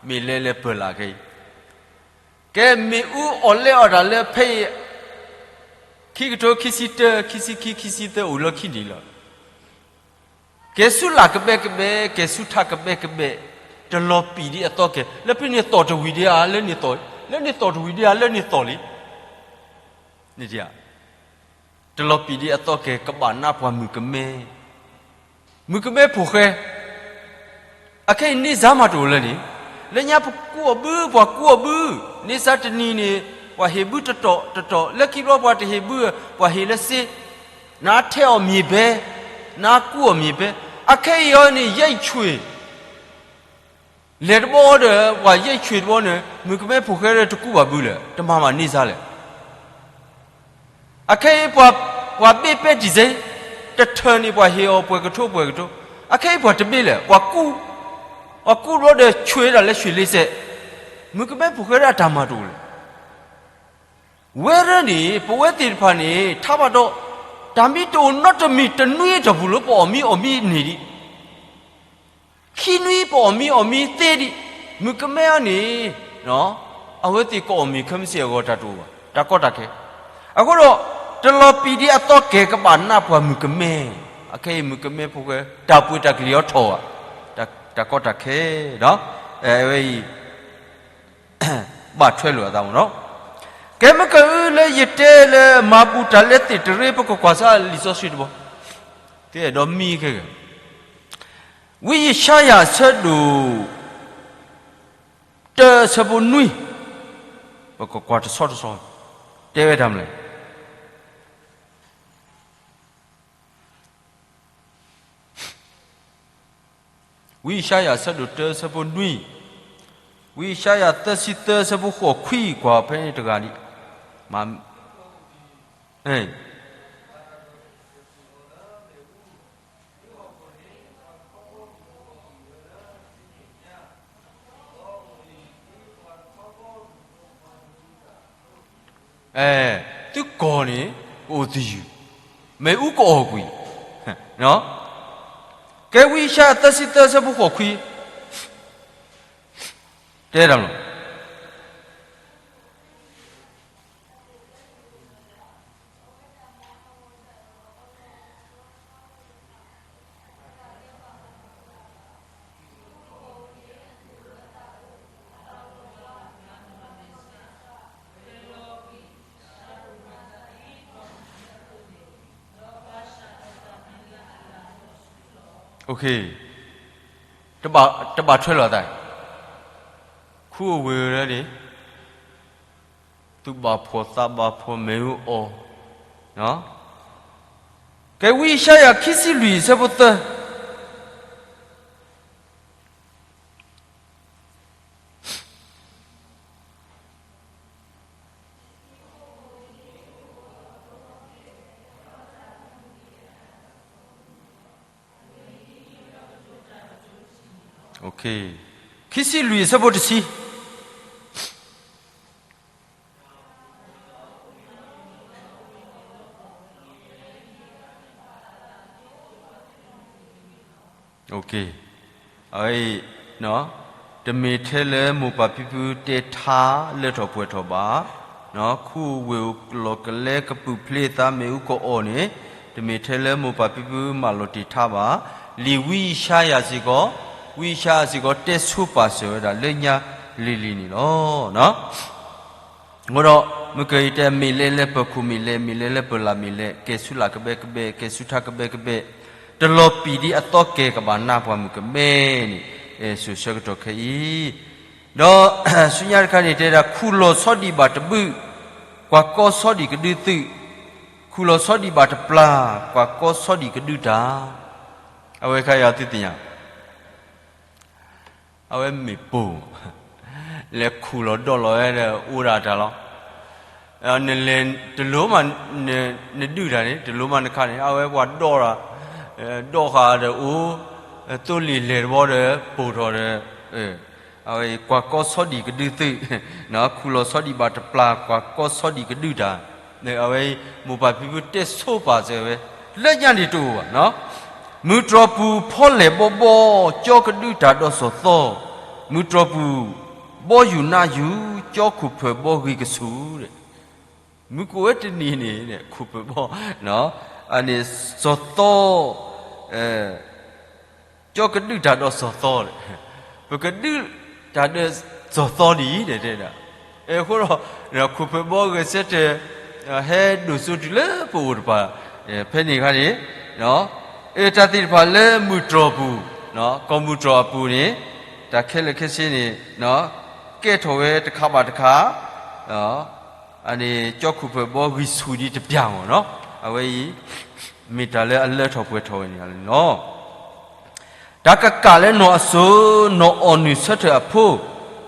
မ့ၢ်လဲလၢပၢၤလၢ်ခဲအံၤ, ကဲမ့ၣ်အူအီၣ်လဲအီၣ်တၢ်လၢဖဲအံၤ, ခံကထိခံဆံတၢ ခံဆံခံ ခံဆံသၢ အိၣ်လီၢ်ခံန့ၣ်လီၤ, ကဲၤဆူလာ်ကဘဲကဘဲ, ကဲၤဆူထးကဘဲကဘဲ, တလီၤပံာ်ဒံးအသီကဲၤ, လၢဖဲန့ၣ်သီၣ်တဝံၤဒံးဧါ, လၢန့ၣ်သီၣ်, လၢန့ၣ်သီၣ်တဝံၤဒံးဧါ, လၢန့ၣ်သီၣ်လံ တလီၤပံာ်ဒံးအသီကဲၤ ကဘၣ်နးပှၤမုၣ်ကမဲ, မုၣ်ကမဲဖိဃဲ, အခဲအံၤန့ၢ်စါမးတအိၣ်လၢၤန့ၣ်, လၢညါပကူအီၤဘု ပှၤကူအီၤဘု, န့ၢ်စါတနံၤန့ၣ်, ပှၤဟ့ၣ်ဘုတတီၢ်တတီၢ်, လၢခံဘျီပှၤတဟ့ၣ်ဘု, ပှၤဟ့ၣ်လၢစ့, နထဲအီၤမ့ၢ်ဘဲ, နကူအီၤမ့ၢ်ဘဲ, အခဲအံၤအီၤန့ၣ် ယဲၢ်ဆွ့ၣ် လဲၤတဘျီဒီး ပှၤယဲၢ်ဆွ့ၣ်တဘျီန့ၣ် မုၣ်ကမဲဖိဃဲဒီးတကူဘၣ်ဘုလဲၣ်, တမၤဘၣ်န့ၢ်စါလဲၣ်. အခဲအံၤပှၤ, ပှၤဘ့ၣ်ပဲတံၢ်စ့, တထၢၣ်န့ၣ်ပှၤဟ့ၣ်အီၤပှဲၤကထိပှဲၤကထိ, အခဲအံၤပှၤတဘ့ၣ်လဲၣ်, ပှၤကူ, ပှၤကူတဘျီဒီးဆွ့ၣ်ဒၣ်လဲာ်ဆွ့ၣ်လ့စဲး, မုၣ်ကမဲဖိဃဲဒီးအတၢ်မၤတအိၣ်လဲၣ်. ဝဲရၢန့ၣ် ပဝဲသ့ၣ်တဖၣ်န့ၣ် ထါဘၣ်ဒီး, တၢ်မ့ၢ်တအိၣ်နီတမံၤတနွံအတီၢ်ပူၤလၢပအီၣ်မံအီၣ်မံန့ၢ်ဒံး ခံနွံပအီၣ်မံအီၣ်မံသ့ဒံး, မုၣ်ကမဲအံၤန့ၣ်, အဝဲသ့ၣ်ကအီၣ်မ့ၤခဲမုၢ်ဆ့ၣ်အဂီၢ်တၢ်တအိၣ်ဘၣ်, တၢ်ကီတၢ်ခဲ. အဃိဒီး, တလီၤပံာ်ဒံးအသီကဲၤကဘၣ်နးပှၤမုၣ်ကမဲ, အခဲအံၤမုၣ်ကမဲဖိဃဲ, တၢ်ပှ့ၤတၢ်ကလံၤအီထီၣ်ဧါ. တၢ်ကီတၢ်ခဲဒီး အဝဲအံၤ ဘၣ်ထွဲလိာ်အသးမ့ၢ်နီၤ. ကဲမ့ၢ်ကအုလၢယတဲလၢမၤဘူၣ်တၢ်လၢသ့ၣ်တရ့ ပကကွၢ်စၢ်လံာ်စီဆှံတဘီ, သ့အဲၣ်ဒိးမံခဲဂ့ၤ, ဝံယၡါယၤအဆၢဒိၣ် တၢအဆၢဖိနွံ, ပကကွၢ်တဆီတဆီ, တဲဝဲတၢ်မနုၤလဲၣ်. ဝံယၡါယၤအဆၢဒိၣ်တၢအဆၢဖိနွံ, ဝံယၡါယၤသၢဆံသၢအဆၢဖိဃိးခွံ ကွၢ်ဖဲန့ၣ်တဂၤဒံး, မ့ၢ် သုကီၢ်န့ၣ် ကအိၣ်သယုၢ်, မ့ၣ်အူကအီၣ်ကွံာ်, ကဲဝံယၡါယၤသၢဆံသၢအဆၢဖိဃိးခွံ, တဲတၢ်မနုၤ တဘၣ်ထွဲလိာ်သး, ခူအဝ့ၢ်လၢန့ၣ် သူၣ်ဘၣ်ဖှီၣ်သးဘၣ်ဖှီၣ်မ့ၣ်အူအီၣ်, ကဲဝံယၡါယၤခံဆံလွံၢ်အဆၢဖိသၢ ခံဆံလွံၢ်အဆၢဖိတဆံ, အဝဲအံၤ တမ့ၢ်ထဲလၢမိၢ်ပၢ်ဖံဖုတဲထါလၢထီၣ်ပှဲၤထီၣ်ဘၣ်, ခူအဝ့ၢ်အိၣ်လီၢ်ကလဲကပုာ်ဖျ့သးမ့ၣ်အူကအီၣ်န့ၣ် တမ့ၢ်ထဲလၢမိၢ်ပၢ်ဖံဖုမၢလီၤတ့ၢ်ထါဘၣ်, လံာ်ဝံယၡါယၤစ့ၢ်ကီး, ဝံယၡါယၤစ့ၢ်ကီးတဲဆိပာ်စၢၤဝဲဒၣ်လၢညါလံၤလံၤန့ၣ်လီၤ. အဃိဒီး မ့ၢ်ကယတဲ မ့ၢ်လဲၤလၢပၢၤခိၣ်မ့ၢ်လဲၤ, မ့ၢ်လဲၤလၢပၢၤလၢ်မ့ၢ်လဲၤ, ကဲၤဆူလၢ်ကဘဲကဘဲ, ကဲၤဆူထါကဘဲကဘဲ, တလီၤပံာ်ဒ်အသီကဲၤကဘၣ်နါပှၢ်မုၣ်ကမဲန့ၣ်, စိၤဆၢကတီၢ်ခဲအံၤ, ဒီးဆူညါတခါန့ၣ် တဲဒၣ် ခူၣ်လီၤဆီဒံးဘၣ်တဘုၣ်, ကွၢ်ကီဆီဒံးကဒုသုး, ခူၣ်လီၤဆီဒံးဘၣ်တပျၢ်, ကွၢ်ကီဆီဒံးကဒုတၢ်, အဝဲခါအံၤသုသ့ၣ်ညါ အဝဲမ့ၢ်ပိၢ်, လဲၤခူၣ်လီၤဒီးလီၤဝဲဒီး အိၣ်ဒၣ်တၢ်လီၤ. နလဲၤတလိၤမး, နဒုၣ်တၢ်န့ၣ် တလိၤမးနခါန့ၣ် အဝဲပှၤဒီး, ဒီးဃာ်ဒီးအိၣ်, သိလ့ၣ်လဲၤတဘီဒီး ပိၢ်ထီၣ်ဒီး, အဝဲကွၢ်ကီဆီဒံးကဒုသုး, ခူၣ်လီၤဆီဒံးဘၣ်တပျၢ် ကွၢ်ကီဆီဒံးကဒုတၢ်, အဝဲ မိၢ်ပၢ်ဖံဖုတဲဆိပာ်စၢၤဝဲ, လၢညါန့ၣ်တအိၣ်ဘၣ် မုၢ်တြီၢ်ပူၤဖီလဲၢ်ဘီဘီ, ကၠီကဒုတၢ်ဒီးစီၤသီ, မုၢ်တြီၢ်ပူၤ ဘီယူၤနါယူၤ, ကၠီခိၣ်ဖၢၣ်ဘီဂံၢ်ကဆူၣ်, မုၢ်ကိးဝဲတနံၤန့ၣ် ခိၣ်ဖၢၣ်ဘီ, အန့ၣ်စီၤသီ, ကၠီကဒုတၢ်ဒီးစီၤသီ, ပကဒုတၢ်ဒီးစီၤသီဒ်အံၤ တဲဒၣ်, အဃိဒီး ခိၣ်ဖၢၣ်ဘီဂဲၤဆၢထၢၣ် ဟဲဒိၣ်စိတုၤလၢပအိၣ်တပၤ, ဖဲန့ၣ်အခါန့ၣ်, အတၢ်သ့ၣ်တဖၣ်လၢမုၢ်တြီၢ်ပူၤ, ကီၢ်မုၢ်တြီၢ်အပူၤန့ၣ်, တၢ်ခဲလၢာ်ခဲဆ့န့ၣ်, ကဲထီၣ်ဝဲတခါဘၣ်တခါ, အန့ၣ် ကၠီခိၣ်ဖၢၣ်ဘီဂံၢ်ဆူၣ်ဒံးတပျၢ်မ့ၢ်နီၤ, အဝဲအံၤ မ့ၢ်တၢ်လၢအလၢထီၣ်ပှဲၤထီၣ်ဝဲန့ၣ်လီၤ. တၢ်ကကၣ်လၢနီၢ်အစိၤ နီၢ်အီၣ်နုၢ်ဆၢထၢၣ်အဖိ,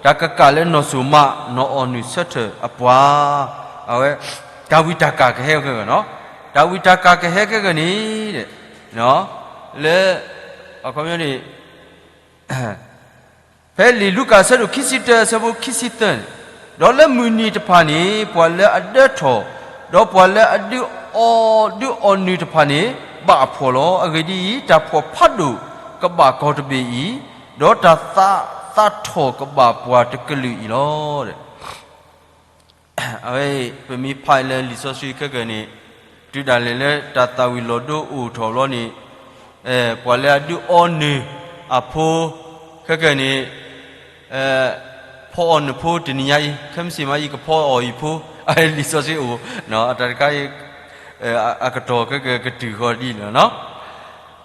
တၢ်ကကၣ်လၢနီၢ်စိၤမး နီၢ်အီၣ်နုၢ်ဆၢထၢၣ်အပှၤ, အဝဲ တၢ်ဝံၣ်တၢ်ကၣ်ကဟဲခဲဂီၤနီၤ, တၢ်ဝံၣ်တၢ်ကၣ်ကဟဲခဲဂီၤန့ၣ်, လၢ အခီပညီန့ၣ် ဖဲလံာ်လူၤကၣ်အဆၢဒိၣ်ခံဆံတၢ အဆၢဖိခံဆံသၢန့ၣ်, ဒီးလၢမုၢ်နံၤတဖၣ်န့ၣ် ပှၤလၢအဒၢထီၣ်, ဒီးပှၤလၢအဒုးအီၣ်, ဒုးအီၣ်နုၢ်တဖၣ်န့ၣ် ဘၣ်အဖှီၣ်လီၤ. အဂ့ၢ်ဒ်အံၤ, တၢ်ဖှီၣ်ဖးဒိၣ်ကဘၣ်ကီၢ်တဘ့ၣ်အံၤ, ဒီးတၢ်သး, သးထီၣ်ကဘၣ်ပှၤတကလုာ်အံၤလီၤ. အဝဲ ပမ့ၢ်ဖးလၢလံာ်စီဆှံခဲကနံၣ်န့ၣ်, တုၤဒၣ်လဲာ်လၢတၢ်သၣ်ဝံၤလီၤဒိအိၣ်ထီၣ်ဘျီန့ၣ်, ပှၤလၢအဒုးအီနုၢ်အဖိ ခဲကနံၣ် ဖီအီၣ်နဖိတနံၤညါအံၤ, ခဲမုၢ်ဆ့ၣ်မးယကဖီအီၣ်ယဖိ, လံာ်စီဆှံအိၣ်, တၢ်တခါအံၤ အကတီၢ်ခဲကကတုၤဃီဒ်လဲၣ်.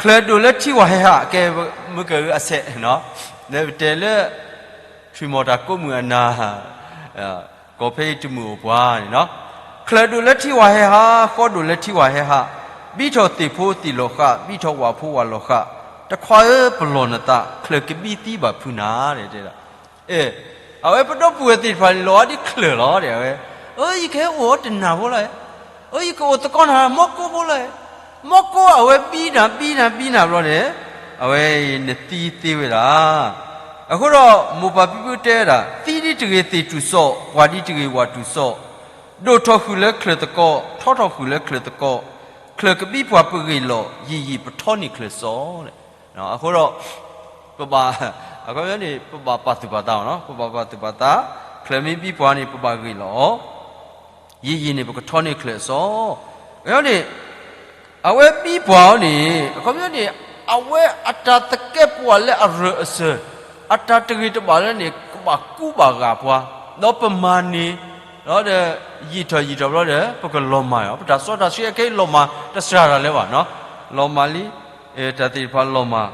ချၢၣ်ဒိၣ်လၢထံဝၤဟဲဟး, ကဲမုၢ်ကအုအဆဲး, လၢပတဲလၢ ထွံၣ်မီၢ်တၢ်ကိးမုၢ်အနၤ ကီၢ်ဖဲအံၤတမုာ်အိၣ်ပှၤန့ၣ်လီၤ. ချၢၣ်ဒိၣ်လၢထံဝၤဟဲဟး, ဃီဒိၣ်လၢထံဝၤဟဲဟး, ဘံထီၣ်သ့ၣ်ဖိသ့ၣ်လီၤဃး, ဘံထီၣ်ဝၣ်ဖိဝၣ်လီၤဃး, တခွါဧၢပလီၢ်နသး, ချၢၣ်ကဘံသံဘၣ်ဖုးနၤ, တဲဒၣ်. အဝဲပဒီပုၢ်ဝဲၢ်သ့ၣ်တဖၣ်န့ၣ် လီၤအီၤဒ်ချၢၣ်လီၤ, တဲဝဲ, အၢ ယကဟဲအိၣ်အီၤတနၢ်ဖိလီၤ, အၢ ယကအိၣ်သကိးနၤ မီကိးဖိလီၤ, မီကိးအဝဲဘံနၤ ဘံနၤ ဘံနၤဘျီန့ၣ်, အဝဲနသံသ့ဝဲဒၣ်. အဃိဒီးမိၢ်ပၢ်ဖံဖုတဲဝဲဒၣ်, သံဒ်တဂ့ၤသ့ၣ်တူၢ်စီၣ်, ပှၤဒ်တဂ့ၤဝၣ်တူၢ်စီၣ်, ဒိၣ်ထီၣ်ဃုာ်လၢချၢၣ်သကိး, ထီထီၣ်ဃုာ်လၢချၢၣ်သကိး, ချၢၣ်ကဘံပှၤပဂ့ၢ်လီၤ, ယံာ်ယံာ်ပထီန့ၢ်ချၢၣ်စီလီၤ. အဃိဒီး ပဘၣ်, အခီပညီန့ၣ် ပဘၣ်ပာ်သူၣ်ပာ်သးအီၤ, ပဘၣ်ပာ်သူၣ်ပာ်သး, ချၢၣ်မ့ၢ်ဘံပှၤန့ၣ် ပဘၣ်ဂ့ၢ်လီၤအီၤ, ယံာ်ယံာ်န့ၣ် ပကထီန့ၢ်ချၢၣ်အစီ, အန့ၣ် အဝဲဘံပှၤအီၤန့ၣ် အခီပညီန့ၣ် အဝဲအတၢ်သကဲးပဝးလၢအရၢၢ်အစၢၤ, အတၢ်တဂ့ၤတဘၣ်လၢန့ၣ် ကဘၣ်ကူဘၣ်ဂာ်ပှၤ, ဒီးပမၤန့ၢ်, ဒီးယံာ်ထီၣ်ယံာ်ထီၣ်ဘျီဒီး ပကလီၤမၢ်အီၤ, ပတၢ်စီတၢ်ဆှံအခဲအံၤလီၤမၢ်တစှၤတၢ်လၢၤဘၣ်, လီၤမၢ်လံ, တၢ်သ့ၣ်တဖၣ်လီၤမၢ်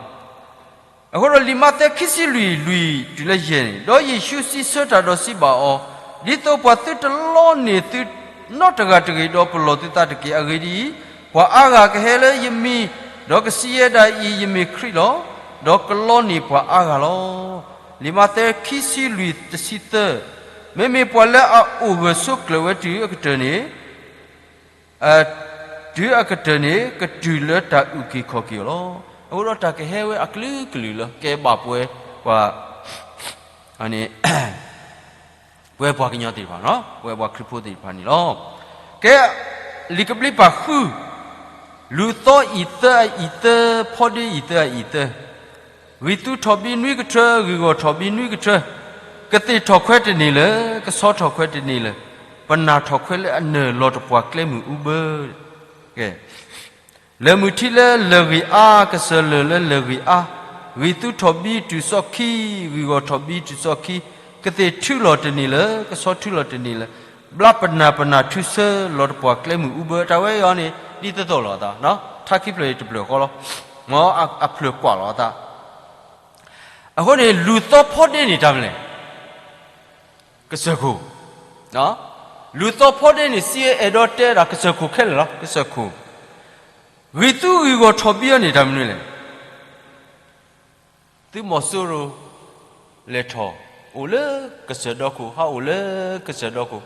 အဃိဒီးလံာ်မးသဲခံဆံလွံၢ်လွံၢ်တုၤလၢယဲၢ်န့ၣ်, ဒီးယ့ၣ်ၡူးစံးဆၢတၢ်ဒီးစံးဘၣ်အီၤ, ဒ်သိးပှၤသုတလီန့ၢ်သုနီတဂၤတဂ့ၤ, ဒီးပလီၢ်သုသးတက့ၢ်. အဂ့ၢ်ဒ်အံၤ, ပှၤအါဂၤကဟဲလၢယမံၤ, ဒီးကစံးယဲဒၣ်အံၤ, ယမ့ၢ်ခရံာ်လီၤ, ဒီးကလီန့ၢ်ပှၤအါဂၤလီၤ. လံာ်မးသဲခံဆံလွံၢ်တဆံသၢ, မ့မ့ၢ်ပှၤလၢအအိၣ်ဂၢၢ်ဆိးကျၢၤဝဲတုၤအကတၢၢ်န့ၣ် တုၤအကတၢၢ်န့ၣ် ကတုၤလၢတၢ်အုၣ်က့ၤခီၣ်က့ၤအီၤလီၤ. အဃိဒီးတၢ်ကဟဲဝဲအကလုာ်ကလုာ်လၢ ကဲဘၣ်ပှၤ, ပှၤ, ပှၤကညီသ့ၣ်တဖၣ်, ပှၤခရံာ်ဖိသ့ၣ်တဖၣ်န့ၣ်လီၤ. ကဲ, လံာ်ကဘျံးပၤဃု, လူၤသီအံၤသၢအအံၤသၢ, ဖီဒ့အံၤသၢအအံၤသၢ ဂံၢ်သူထီၣ်ဘံနွံကထၢ, ဂံၢ်ဂီၢ်ထီၣ်ဘံနွံကထၢ, ကသ့ၣ်ထီၣ်ခွဲးတန့ၢ်လၢၤ, ကဆီထီၣ်ခွဲးတန့ၢ်လၢၤ, ပနၢ်ထီၣ်ခွဲးလၢအနၢၤလီၤတပှာ်ကျဲမုၢ်အူဘၢ, ကဲ, လၢၢ်မုၢ်ထံလၢလၢၢ်ဂံၢ်အါ, ကစၢၢ်လၢၢ်လၢလၢၢ်ဂံၢ်အါ, ဂံၢ်သူထီၣ်ဘံတုၤသီၣ်ခံ, ဂံၢ်ဂီၢ်ထီၣ်ဘံတုၤသီၣ်ခံ, ကသ့ၣ်ထုးလီၤတန့ၢ်လၢၤ, ကဆီထုးလီၤတန့ၢ်လၢၤ, ဘျါပနၢ်ပနၢ်ထုဆၢလီၤတပှာ်ကျဲမုၢ်အူဘၢ, တၢ်ဝဲအံၤန့ၣ် ဒ်သိးသိးလီၤအသး, ထါခံဖျၢၣ်အံၤတဖျၢၣ်ဃီလီၤ, မ်အဖျၢၣ်ကွၢ်လီၤအသး. အဃိန့ၣ် လူၤသီဖီဒ့န့ၣ်တၢ်မနုၤလဲၣ်, ကစၢၢ်ခိၣ်, လူၤသီဖီဒ့န့ၣ် စံးအဲၣ်ဒိးတဲဒၣ်ကစၢၢ်ခိၣ်ခဲလၢာ်လီၤ, ကစၢၢ်ခိၣ်, ဂံၢ်သူဂံၢ်ဂီၢ်ထီၣ်ဘံအီၤန့ၣ်တၢ်မနုၤလဲၣ် သုးမီၤစိရိၤလဲၤထီၣ်, အိၣ်လၢကစၢၢ်ဒီခိၣ်, ဟးအိၣ်လၢကစၢၢ်ဒီခိၣ်,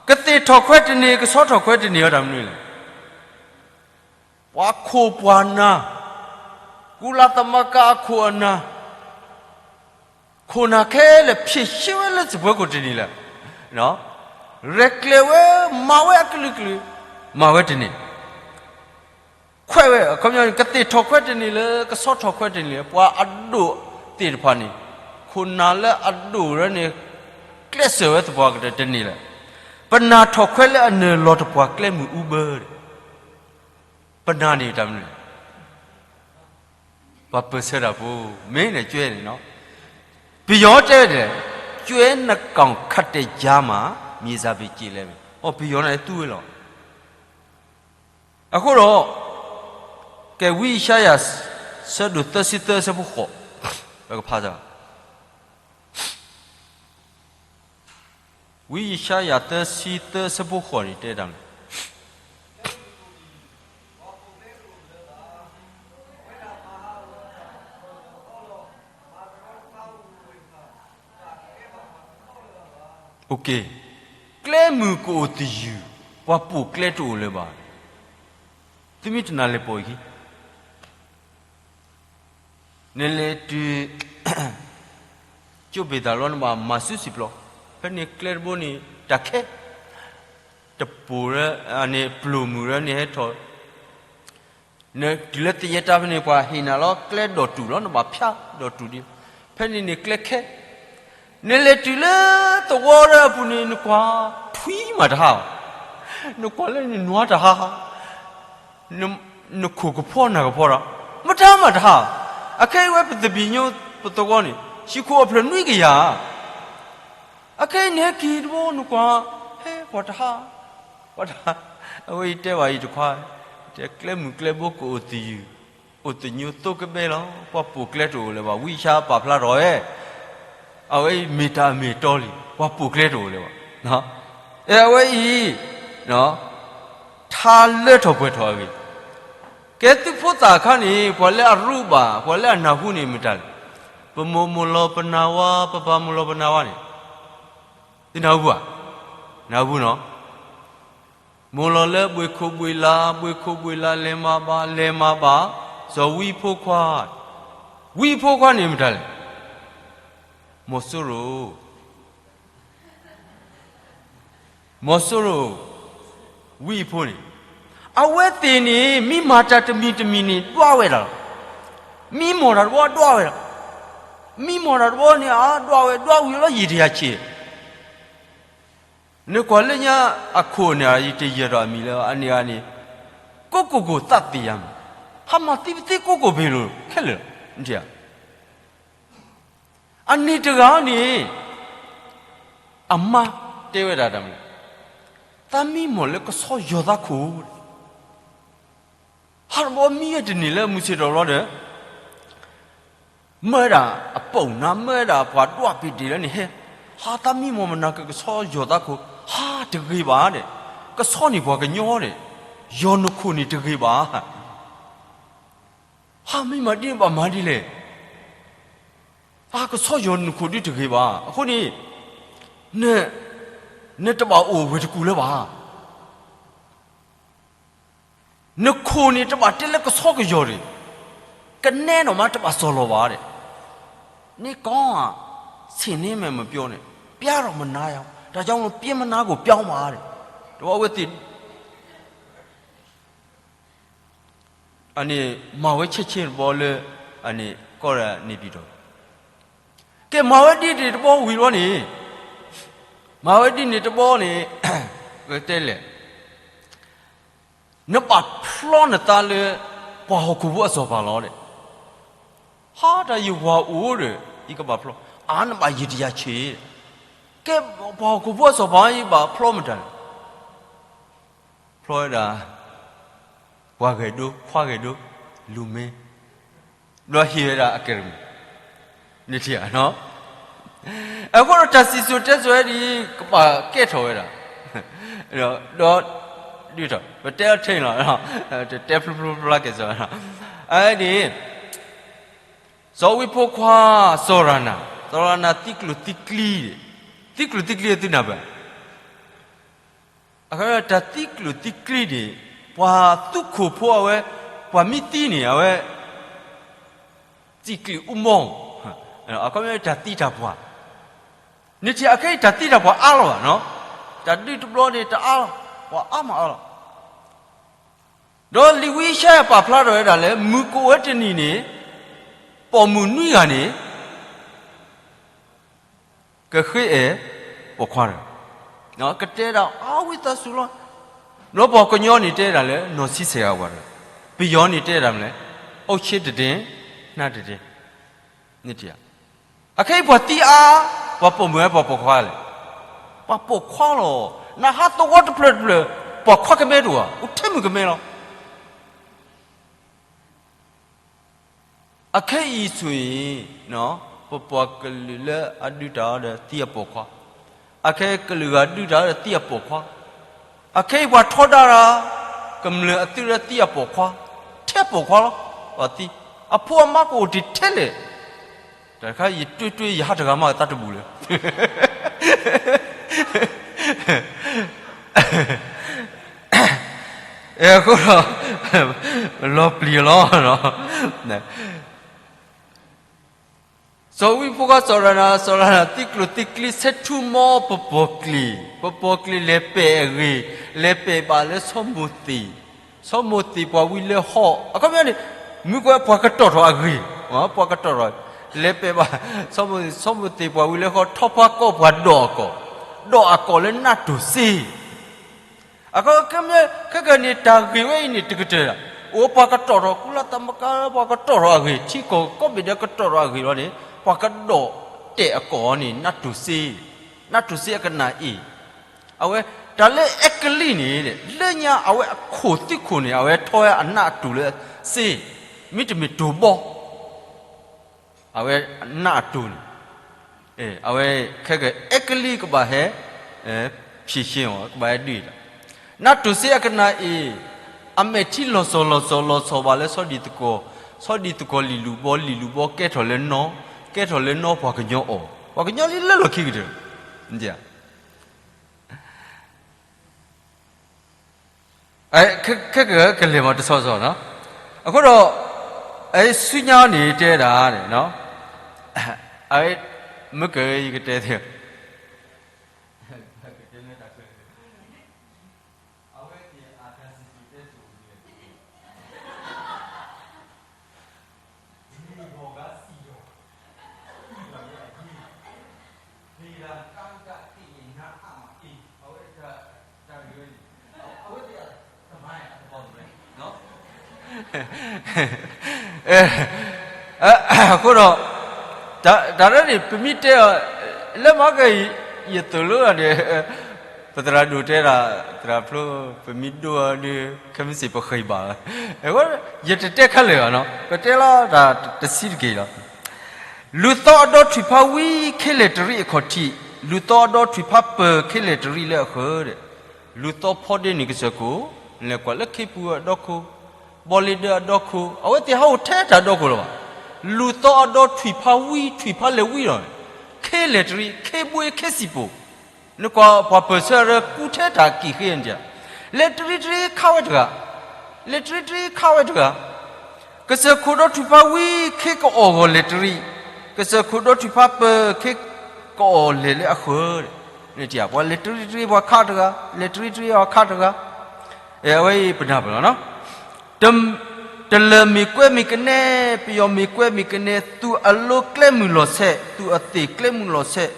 ကသ့ၣ်ထီၣ်ခွဲးတန့ၢ်, ကဆီထီၣ်ခွဲးတန့ၢ်အီၤတၢ်မနုၤလဲၣ်. ပှၤခိၣ်ပှၤနၢ်, ကုလသမဂ္ဂအခိၣ်အနၢ်, ခိၣ်နၢ်ခဲလၢာ် ဖြေရှင်းဝဲလၢစပွဲခိၣ်တန့ၢ်လၢၤ, ရဲၣ်ကျဲၤဝဲ, မၤဝဲအကလုာ်ကလုာ်, မၤဝဲတန့ၢ်, ခွဲးဝဲ, အခီပညီန့ၣ် ကသ့ၣ်ထီၣ်ခွဲးတန့ၢ်လၢၤ, ကဆီထီၣ်ခွဲးတန့ၢ်လၢၤ, ပှၤအဒိၣ်သ့ၣ်တဖၣ်န့ၣ်, ခိၣ်နၢ်လၢအဒိၣ်လၢန့ၣ် ကျဲးစၢးဝဲသပှၢ်ကတၢၢ်တန့ၢ်လၢၤ, ပနၢ်ထီၣ်ခွဲးလၢအနၢၤလီၤတပှာ်ကျဲမုၢ်အူဘၢ, ပနၢ်န့ၣ်တၢ်မနုၤလဲၣ်. ပှၤပၢၢ်ဆၢတၢ်ဖိ, မ့ၢ်န့ၣ်ကၠွဲန့ၣ်လီၤ. ပယီၤတဲဒဲး, ကၠွဲနကောင်ခတ်တဲ့ကြားမှာ မြေစာပေ ကျေလည်မယ်. အိ ပယီၤန့ၣ်သူဝဲလီၤ. အဃိဒီး, ကဲဝံယၡါယၤ ဆၢဒိၣ်သၢဆံသၢ ဆၢဖိဃိး, ပကဖးစၢ် ဝံယၡါယၤ သၢဆံသၢ ဆၢဖိဃိးန့ၣ် တဲတၢ်မနုၤလဲၣ်. ကျဲမုၢ်ကအိၣ်သယုၢ်, ပှၤပိာ်ကျဲတအိၣ်လၢၤဘၣ်. သုမ့ၢ်တနာ်လဲၤပိာ်အခံ နလဲၤတုၤ ကၠိဘ့ၣ်သၣ်လီၤ နဘၣ်မၤစုစံာ်ပျီ, ဖဲန့ၣ်ကျဲတဘိန့ၣ် တၢ်ခဲ, တပိာ်ရၢန့ၣ် ပျိၢ်မုၢ်ရၢန့ၣ်ဟဲထီၣ်, နတုၤလၢသယဲၢ်တၢ်ဖဲန့ၣ် ပှၤဟ့ၣ်နၤလီၤ ကျဲဒီးတူၢ်လီၤ နဘၣ်ဖၠါဒီးတူၢ်ဒံး, ဖဲန့ၣ်န့ၣ်ကျဲခဲ နလဲၤတုၤလၢသဝီဒၢအပူၤန့ၣ် နကွၢ်ထွံမးတဟါ, နကွၢ်လၢနနွါတဟါ, နခိၣ်ကဖီနၢ်ကဖီဒီး မတၤမးတဟါ, အခဲအံၤဝဲပသဘံၣ်ညိပသဝီန့ၣ် ဟံၣ်ခိၣ်အဖျၢၣ်နွံကယၤ, အခဲအံၤန့ၣ်ဟဲက့ၤတဘိနကွၢ်, ဟဲပှၤတဟါ, ပှၤတဟါ, အဝဲအံၤတဲဘၣ်အံၤတခွါ, တဲကျဲမုၢ်ကျဲဘိကအိၣ်သယုၢ်, အိၣ်သညိသိကဘဲလီၤ, ပှၤပိာ်ကျဲတအိၣ်လၢၤဘၣ်, ဝံယၡါယၤပာ်ဖျါထီၣ်ဝဲ, အဝဲအံၤမ့ၢ်တၢ်အမ့ၢ်အတီလံ, ပှၤပိာ်ကျဲတအိၣ်လၢၤဘၣ်, အဲ အဝဲအံၤ ထါလၢထီၣ်ပှဲၤထီၣ်အဂ့ၢ်, ကဲသုးဖိသၣ်အခါန့ၣ် ပှၤလၢအရူဘၣ် ပှၤလၢအနၢ်ဟူန့ၣ်မတၤလဲၣ်, ပမိၢ်မိၢ်လီၤပနၢ်ဝါ, ပပၢ်မိၢ်လီၤပနၢ်ဝါန့ၣ်, သုနၢ်ဟူဧါ, နၢ်ဟူနီၤ, မိၢ်လီၤလၢဘှ့ၣ်ခိၣ်ဘှ့ၣ်လး, ဘှ့ၣ်ခိၣ်ဘှ့ၣ်လးလဲၤမၤဘၣ်, လဲၤမၤဘၣ်, စီၤဝံဖိခွါ, ဝံဖိခွါန့ၣ်မတၤလဲၣ်, မီၤစိရိၤ မီၤစိရိၤ ဝံအဖိန့ၣ်, အဝဲသ့ၣ်န့ၣ် မ့ၢ်မၤတၢ်တမံၤတမံၤန့ၣ် ဒွးဝဲဒၣ်လီၤ. မံမီၢ်တၢ်တဘျီဒွးဝဲဒၣ်, မံမီၢ်တၢ်တဘျီန့ၣ် အဒွးဝဲ ဒွးဝံၤလီၤယံာ်တယၤဆံး. နကွၢ်လၢညါအခိၣ်န့ၣ် ယတယၢၤထီၣ်အမံၤလၢ အန့ၣ်ဂၤန့ၣ် ကိးကိၢ်ကိၢ်သးသ့ၣ်ညါမး, ဟးမၤသံပသ့ကိးကိၢ်ပ့ၤလိာ်ခဲလၢာ်, အန့ၣ်တဂၤန့ၣ် အမါတဲဝဲဒၣ်တၢ်မနုၤလဲၣ်, သးမံမီၢ်လၢကဆီယီၤသးခိၣ်, ဟးတဘျီမံဝဲတန့ၢ်လၢမုၢ်ဆ့ၣ်ထီၣ်ဘျီဒီး မၢဝဲဒၣ်အပိာ်နါ မၢဝဲဒၣ်ပှၤဒွးပ့ၤတ့ၢ်လၢန့ၣ်ဟဲ, ဟးသးမံမီၢ်မနၤကကဆီယီၤသးခိၣ်, ဟးတဂ့ၤဘၣ်ဒီး, ကဆီန့ၣ်ပှၤကညီဒီး, ယီၤနခိၣ်န့ၣ်တဂ့ၤဘၣ်. ဟးမ့ၢ်မၤဒ်န့ၣ်ဘၣ်မၤဒ်လဲၣ်. အကဆီယီၤနခိၣ်ဒ်တဂ့ၤဘၣ်. အဃိန့ၣ် န, နတဘၣ်အိၣ်ဝဲတကူၣ်လၢၤဘၣ်. နခိၣ်န့ၣ်တဘၣ်တဲလၢကဆီကယီၤတဂ့ၤ, ကနဲနီၢ်မးတဘၣ်စီၤလီၤဘၣ်ဒီး, နကောင်းဆ့ၣ်န့မ့ၢ်မပျီန့ၣ်, ပျါထီၣ်မနၤယၤ, ဒါကြောင့်မလို့ ပျဲမနါကို ပြောင်းပါတဲ့, တဘျီဝဲသ့ၣ် အန့ၣ် မၤဝဲဆဲးဆဲးတဘျီလၢ အန့ၣ် ကီၢ်ရ့ၣ်န့ၣ်ပံၤဒီး, ကဲမၤဝဲဒ်န့ၣ်တဘျီဝံၤလီၤန့ၣ်, မၤဝဲဒ်န့ၣ်တဘျီန့ၣ်, ကတဲလဲၣ်, နဘၣ်ဖျီနသးလၢ ပှၤဟီၣ်ခိၣ်ဖိအစီၤပၤလီၤဒီး, ဟါတၢ်ယဝၤအိၣ်ဒီး ယကဘၣ်ဖျီ, အါနဘၣ်ယံာ်တယၤဆံး, ကဲပှၤဟီၣ်ခိၣ်ဖိအစီၤပၤ ယဘၣ်ဖျီမတၤလဲၣ်. ဖျီဝဲဒၣ် ပှၤဂဲၤဒိ ခွါဂဲၤဒိ လူမင်း, ဒီးဟ့ၣ်ဝဲဒၣ်အကရၢၢ်မုၢ်, နထံၣ်ဧါနီၤ. အဃိဒီးတၢ်စံၣ်စိၤတဲစိၤဝဲဒၣ် ကဘၣ်ကဲထီၣ်ဝဲဒၣ်, ဒီး ဒ်ထီၣ် ပတဲအီၤထဲလီၤ, တဲဖျိဖျိဖျါကဲၣ်ဆိး, အန့ၣ် စီၤဝံဖိခွါ စီၤရနၤ, စီၤရနၤသံကျိၣ်သံကျံ, သံကျိၣ်သံကျံသုနၢ်ပၢၢ် အခီတၢ်သံကျိၣ်သံကျံန့ၣ်, ပှၤသူခိၣ်ဖိအဝဲ, ပှၤမံသံန့ၣ် အဝဲ, သံကျိၣ်အူမီၢ်, အခီပညီတၢ်သံတၢ်ပှၢ်, နထံၣ်အခဲအံၤတၢ်သံတၢ်ပှၢ်အါလီၤဘၣ်နီၤ, တၢ်ဒုးတဘျီန့ၣ်တအါလီၤ, ပှၤအါမးအါလီၤ. ဒီးလံာ်ဝံယၡါယၤပာ်ဖျါထီၣ်ဝဲဒၣ်လၢ မုၢ်ကအိၣ်ဝဲတနံၤန့ၣ်, ပိာ်မုၣ်နွံဂၤန့ၣ် ကဃ့အဲၣ်ပိာ်ခွါတဂၤ, ကတဲဒၣ်အဝံသးစူၤလီၤ, ဒီးပှၤကညီန့ၣ်တဲဒၣ်လၢ နီၢ်ဆံဆဲးဂၤဝၤတဂၤ, ပယီၤန့ၣ်တဲဒၣ်မနုၤလဲၣ်, အိၣ်ဆ့တဒ့, နၢ်တဒ့, နထံၣ်ဧါ, အခဲအံၤပှၤသံအါ, ပှၤပိာ်မုၣ်အါပှၤပိာ်ခွါလဲၣ်, ပှၤပိာ်ခွါလီၤ, နဟးသဝီတဖျၢၣ်တဖျၢၣ်, ပိာ်ခွါကမဲတအိၣ်ဧါ, အိၣ်ထဲမုၣ်ကမဲလီၤ. အခဲအံၤဆိၣ်အံၤ, ပပှၤကလုာ်လၢအဒုးတၢ်အီၤဒီးသံအပိာ်ခွါ, အခဲကလုာ်ဂၤဒုးတၢ်အီၤဒီးသံအပိာ်ခွါ, အခဲအံၤပှၤထီဒါတၢ်, ကမျၢၢ်အသုးဒီးသံအပိာ်ခွါ, ထဲပိာ်ခွါလီၤ, ပှၤသံ, အဖိအမါကအိၣ်တ့ၢ်ထဲလဲၣ်, တၢ်တခါယတွ့တွ့ယဟးတဂၤမးသးတဘူၣ်လၢ အဃိဒီး လီၤပျံၤလီၤ. စီၤဝံဖိခွါစီၤရနၤ, စီၤရနၤသံကျိၣ်သံကျံ ဆဲထူမီပပိာ်ကျ့ၤ, ပပိာ်ကျ့ၤလဲၤပဲာ်အဂ့ၢ်, လဲၤပဲာ်ဘၣ်လၢစီၤမိၤသ့ၣ်, စီၤမိၤသ့ၣ်ပှၤဝံလၢဟီၣ်, အခီပညီန့ၣ်, မုၢ်ကွဲးပှၤကတီၢ်ထီၣ်အဂ့ၢ်, ပှၤကတီၢ်ထီၣ်, လဲၤပဲာ်ဘၣ်, စီၤမိၤသ့ၣ်ပှၤဝံလၢဟီၣ် ထီၣ်ပှၤကိးပှၤဒီးအကိာ်, ဒီးအကိာ်လၢနးတိၢ်စ့ အခီပညီ ခဲကနံၣ်တၢ်ဂ့ၢ်ဝဲအံၤန့ၣ်တကတၢၢ်ဒၣ်, အိၣ်ပှၤကတီၢ်ထီၣ် ကုလသမဂ္ဂ ပှၤကတီၢ်ထီၣ်အဂ့ၢ် ထံကီၢ်ကိးဘ့ၣ်ဒဲးကတီၢ်ထီၣ်အဂ့ၢ်လီၤန့ၣ် ပှၤကဒီးတဲာ်အကိာ်အီၤန့ၣ် နးတူၤစ့, နးတူၤစ့အကနၣ်အ့ၣ်, အဝဲ တၢ်လၢအဲကလံးန့ၣ် လၢညါအဝဲအခိၣ်သံခိၣ်န့ၣ် အဝဲထီဝဲအနးအတူၤလၢစ့, မ့တမ့ၢ်တူၤဘီ အဝဲနးအတူၤန့ၣ်, အဝဲခဲကအဲကလံးကဘၣ်ဟဲ ဖြေရှင်းအီၤ ကဘၣ်ဟဲဒုးတၢ်, နးတူၤစ့အကနၣ်အ့ၣ်, အမဲာ်ထံလီၤစီၤလီၤစီၤလီၤစီၤဘၣ်လၢဆီဒံၣ်သကိး, ဆီဒံၣ်သကိးလံာ်လူၤဘီ လံာ်လူၤဘီကဲထီၣ်လၢနီၢ်, ကဲထီၣ်လၢနီၢ်ပှၤကညီအီၤ, ပှၤကညီလံလၢလီၢ်ခံကတၢၢ် ခဲကကလဲၤမၤတဆီဆီနီၤ, အဃိဒီး ဆူညါန့ၣ်တဲဒၣ်, မ့ၢ်ကယကတဲသ့, အဃိဒီး တၢ်ရဲၣ်န့ၣ် ပမ့ၢ်တဲအီၤ လၢမၤက ယသိၣ်လိန့ၣ် ပသရၣ်ဒိၣ်တဲဒၣ် သရၣ်ဖျိ ပမ့ၢ်ဒိၣ်အီၤဒီး ခဲမုၢ်ဆ့ၣ်ပဃ့ဘၣ်လီၤ. ယတတဲခဲလၢာ်ဘၣ်နီၤ ပတဲလီၤတၢ်တဆံးတက့ၢ်လီၤ. လူၤသီအဒီထွံၣ်ဖးဝံၤ ခ့လဲၣ်တရံးအခီၣ်ထံး, လူၤသီအဒီထွံၣ်ဖးပၢၢ် ခ့လဲၣ်တရံးလၢအဃၢၤ, လူၤသီဖီဒ့န့ၣ်ကစၢၢ်ခိၣ်, လဲၤကွၢ်လၢခ့ပူၤအဒီခိၣ်, ဘီလ့ဒၢအဒီခိၣ်, အဝဲသ့ၣ်ဟးအိၣ်ထဲတၢ်ဒီခိၣ်လၢၤဘၣ်. လူၤသီအဒီထွံၣ်ဖးဝံၤ ထွံၣ်ဖးလဲၣ်ဝံၤလီၤ. ခ့လဲၣ်တရံး ခ့ဘှ့ခ့စံၣ်ပိၢ်, နကွၢ်ပှၤပၢၢ်ဆၢရၢကူထဲတၢ်ကံၣ်ဃ့န့ၣ်, လဲၤတရံးတရံးခးဝဲတဂၤ, လဲၤတရံးတရံးခးဝဲတဂၤ ကစၢၢ်ခိၣ်ဒီထွံၣ်ဖးဝံၤ ခ့ကအီၣ်ဂီၢ်လဲၤတရံး, ကစၢၢ်ခိၣ်ဒီထွံၣ်ဖးပၢၢ် ခ့ကအီၣ်လဲၤလၢအဃၢၤ, ပှၤလဲၤတရံးတရံး ပှၤခးတဂၤ, လဲၤတရံးတရံး ပှၤခးတဂၤ, အဝဲအံၤပနၢ်ပၢၢ်လီၤနီၤ. တလၢၢ်မ့ၢ်ကွဲမ့ၢ်ကနဲ, ပယီၤမ့ၢ်ကွဲမ့ၢ်ကနဲ, သူၣ်အလိၤကျဲမုၢ်လီၤဆဲး, သူၣ်အသ့ၣ်ကျဲမုၢ်လီၤဆဲး,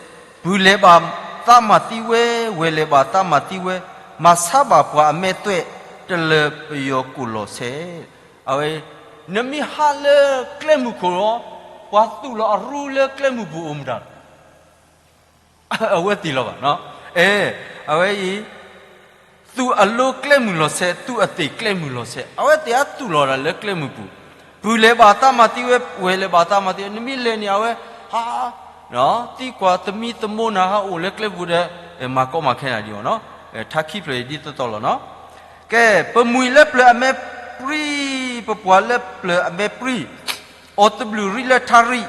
ပုၢ်လဲၤဘၣ်သးမၤသံဝဲ, ဝဲၢ်လဲၤဘၣ်သးမၤသံဝဲ, မၤဆါဘၣ်ပှၤအမဲာ်သွဲၣ်, တလၢၢ်ပယီၤကိၣ်လီၤဆဲး, အဝဲ နမ့ၢ်ဟးလၢကျဲမုၢ်ခိၣ်လီၤ, ပှၤသူၣ်လီၤအရူလၢကျဲမုၢ်ပူၤအိၣ်မတၤ အဝဲသ့ၣ်လီၤဘၣ်နီၤ. အဲ အဝဲအံၤ သူၣ်အလိၤကျဲမုၢ်လီၤဆဲး, သူၣ်အသ့ၣ်ကျဲမုၢ်လီၤဆဲး, အဝဲသ့ၣ်အသူၣ်လီၤဒၣ်လၢကျဲမုၢ်ပူၤ, ပုၢ်လဲၤဘၣ်သးမၤသံဝဲ, ဝဲၢ်လဲၤဘၣ်သးမၤသံဝဲ, နမ့ၢ်လဲၤန့ၣ် အဝဲ ဟး သံကွၢ်သမံသမိးနၤ ဟးအိၣ်လၢကျဲပူၤဒီး မၤကီမၤခဲနၤဒံးအီၤနီၤ. ထါခံဖျၢၣ်အံၤဒ်သိးသိးလီၤနီၤ. ကဲ ပမှံၤလၢပျၢၤအမဲပြံ, ပပှၢ်လၢပျၢၤအမဲပြံ, အီၣ်သဘျုးရံၣ်လၢထါရံၣ်,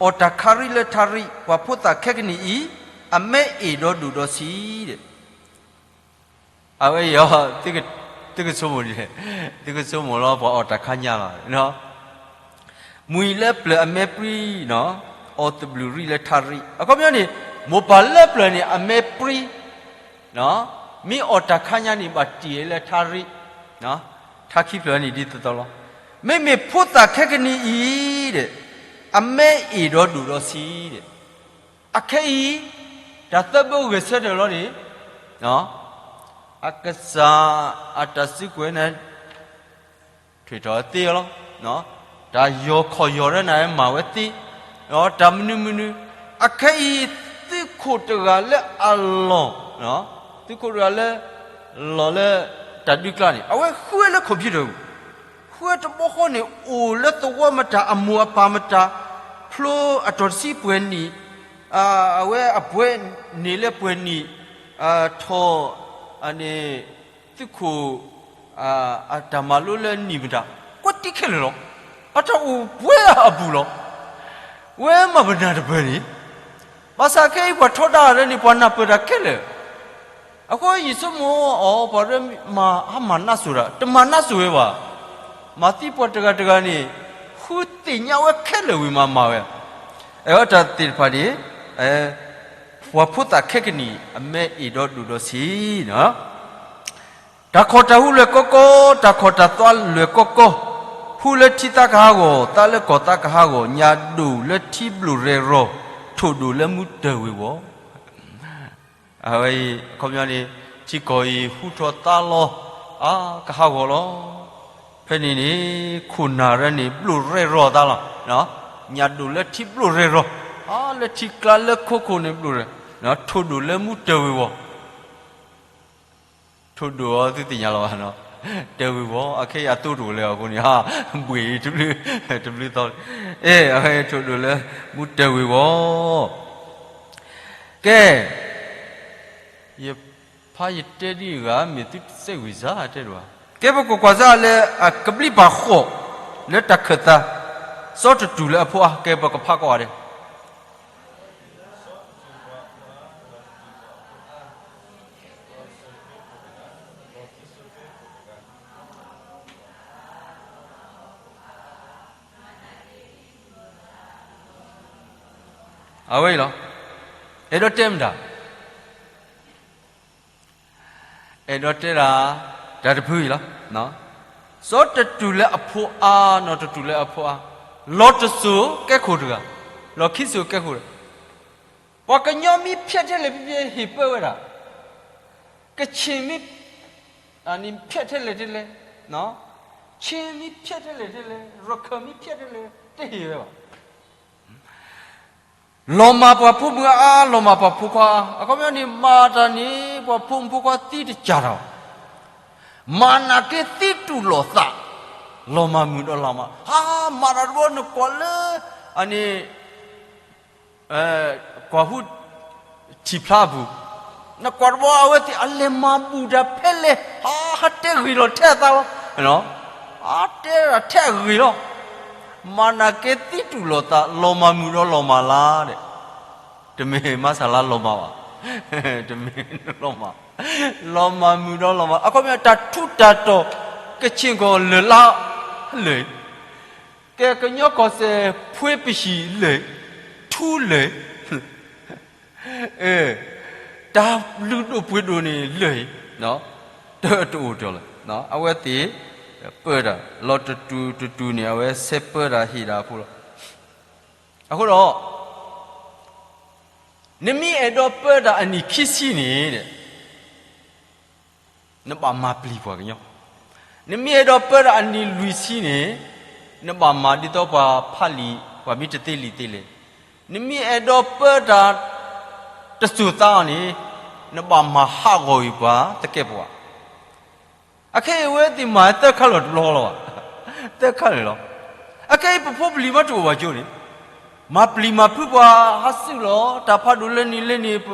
အီၣ်တၢ်ခါရံၣ်လၢထါရံၣ်, ပှၤဖိသၣ်ခဲကနံၣ်အံၤ အမဲအ့ၣ်ဒီးဒိၣ်ဒီးဆံးဒီး အဝဲအံၤ သုကဆိကမိၣ်ဒ်လဲၣ်, သုကဆိကမိၣ်လီၤ ပှၤအီၣ်တၢ်ခါညါလီၤ. မှံၤလၢပျၢၤအမဲပြံ, အီၣ်သဘျုးရံၣ်လၢထါရံၣ်, အခီပညီန့ၣ် မိၢ်ပၢ်လၢပျၢၤန့ၣ် အမဲပြံ, မ့ၢ်အီၣ်တၢ်ခါညါန့ၣ် ဘၣ်တံၢ်လၢထါရံၣ်, ထါခံဖျၢၣ်န့ၣ်ဒ်သိးသိးလီၤ. မ့မ့ၢ်ဖိသၣ်ခဲကနံၣ်အံၤဒီး အမဲအ့ၣ်ဒီးဒိၣ်ဒီးဆံးဒီး အခဲအံၤ တၢ်သၢဘိဂဲၤဆၢထၢၣ်လီၤန့ၣ် အကစၢ်အတၢ်စုကဝဲၤန့ၣ် ထွဲၣ်ထီၣ်သ့လီၤ. တၢ်ယီၤခီၣ်ယီၤရၢနၤမၤဝဲသ့, တၢ်မနုၤမနုၤ, အခဲအံၤ သုးခိၣ်တဂၤလၢအလီၢ်, သုးခိၣ်တဂၤလၢ လီၢ်လၢ တၢ်ဒုးကျါန့ၣ် အဝဲဃုဝဲလၢ computer ပူၤ, ဃုဝဲတဘျီဃီန့ၣ် အိၣ်လၢသဝီမတၤ အမိၢ်အပၢ်မတၤ, ဖျိအတီၢ်တဆံပှဲၤနံၣ်, အဝဲအပှဲၤန့ၣ်လၢပှဲၤနံၣ်, ထီၣ် န့ၣ် သုးခိၣ် အတၢ်မၤလိလၢနံၣ်မတၤ ကွဲးတံၢ်ခဲလၢာ်လီၤ. အတၢ်အိၣ်ပှဲၤအပူၤလီၤ. ဝဲမၤပနၢ်တပၢၢ်န့ၣ်, ဘၣ်ဆၣ်ခဲအံၤပှၤထီဒါလၢန့ၣ် ပှၤနၢ်ပၢၢ်တၢ်ခဲလၢာ်. အဃိယဆိကမိၣ်အီၤ ပှၤမၤဟးမၤနးစိၤတၢ် တမၤနးစိၤဝဲဘၣ်. မၤသံပှၤတဂၤတဂၤန့ၣ် ဃုသ့ၣ်ညါဝဲခဲလၢာ်ဝံၤမးမၤဝဲ. အဝဲတၢ်သ့ၣ်တဖၣ်န့ၣ် ပှၤဖိသၣ်ခဲကနံၣ် အမဲအ့ၣ်ဒီးဒိၣ်ဒီးဆံးနီၤ. တၢ်ခီၣ်တၢ်ဟူလွဲၢ်ကီကီ, တၢ်ခီၣ်တၢ်သွါလွဲၢ်ကီကီ, ဟူလၢထံသးကဟးဂီၤ, သးလၢကီၢ်သးကဟးဂီၤ, ညၣ်ဒိၣ်လၢထံဘျိၣ်ရဲၣ်ရီၤ, ထိၣ်ဒိၣ်လၢမူတၢၢ်ဝ့ၤဝီၤ. အဝဲအံၤ အခီပညီန့ၣ် ထံကီၢ်အံၤဟူထီၣ်သါလီၤ, အါ ကဟးဂီၤလီၤ. ဖဲန့ၣ်န့ၣ် ခိၣ်နၢ်ရဲန့ၣ် ဘျိၣ်ရဲၣ်ရီၤသးလီၤ. ညၣ်ဒိၣ်လၢထံဘျိၣ်ရဲၣ်ရီၤ, လၢထံကျါလၢခိခိၣ်န့ၣ်ဘျိၣ်ရဲၣ်, ထိၣ်ဒိၣ်လၢမူတၢၢ်ဝ့ၤဝီၤ, ထိၣ်ဒိၣ်အီၤသုသ့ၣ်ညါလီၤဘၣ်, တၢၢ်ဝ့ၤဝီၤ အခဲအံၤအသိတအိၣ်လၢအဃိန့ၣ် ဘှ့ၣ်တဘျုး, တဘျုးသီ, အဲ အဝဲထိၣ်ဒိၣ်လၢမူတၢၢ်ဝ့ၤဝီၤ, ကဲ ယဖးယတဲဒ်အဂၤ မ့ၢ်သုစဲးဝံၤစါတဲဒိၣ်ဧါ. ကဲပကကွၢ်စၢ်လၢအကဘျံးပၤဃိး လၢတၢ်ခၢၣ်သး, စီတတူၢ်လၢအဖိအါ, ကဲပကဖးကွၢ်ဒဲး. အဝဲအံၤလီၤ. အဲၣ်ဒိးတဲမတၤ အဲၣ်ဒိးတဲဒၣ် တၢ်တဖုအံၤလီၤ. စီတတူၢ်လၢအဖိအါ, နီၢ်တတူၢ်လၢအဖိအါ, လီၤတစိၤကဲခိၣ်တဂၤ, လီၤခံစိၤကဲခိၣ်တဂၤ, ပှၤကညီမ့ၢ်ဖျဲးထဲလဲၣ်ဖဲဖဲဟ့ၣ်ပၢဝဲဒၣ်, ကခ့ၣ်မ့ၢ် ဖျဲးထဲလဲၣ်ထဲလဲၣ်, ခ့ၣ်မ့ၢ်ဖျဲးထဲလဲၣ်ထဲလဲၣ်, ရခၢၣ်မ့ၢ်ဖျဲးထဲလဲၣ် တဟ့ၣ်ဝဲဘၣ်. လီၤမၢ်ပှၤဖိမုၣ်အါ, လီၤမၢ်ပှၤဖိခွါအါ, အခီပညီန့ၣ် မၤတၢ်န့ၣ် ပှၤဖိမုၣ်ဖိခွါသံတစၢ်တၢ်ဘၣ်. မၤနာ်က့သံတူၢ်လိာ်သး, လီၤမၢ်မုာ်ဒီးလီၤမၢ်, ဟါ, မၤတၢ်တဘျီနကွၢ်လၢ အန့ၣ် ကွၢ်ဟူ ထံၣ်ဖျါအပူၤ, နကွၢ်တဘျီအဝဲသ့ၣ်အလဲၤမၤဘူၣ်တၢ်ဖဲလဲၣ်, ဟါ, ဟးတဲဂ့ၤလီၤထဲအသးလီၤ, ဟါ, တဲဒၣ်ထဲအဂ့ၤလီၤ. မၤနာ်က့သံတူၢ်လိာ်သး, လီၤမၢ်မုာ်ဒီးလီၤမၢ်လၢ်ဒီး, တမ့ၢ်မၤစၢ်လၢလီၤမၢ်ဘၣ်, တမ့ၢ်လီၤမၢ်, လီၤမၢ်မုာ်ဒီးလီၤမၢ်, အခီပညီ တၢ်ထူးတၢ်တီၤ ကခ့ၣ်ကီၢ်လၢာ်လါ လၢာ် ကဲကညီကီၢ်စဲၣ် ဖှ့ပဟံၣ်လၢာ်, ထူလၢာ်, တၢ်လုၢ်ဒိၣ်ပှ့ၤဒိၣ်န့ၣ်လၢာ်, တအိၣ်တ့ၢ်လၢၤ, အဝဲသ့ၣ် ပၢတၢ် လီၤတတူၢ်တတူၢ်န့ၣ် အဝဲဆဲးပၢတၢ်ဟ့ၣ်တၢ်အဖိလီၤ. အဃိဒီး နမ့ၢ်အဲၣ်ဒိးပၢတၢ်အနံၣ်ခံဆံန့ၣ် နဘၣ်မၤပျံၤပှၤကညီ, နမ့ၢ်အဲၣ်ဒိးပၢတၢ်အနံၣ်လွံၢ်ဆံန့ၣ်, နဘၣ်မၤဒ်သိးပှၤဖးလံာ် ပှၤမ့ၢ်တသ့လံာ်သ့လဲၣ်, နမ့ၢ်အဲၣ်ဒိးပၢတၢ် တစိၤသးအီၤန့ၣ်, နဘၣ်မၤဟးဂီၤအံၤပှၤသကဲးပဝး အခဲအံၤအဝဲသ့ၣ်မၤသၢခါလီၤတဘျီလီၤဘၣ်, သၢခါန့ၣ်လီၤ. အခဲအံၤပဖိပလံၤမးတအိၣ်ဘၣ်ကၠိန့ၣ်, မၤပျံၤမၤဖုးပှၤဟးစုၣ်လီၤ, တၢ်ဖးဒိၣ်လၢနံၤလၢနံၤ ပ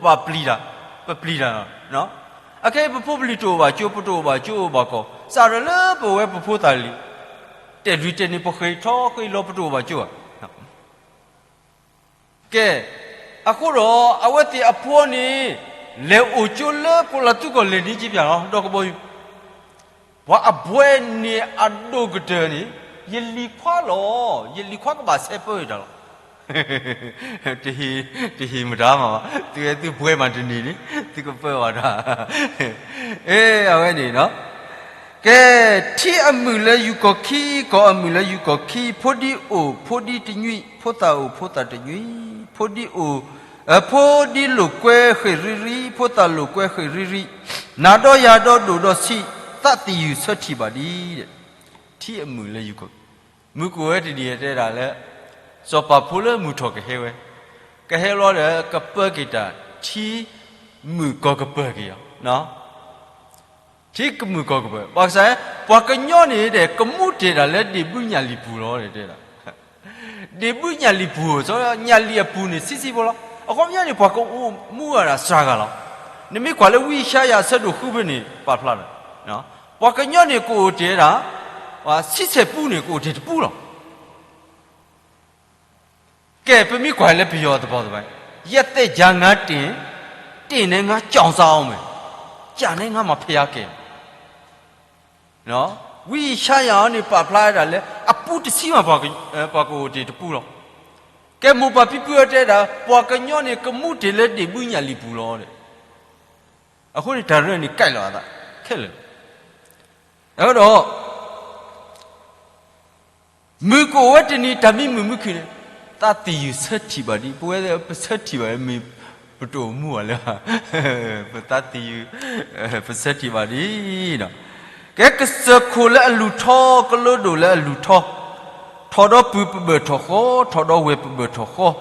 ပာ်ပျံၤတၢ်, ပပျံၤတၢ်, အခဲအံၤပဖိပလံၤတအိၣ်ဘၣ်ကၠိ ပတအိၣ်ဘၣ်ကၠိအိၣ်ဘၣ်ကီၢ်, စးထီၣ်လၢပဝဲပဖိသၣ်လံၤ, တဲာ်လွံၢ်တဲာ်န့ၣ် ပဃ့ၢ်ထီၣ်ဃ့ၢ်လီၤ ပတအိၣ်ဘၣ်ကၠိဘၣ် ကဲ, အဃိဒီးအဝဲသ့ၣ်အဖိန့ၣ် လဲၤအိၣ်ကၠိလၢကိးလးသူကီၢ်လဲၣ်န့ၣ်က့ပၠးလီၤ ဒီကဘီယူၤ, ပှၤအဘှဲန့ၣ်အဒိၣ်ကတၢၢ်န့ၣ် ယလံၤခွါလီၤ, ယလံၤခွါကဘၣ်ဆဲးပၢဝဲတၢ်လီၤ. တဟ့ၣ်မတၤမးဘၣ်, သုဝဲသုဘှဲမးတန့ၢ်န့ၣ် သုကပၢဘၣ်တၢ်, အဝဲန့ၣ်လီၤ. ကဲ, ထံအမုၢ်လၢယူၢ်ကီၢ်ခံ, ကီၢ်အမုၢ်လၢယူၢ်ကီၢ်ခံ, ဖိဒံအိၣ်ဖိဒံတညွံး, ဖိသၣ်အိၣ်ဖိသၣ်တညွံး, ဖိဒံအိၣ်, ဖိဒံလိာ်ကွဲဃ့ၢ်ရံရံ, ဖိသၣ်လိာ်ကွဲဃ့ၢ်ရံရံ, နၤဒီးယၤဒီးဒိၣ်ဒီးဆံး, သးသယုၢ်ဆၢထံၣ်ဘၣ်ဒံး, ထံအမုၢ်လၢယူၢ်ကီၢ်, မုၢ်ကအိၣ်ဝဲတနံၤတဲဒၣ်လၢ စီၤပၤဖိလၢမုၢ်ထီၣ်ကဟဲဝဲ, ကဟဲလီၤဒီးကပၢက့ၤတၢ် ထံမုၢ်ကီၢ်ကပၢၤက့ၤအီၤ ထံကမုၢ်ကီၢ်ကပၢၤ, ဘၣ်ဆၣ် ပှၤကညီန့ၣ်ဒီး ကမူတ့ၢ်တၢ်လၢဒ့ၣ်ဘုညၣ်လံာ်ပူၤလီၤ တဲဒၣ်, ဒ့ၣ်ဘုညၣ်လံာ်ပူၤ, ညၣ်လံာ်အပူၤန့ၣ် ဆံးဆံးဖိလီၤ. အခီပညီန့ၣ် ပှၤကအိၣ်မူအီၤဒၣ်စှၤဂၤလီၤ. နမ့ၢ်ကွၢ်လၢဝံယၡါယၤအဆၢဒိၣ်ဃုဖဲန့ၣ် ပာ်ဖျါလီၤ. ပှၤကညီန့ၣ် ကအိၣ်တ့ၢ်ဒၣ် ဆံဆဲၣ်ပူန့ၣ် ကအိၣ်တ့ၢ်တပူလီၤ. ကဲ ပမ့ၢ်ကွၢ်လၢပယီၤသပှၢ်သပှၢ်, ယသဲၣ်ယၤငါတ့ၢ်, တ့ၢ်န့ၣ်ငါကၠီၣ်စၢ်အီၤမ့ၢ်, ကၠၣ်န့ၣ်ငါမၤဖဲးယါကဲ, ဝံယၡါယၤအီၤန့ၣ် ပာ်ဖျါဝဲဒၣ်လၢ အပူတဆံမး ပှၤကအိၣ်တ့ၢ်တပူလီၤ. ကဲ မိၢ်ပၢ်ဖံဖုတဲဒၣ် ပှၤကညီန့ၣ် ကမူတ့ၢ်လၢဒ့ၣ်ဘုညၣ်လံာ်ပူၤလီၤ. အဃိန့ၣ် တၢ်ရဲၣ်န့ၣ် ကဲလီၤအသးခဲလၢာ်, အဃိဒီး မုၢ်ကအိၣ်ဝဲတနံၤ တၢ်မံမုာ်မုာ်ခုၣ်န့ၣ်, သးသယုၢ်ဆၢထံၣ်ဘၣ်ဒံး, ပဝဲပဆၢထံၣ်ဘၣ်မ့ၢ် ပတအိၣ်မူဘၣ်လၢ, ပသးသယုၢ် ပဆၢထံၣ်ဘၣ်ဒံးဒီး, ကဲကစၢၢ်ခိၣ်လၢအလူၤထီ, ကလိဒိၣ်လၢအလူၤထီ, ထီၣ်ဒီးပုၢ်ပဘၢၣ်ထီၣ်ဃီ, ထီၣ်ဒီးဝဲၢ်ပဘၢၣ်ထီၣ်ဃီ,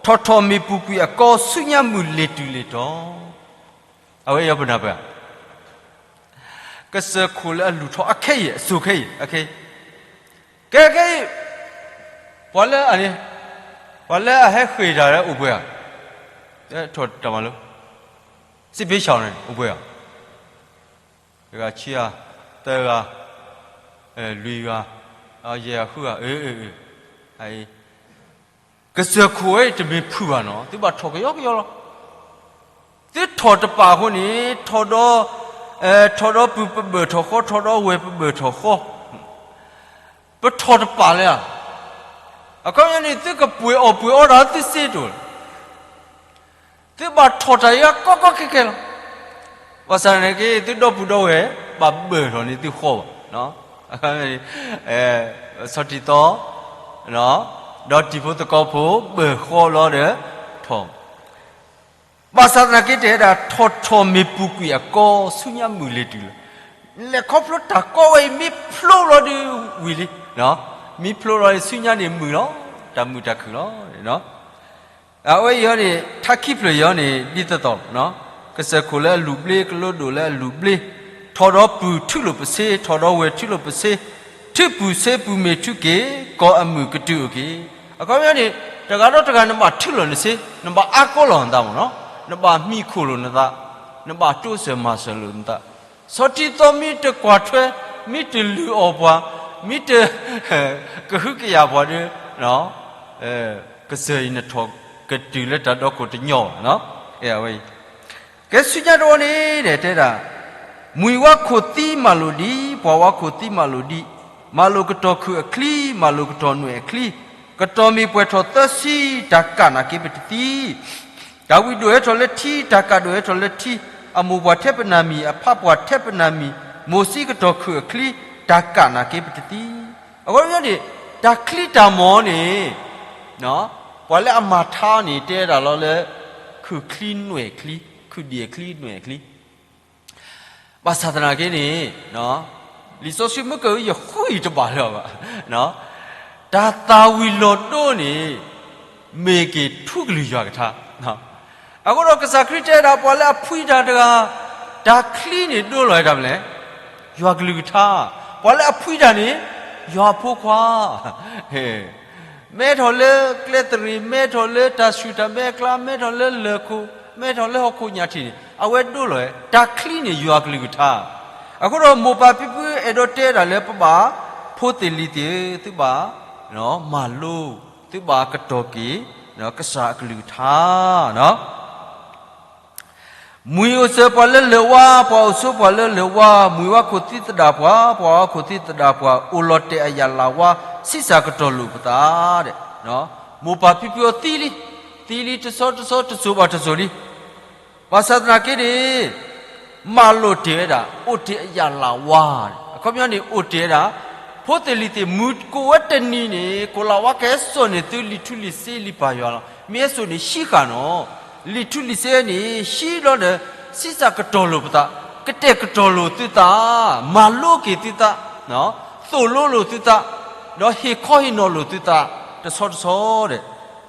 ထီၣ်ထီၣ်မ့ၢ်ပူၤကွံာ်အကီ ဆူညါမုၢ်လ့ၤတုၤလ့ၤတီၤ. အဝဲအံၤပနၢ်ပၢၢ်ဧါ. ကစၢၢ်ခိၣ်လၢအလူၤထီ အခဲအံၤ အစိၤခဲအံၤ အခဲအံၤ, ကဲခဲအံၤ, ပှၤလၢအန့ၣ်, ပှၤလၢအဟဲဃ့ၢ်တၢ်လၢအိၣ်ပှဲၤဧါ, ထီၣ်တၢ်မၤလိ, စံးပ့းဆၢန့ၣ် အိၣ်ပှဲၤဧါ, တဂၤဆံဧါ, သၢဂၤ, လွံၢ်ဂၤ, ယဲၢ်ဂၤဃုဂၤ, အ့ ကစၢၢ်ခိၣ်ဝဲတမ့ၢ်ဖုၣ်ဘၣ်နီၤ, သုဘၣ်ထီၣ်ကယီကယီလီၤ. သုထီၣ်တပာ်အဃိန့ၣ်, ထီၣ်ဒီး, ထီၣ်ဒီးပုၢ်ပဘၢၣ်ထီၣ်ဃီ, ထီၣ်ဒီးဝဲၢ်ပဘၢၣ်ထီၣ်ဃီ, ပထီၣ်တပာ်လၢဧါ. အခီပညီန့ၣ် သုကပှ့ၤအီၣ်ပှ့ၤအီတၢ်သုစ့တအိၣ်လၢၤ. သုဘၣ်ထီၣ်တၢ်အံၤကီကီခဲခဲလီၤ. ဘၣ်ဆၣ်သနာ်က့ သုဒီပုၢ်ဒီဝဲၢ် ဘၣ်ဘၢၣ်ထီၣ်န့ၢ်သုဃီဘၣ်, ဆီၣ်တံၢ်သီ, ဒီးတံၤဖိသကိးဖိ ဘၢၣ်ဃီလီၤဒီးထီၣ်. ဘၣ်ဆၣ်သနာ်က့ တဲဝဲဒၣ် ထီၣ်ထီၣ်မ့ၢ်ပူၤကွံာ်အကီ ဆူညါမုၢ်လ့ၤတုၤလီၤ. လဲၤခီဖျိတၢ်ကီဝဲအံၤ မ့ၢ်ဖျိလီၤဒီးဝံၤလံ, မ့ၢ်ဖျိလီၤဒီး ဆူညါန့ၣ်မုာ်လီၤ, တၢ်မုာ်တၢ်ခုၣ်လီၤ. အဝဲအံၤန့ၣ် ထါခံဖျၢၣ်အံၤန့ၣ် ဒ်သိးသိး, ကစၢၢ်ခိၣ်လၢအလူၤဘျ့, ကလိဒိၣ်လၢအလူၤဘျ့, ထီၣ်ဒီးပုၢ်ထုးလိာ်ပစ့, ထီၣ်ဒီးဝဲၢ်ထုးလိာ်ပစ့, ထုးပုၢ်စ့ပုၢ်မ့ၢ်ထုးက့ၤ, ကီၢ်အမုာ်ကတုာ်အိၣ်က့ၤ. အခီပညီန့ၣ် တဂၤဒီးတဂၤ နဘၣ်ထုးလိာ်နစ့, နဘၣ်အါကီလီၤနသးမ့ၢ်နီၤ, နဘၣ်မံခိၣ်လိာ်နသး, နဘၣ်တိစၢၤမၤစၢၤလိာ်နသး. ဆီၣ်တံၢ်သီမ့ၢ်တကွၢ်ထွဲ, မ့ၢ်တလုၢ်အီၣ်ပှၤ, မ့ၢ်တ ကဟုကယာ်ပှၤဒီး, ကစၢၢ်အံၤနထီၣ်ကတုၤလၢတၢ်ဒီခိၣ်တညီဘၣ်. အဝဲအံၤ ကဲဆူညါတဝီန့ၣ် တဲဒၣ်, မှံဝါခိၣ်သံမၤလိာ်ဒံး, ပှၤဝါခိၣ်သံမၤလိာ်ဒံး, မၤလိာ်ကတီၢ်ခုၣ်အချံ, မၤလိာ်ကတီၢ်နွဲၣ်အချံ, ကတီၢ်မ့ၢ်ပှဲၤထီၣ်သၢဆံ, တၢ်ကၣ်နာ်က့ပတသံ တၢ်ဝံၣ်ဒိၣ်ဟဲထီၣ်လၢထံ, တၢ်ကၣ်ဒိၣ်ဟဲထီၣ်လၢထံ, အမိၢ်ပှၢ်ထဲပနၢ်မံၤ, အဖးပှၢ်ထဲပနၢ်မံၤ, မိၢ်ဆံကတီၢ်ခုၣ်အချံ, တၢ်ကၣ်နာ်က့ပတသံ. အဃိန့ၣ် တၢ်ချံတၢ်မီၤန့ၣ် ပှၤလၢအမၤထါန့ၣ် တဲဒၣ်လီၤလၢ ခုၣ်ချံနွဲၣ်ချံ, ခုၣ်ဒံၣ်အချံနွဲၣ်အချံ ဘၣ်ဆၣ်သနာ်က့န့ၣ်, လံာ်စီဆှံမ့ၢ်ကၢၤ ယဃုအံၤတဘၣ်လၢၤဘၣ်. တၢ်သၣ်ဝံၤလီၤဒိန့ၣ် မ့ၢ်က့ၤထူကလုၢ်ယွၤကထါ. အဃိဒီးကစၢ်ခရံာ်တဲဒၣ် ပှၤလၢအဖှံတၢ်တဂၤ, တၢ်ချံန့ၣ်ဒိလီၤဝဲဒၣ်မနုၤလဲၣ်, ယွၤကလုၢ်ကထါ. ပှၤလၢအဖှံတၢ်န့ၣ် ယွၤအဖိခွါ မဲထီၣ်လၢကျဲသရံး, မဲထီၣ်လၢတၢ်ဆူၣ်တၢ်မဲအကျါ, မဲထီၣ်လၢလၢၢ်ခိၣ်, မဲထီၣ်လၢဟီၣ်ခိၣ်ညၣ်ထံးန့ၣ် အဝဲဒိလီၤဝဲ, တၢ်ချံန့ၣ်ယွၤကလုၢ်ကထါ. အဃိဒီးမိၢ်ပၢ်ဖံဖုအဲၣ်ဒိးတဲဒၣ်လၢပဘၣ်, ဖိသ့ၣ်လံၤသ့ၣ်ဧၢ, သုဘၣ်မၤလိ, သုဘၣ်ကတီၢ်က့ၤ ကစၢ်အကလုၢ်ကထါ မှံၤအိၣ်စၢၤပှၤလၢလၢၢ်ဝါ, ပှၤအိၣ်ဆိပှၤလၢလၢၢ်ဝါ, မှံၤဝါခိၣ်သံသဒၣ်ပှၤ, ပှၤဝါခိၣ်သံသဒၣ်ပှၤ, အိၣ်လီၤတဲာ်အယၣ်လၢ်ဝါ, ဆံးစၢ်ကတီၢ်လိာ်ပသး, မိၢ်ပၢ်ဖံဖုအီၤသံလံ, သံလံတဆီတဆီတစိၤဘၣ်တစိၤလံ. ဘၣ်ဆၣ်သနာ်က့န့ၣ် မၤလိာ်တ့ၢ်ဝဲဒၣ် အိၣ်တ့ၢ်အယၣ်လၢ်ဝါ, အခီပညီန့ၣ် အိၣ်တ့ၢ်ဝဲဒၣ် ဖိသ့ၣ်လံၤသ့ၣ် မုၢ်ကိးဝဲတနံၤန့ၣ် ကိၤလၤဝါကဟဲစိာ်န့ၢ်သုလံာ်ထူလံာ်စ့လံာ်ပၢ်ယွၤလီၤ. မ့ၢ်ဟဲစိာ်န့ၣ် ဟံးဃာ်နီၤ, လံာ်ထူလံာ်စ့န့ၣ် ဟံးလီၤဒီး ဆံးစၢ်ကတီၢ်လိာ်ပသး, ကတဲာ်ကတီၤလိာ်သုသး, မၤလိက့ၤသုသး, သိၣ်လိလိာ်သုသး, ဒီးဟ့ၣ်ခီဟ့ၣ်နီၤလိာ်သုသး တဆီတဆီဒီး,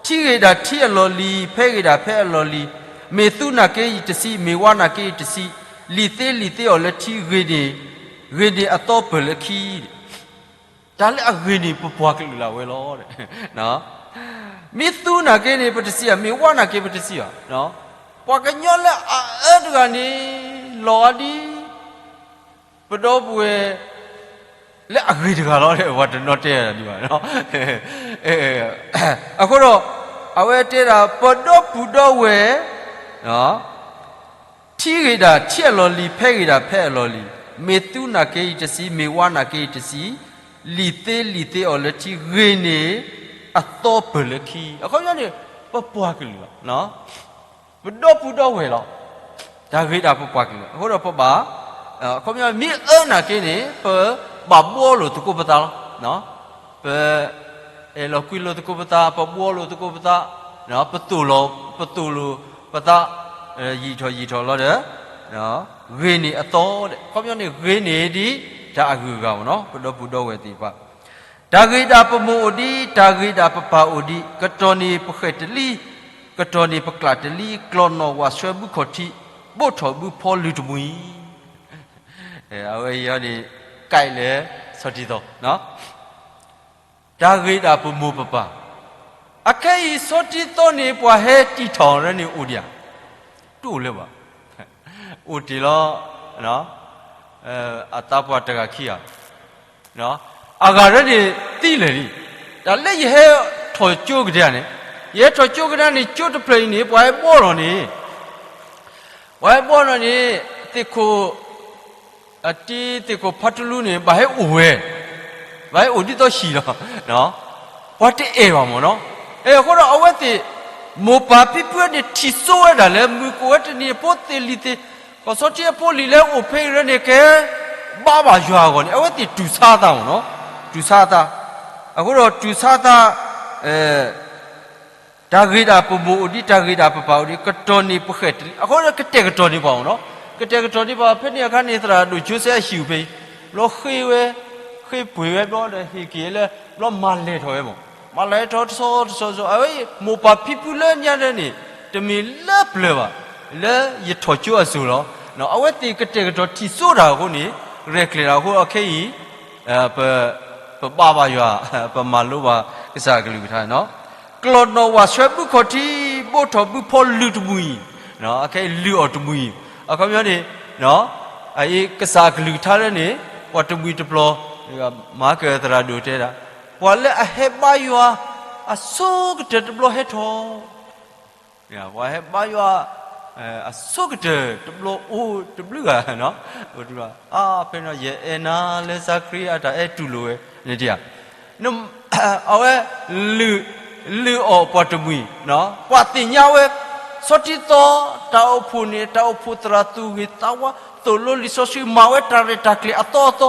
ထံဂ့ၤဒၣ်ထံအလီၢ်လံၤ, ဖဲဂ့ၤဒၣ်ဖဲအလီၢ်လံၤ, မ့ၢ်သူနာ်က့ယတဆံ, မ့ၢ်ဝါနာ်က့ယတဆံ, လံာ်သ့လံာ်သ့အီၤလၢထံဂ့ၤန့ၣ်, ဂ့ၤန့ၢ်အသီပၢၢ်လၢခံ တၢ်လၢအဂ့ၤန့ၣ် ပပှၤကလုာ်လၢအဝဲလီၤ. မ့ၢ်သူနာ်က့န့ၣ် ပတဆံဘၣ်, မ့ၢ်ဝါနာ်က့ပတဆံဘၣ်. ပှၤကညီလၢအအၢတဂၤန့ၣ် လီၤအါဒံး ပဒီပုၢ်ဝဲၢ် လၢအဂ့ၤတဂၤလီၤ, ပှၤတနီၤတဲဒံးဘၣ်. အဃိဒီး အဝဲတဲဒၣ် ပဒီပုၢ်ဒီဝဲၢ် ထံဂ့ၤဒၣ်ထံအလီၢ်လံၤ, ဖဲဂ့ၤဒၣ်ဖဲအလီၢ်လံၤ, မ့ၢ်သူနာ်က့ယတဆံ, မ့ၢ်ဝါနာ်က့ယတဆံ, လံာ်သ့လံာ်သ့အီၤလၢထံဂ့ၤန့ၣ် အသီပၢၢ်လၢခံ. အခီပညီန့ၣ် ပပှၤကလုာ်လီၤ. ပဒီပုၢ်ဒီဝဲၢ်လီၤ. တၢ်ဂ့ၤဒၣ်ပပှၤကလုာ်လီၤ. အဃိဒီးပဘၣ်, အခီပညီ မ့ၢ်အၢနာ်က့န့ၣ် ပဘၣ်ဘှီလိာ်သကိးပသးလီၤ. ပ အဲၣ်လိာ်ကွံလိာ်သကိးပသး, ပဘှီလိာ်သကိးပသး, ပသိၣ်လိာ်, ပသိၣ်လိာ်ပသး, ယံာ်ထီၣ်ယံာ်ထီၣ်လီၤဒီး ဂ့ၤန့ၢ်အသီ, အခီပညီန့ၣ် ဂ့ၤန့ၢ်ဒ် တၢ်အဂုၤအဂၤမ့ၢ်နီၤ ပဒီပုၢ်ဒီဝဲၢ်သ့ၣ်တဖၣ်, တၢ်ဂ့ၤဒၣ်ပမိၢ်အိၣ်ဒံး တၢ်ဂ့ၤဒၣ်ပပၢ်အိၣ်ဒံး ကတီၢ်န့ၣ်ပဃဲၢ်တလံ, ကတီၢ်န့ၣ်ပကျးတလံ ကျီၢ်နီၣ်ဝးဆှၢဘုခီၣ်ထံး ဘိးထီၣ်ဘုဖီလုၢ်တမှံၤ, အဝဲအံၤန့ၣ် ကဲလၢ ဆီထံသီ တၢ်ဂ့ၤဒၣ်ပမိၢ်ပပၢ်, အခဲအံၤ ဆီထံသီန့ၣ် ပှၤဟဲတံၢ်ထီၣ်ရၢန့ၣ်အိၣ်ဒံးဧါ, တအိၣ်လၢၤဘၣ်, အိၣ်တ့ၢ်လီၤ, အသးပှၢ်တဂၤခံဂၤ, အဂၤရၢန့ၣ်သံလၢာ်လံ, တၢ်လၢယဟဲထီၣ်ကၠိကဒါန့ၣ်, ယဟဲထီၣ်ကၠိကဒါန့ၣ် ကၠိတဖျၢၣ်အံၤန့ၣ် ပှၤဟဲဘီထီၣ်န့ၣ် ပှၤဟဲဘီထီၣ်န့ၣ် သ့ၣ်ခိၣ် အတံၤသ့ၣ်ခိၣ်ဖးတလူန့ၣ် ဘၣ်ဟဲအိၣ်ဝဲ, ဘၣ်ဟဲအိၣ်ဒ်သိးဟံၣ်လီၤ, ပှၤတအဲၣ်ဘၣ်မ့ၢ်နီၤ, အဲ အဃိဒီးအဝဲသ့ၣ် မိၢ်ပၢ်ဖံဖုန့ၣ် ထံၣ်စိဝဲဒၣ်လၢ မုၢ်ကအိၣ်ဝဲတနံၤအဖိသ့ၣ်လံၤသ့ၣ်, ကီၢ်ဆီထံအဖိလံၤလၢအိၣ်ဖဲအံၤရၢန့ၣ် ကဲ ဘါဘၣ်ယွၤအဂီၢ်န့ၣ် အဝဲသ့ၣ်တူၢ်ဆါအသးမ့ၢ်နီၤ, တူၢ်ဆါအသး, အဃိဒီးတူၢ်ဆါအသး တၢ်ဂ့ၤဒၣ်ပမိၢ်အိၣ်ဒံး တၢ်ဂ့ၤဒၣ်ပပၢ်အိၣ်ဒံး ကတီၢ်န့ၣ်ပဃဲၢ်တလံ, အဃိဒီးကတဲာ်ကတီၤန့ၢ်ပှၤမ့ၢ်နီၤ, ကတဲာ်ကတီၤန့ၢ်ပှၤ ဖဲန့ၣ်အခါန့ၣ် သရၣ်ဒိၣ်ကၠိစဲအဟံၣ်အိၣ်ဖဲအံၤ, ဘျီဃ့ဝဲ, ဃ့ပှ့ၤဝဲဘျီဒီးဟ့ၣ်က့ၤလၢ ဘျီမၤလဲၤထီၣ်ဝဲမ့ၢ်, မၤလဲၤထီၣ်တဆီတဆီဆီ အဝဲအံၤ မိၢ်ပၢ်ဖံဖုလၢညါဒၢန့ၣ် တမ့ၢ်လၢပျၢၤဘၣ်, လၢယထီၣ်ကၠိအစိၤလီၤ, အဝဲသ့ၣ်ကတဲာ်ကတီၤထံၣ်စိတၢ်အဃိန့ၣ် ရဲၣ်ကျဲၤတၢ်အဃိ အခဲအံၤ ပဘါဘၣ်ယွၤ, ပမၤလိဘၣ်ကစၢ်အကလုၢ်ကထါန့ၣ်, ကျီၢ်နီၣ်ဝးဆှၢဘုခီၣ်ထံး ဘိးထီၣ်ဘုဖီလုၢ်တမှံၤ, အခဲအံၤလုၢ်အီၣ်တမှံၤ, အခီပညီန့ၣ် အအံၤကစၢ်အကလုၢ်ကထါလၢန့ၣ် ပှၤတမှံၤတပျီၤ, မၤကသရၣ်ဒိၣ်တဲဒၣ်, ပှၤလၢအဟဲဘါယွၤ အဆိကတၢၢ်တဘျီဟဲထီၣ် ပှၤဟဲဘါယွၤ အဆိကတၢၢ်တဘျီအိၣ်တဘျုးဂၤ, ဖဲန့ၣ်ယအဲၣ်နၤလၢစးခရံာ်အတၢ်အဲၣ်တူၢ်လိာ်ဝဲန့ၣ်ဧါ, အဝဲ လုၢ်အီၣ်ပှၤတမှံၤ, ပှၤသ့ၣ်ညါဝဲ ဆီထံသီ တၢ်အိၣ်ဖှိၣ်န့ၣ် တၢ်အိၣ်ဖှိၣ်သရၣ်သူၣ်ဂ့ၤသးဝါ သိၣ်လိလံာ်စီဆှံ မၤဝဲတၢ်ရဲၣ်တၢ်ကျဲၤအသီအသီ,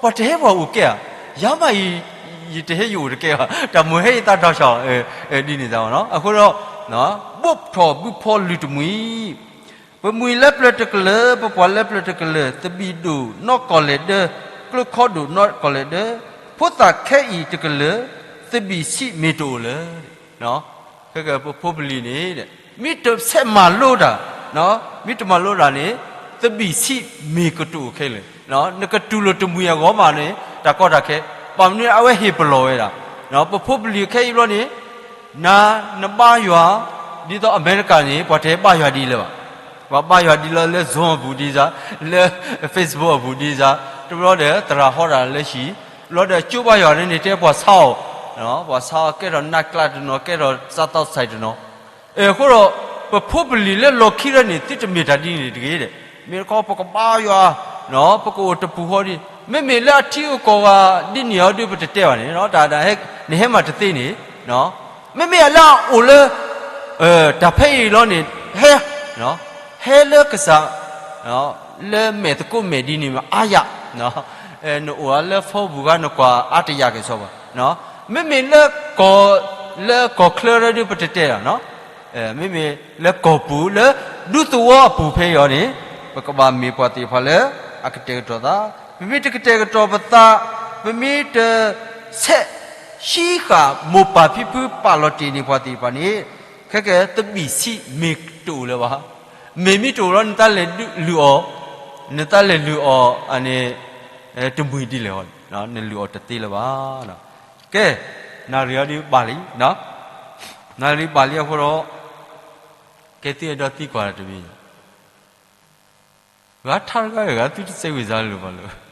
ပှၤတဟဲပှၤအိၣ်ကဲဧါ, ယၤမးအံၤ ယတဟဲယအိၣ်တကဲဘၣ်, တၢ်မိၣ်ဟဲအံၤသးဒီးဆၣ်လီၤ, ဒ်န့ၣ်သးမ့ၢ်နီၤ, အဃိဒီး ဘိးထီၣ်ဘုဖီလုၢ်တမှံၤ, ပမှံၤလၢပျၢၤတကလၢၤ ပပှၤလၢပျၢၤတကလၢၤ သဘံၣ်ဒိၣ်နီၢ်ကီၢ်လဲၤဒၢ, ကျိခီဒိၣ်နီၢ်ကီၢ်လဲၤဒၢ, ဖိသၣ်ခဲအံၤတကလၢၤ သဘံၣ်ဆံးမ့ၢ်တအိၣ်လၢၤ, ခဲကပဖိပလံၤန့ၣ် မ့ၢ်တဆဲးမၤလိတၢ်, မ့ၢ်တမၤလိတၢ်န့ၣ် သဘံၣ်ဆံးမ့ၢ်ကတအိၣ်ခဲလၢာ်, နကတူၢ်လိာ်တမှံၤအဂီၢ်မးန့ၣ် တၢ်ကီတၢ်ခဲ, ဘၣ်မနုၤအဝဲဟ့ၣ်ပလီၢ်ဝဲဒၣ်, ပဖိပလံၤခဲအံၤဘျီန့ၣ် နၤနဘါယွၤ, ဒ်သိးအမဲရကၤန့ၣ် ပှၤတဟဲဘါယွၤဒ်လၢၤဘၣ်, ပှၤဘါယွၤဒ်လၢ လၢ Zoom အပူၤဒ်စး, လၢ Facebook အပူၤဒ်စး, တဘျီဒီးသရၣ်ဟီဒၣ်လၢဟံၣ်, ဘျီဒီးကၠိဘါယွၤန့ၣ်န့ၣ် တဲပှၤဆါအီၣ်, ပှၤဆါအီၣ်ကဲထီၣ်နးကျးတနီၤ ကဲထီၣ်စးသီစဲးတနီၤ, အဃိဒီး ပဖိပလံၤလၢလီၢ်ခံရၢန့ၣ် သုတမ့ၢ်တၢ်ဒ်န့ၣ်တဂ့ၤ, မ့ၢ်တခီပကဘါယွၤ, ပကအိၣ်တပူၤဃီဒ်, မ့မ့ၢ်လၢအထံအကီၢ်ဂၤဒ်န့ၣ်အီၤဒုးပတတဲဘၣ်န့ၣ်, တၢ်ဒၣ် နဟဲမၤတသ့န့ၣ် မ့မ့ၢ်လၢအအိၣ်လၢ တၢ်ဖဲအံၤလီၤန့ၣ် ဟဲ, ဟဲလၢကစၢ် လၢမဲာ်သကိးမဲာ်ဒ်န့ၣ်မ့ၢ်အါယၤ, နအိၣ်လၢဖီပူၤခါ နကွၢ်အါတယၤက့ၤစီဘၣ်, မ့မ့ၢ်လၢကီၢ်, လၢကီၢ်ချၢရၢဒုးပတတဲလီၤ, မ့မ့ၢ်လၢကီၢ်ပူၤ လၢဒူသဝီအပူၤဖဲအံၤန့ၣ် ပကဘၣ်မ့ၢ်ပှၤသ့ၣ်တဖၣ်လၢအကတဲာ်ကတီၤသး, ပမ့ၢ်တကတဲာ်ကတီၤပသး, ပမ့ၢ်တ ဆဲးဟံးဃာ်မိၢ်ပၢ်ဖံဖုပာ်လီၤတ့ၢ်န့ၢ်ပှၤသ့ၣ်တဖၣ်န့ၣ်, ခဲကဲသဘံၣ်ဆံးမ့ၢ်တအိၣ်လၢၤဘၣ်, မ့ၢ်မ့ၢ်တအိၣ်လီၤ နတၢ်လဲၤလုၢ်အီၣ်, နတၢ်လဲၤလုၢ်အီၣ်န့ၣ် တမှံၤဒ်လဲၣ်, နလုၢ်အီၣ်တသ့လၢၤဘၣ်. ကဲ, နၣ်ရံၣ်အံၤဒုးဘၣ်လံ, နၣ်ရံၣ်ဘၣ်လံအဃိဒီး ကဲသုအဲၣ်ဒိးသံကွၢ်တမံၤ, ဂၤထါတဂၤဂၤ သုတစဲးဝံၤစါလၢၤဘၣ်လၢ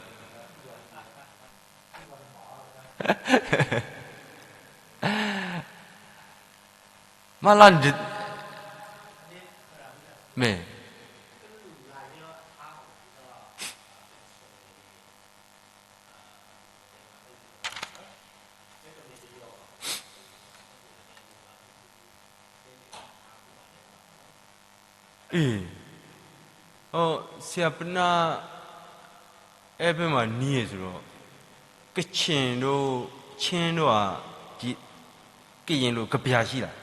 မ့ၢ်လၢ မ့ၢ် အ့ၣ်, ဆရာပနၢ်အဲၣ်ဖဲမၤနံၤအံၤစရီ, ကချင်တို့ ချင်းတို့က ကရင်လို ကဗျာရှိလား.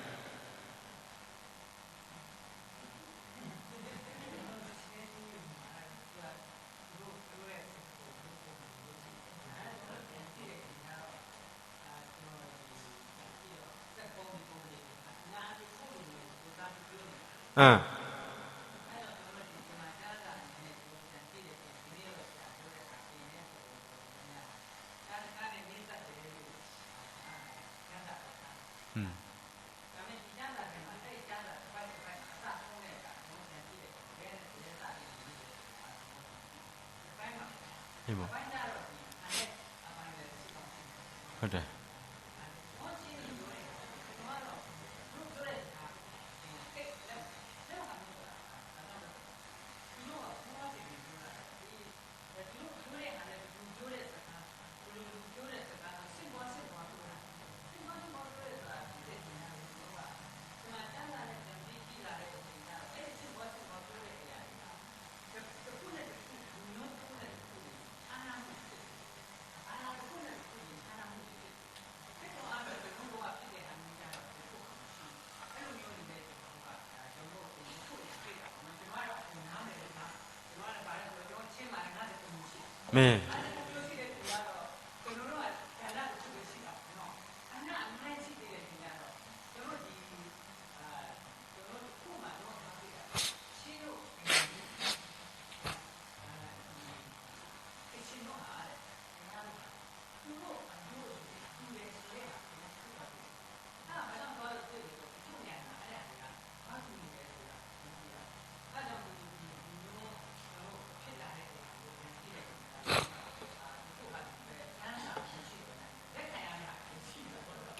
အၢ မ့ၢ်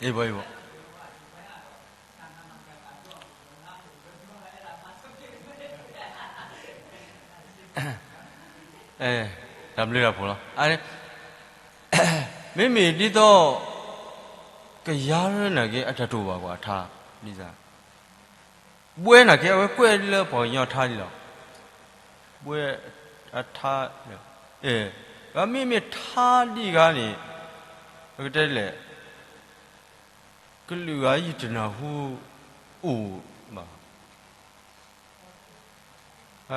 အ့ၣ်ဘၣ်အ့ၣ်ဘၣ် အဲ တၢ်ဘျုးတၢ်ဖှိၣ်လီၤ. မ့မ့ၢ်ဒ်သိး ကယၤရၢနာ်က့ အတၢ်တိာ်ဘၣ်ကွၢ်ထါ ဒ်သိး ဘှဲနာ်က့ အဝဲကွဲးလၢပှၤကညီထါလံလီၤ. ဘှဲအထါ အဲ မ့မ့ၢ်ထါဒ်ဂၤန့ၣ် ပကတဲလဲၣ် ကလုာ်ဂၤယတနၢ်ဟူအိၣ်ဘၣ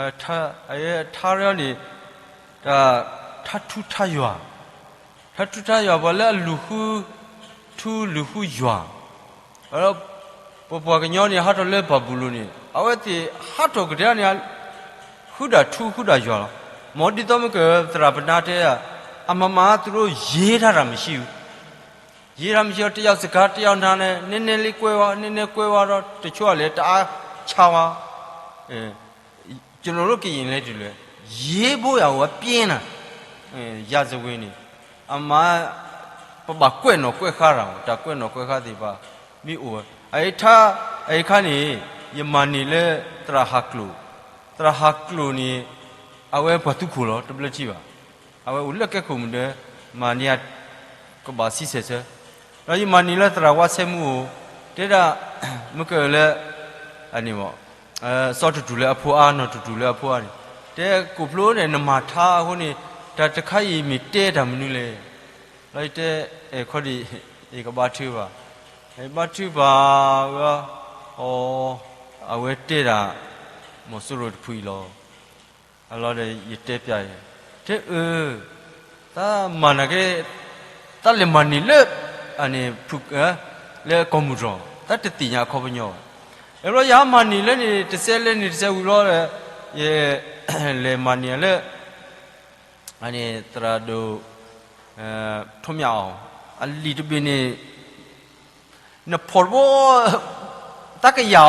်. ထါရၢန့ၣ် တၢ်ထါထူထါယွၤ, ထါထူထါယွၤ ပှၤလၢအလူၤဃုထူလူၤဃုယွၤ, ပပှၤကညီန့ၣ် ဟးထီၣ်လၢဘၤဘူလိၣ်န့ၣ် အဝဲသ့ၣ်ဟးထီၣ်ကဒါန့ၣ် ဃုဒၣ်ထူဃုဒၣ်ယွၤလီၤ. မ်ဒ်သိးမ့ၢ်ကသရၣ်ပနါတဲ အမၤမၤ သူတို့ရေးထားတာမရှိဘူး. ရေးထားမရှိတော့ တစ်ယောက်စကား တစ်ယောက်နားနဲ့ နည်းနည်းလေးကွဲသွား နည်းနည်းကွဲသွားတော့ တချို့ကလည်း တအားခြားသွား ကျွန်တော်တို့ကရင်လည်းတူတယ် ရေးဖို့ရာကို ပြင်းတာ ရာဇဝင်န့ၣ် အမၤ ပဘၣ်ကွဲးနီၣ်ကွဲးဃါတၢ် တၢ်ကွဲးနီၣ်ကွဲးဃါသ့ၣ်တဖၣ် မ့ၢ်အိၣ်ဝဲ အအံၤထါ အအံၤခါန့ၣ် ယမၤန့ၢ်လၢ သရၣ်ဟးကျိာ် သရၣ်ဟးကျိာ်န့ၣ် အဝဲပှၤသူခိၣ်လီၤ တဘျၢထံဘၣ် အဝဲအိၣ်လၢကဲခိၣ်မုၢ်ဒၢ မၤန့ၢ် ကဘၣ်ဆံဆဲးဆၢ ဒီးယမၤန့ၢ်လၢသရၣ်ဝါဆဲမူအိၣ် တဲဒၣ် မ့ၢ်ကလၢ အန့ၣ်ဘၣ် စီၤတတူၢ်လၢအဖိအါ နီၢ်တတူၢ်လၢအဖိအါန့ၣ် တဲကိးဖျိန့ၣ် နမၤထါအဃိန့ၣ် တၢ်တခါအံၤမ့ၢ်တဲတၢ်မနုၤလဲၣ် လီၤယတဲ ခီဒံး ယကဘါထုကဖၣ် ယဘါထုကဖၣ်ဝဲ အီ အဝဲတဲဒၣ် မီၤစိရိၤတဖုအံၤလီၤ အလီၢ်ဒီးယတဲပျးအံၤ တဲအၢ တၢ်မၤနာ်က့ တၢ်လဲၤမၤန့ၢ်လၢ အန့ၣ် လၢကီၢ်မုၢ်တြီၢ် တၢ်တသ့ၣ်ညါအခီပညီဘၣ် အဲဘျီယဟးမၤန့ၢ်လၢန့ၣ် တစဲးလၢန့ၣ်တစဲးဝံၤဘျီဒီး ယ လဲၤမၤန့ၢ်လၢ အန့ၣ် သရၣ်ဒိၣ် ထွန်းမြတ်အောင် အလံာ်တဘ့ၣ်န့ၣ် နဖီၣ်တဘိ တၢ်ကယၤ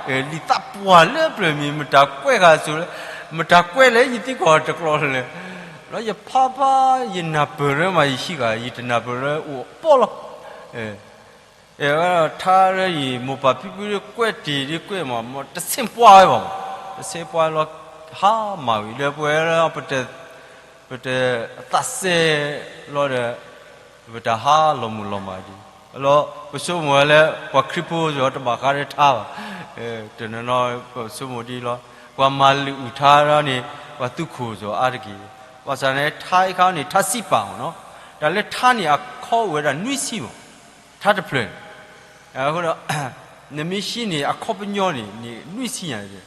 အီၤ လံာ်သးပှၢ်လၢပျၢၤမံၤ မတၤကွဲးဃာ်စိၤလၢ မတၤကွဲးလဲၣ် ယသံကွၢ်တကျိၤလဲၣ် ဒီးယဖးဖး ယနၢ်ပၢၢ်ရၢမး ယဟံးဃာ် ယတနၢ်ပၢၢ်ရၢအိၣ်ပီၣ်လီၤ အဲ ထါရၢအံၤ မိၢ်ပၢ်ဖံဖုကွဲးတ့ၢ်ဒ်ကွဲးမး တဆ့ပှၢ်ဝဲဘၣ် တဆ့ပှၢ်လီၤ ဟါမၢ်ဝံၤဒီး ပဝဲ ပတသးစဲလီၤဒီး ပတဟါလီၤမုၢ်လီၤမၢ်ဒံး လီၤ ပဆိကမိၣ်ဝဲလၢ ပှၤခရံာ်ဖိစ့ၢ်ကီးတဘၣ်ဃးဒီးထါဘၣ် တနီၤနီၤ ပဆိကမိၣ်ဒ်လီၤ ပှၤမၤလုၢ်အုၣ်ထါဒီးန့ၣ် ပှၤသူခိၣ်စ့ၢ်ကီးအါတက့ၢ် ဘၣ်ဆၣ်န့ၣ် ထါအံၤခါန့ၣ် ထါစံးပာ်မးနီၤ တၢ်လၢထါန့ၣ် အခီအိၣ်ဝဲဒၣ်နွံဆံမး ထါတဖျၢၣ်န့ၣ် အဃိဒီး နမ့ၢ်ဟံးန့ၢ်အခီပညီန့ၣ် နွံဆံညါန့ၣ်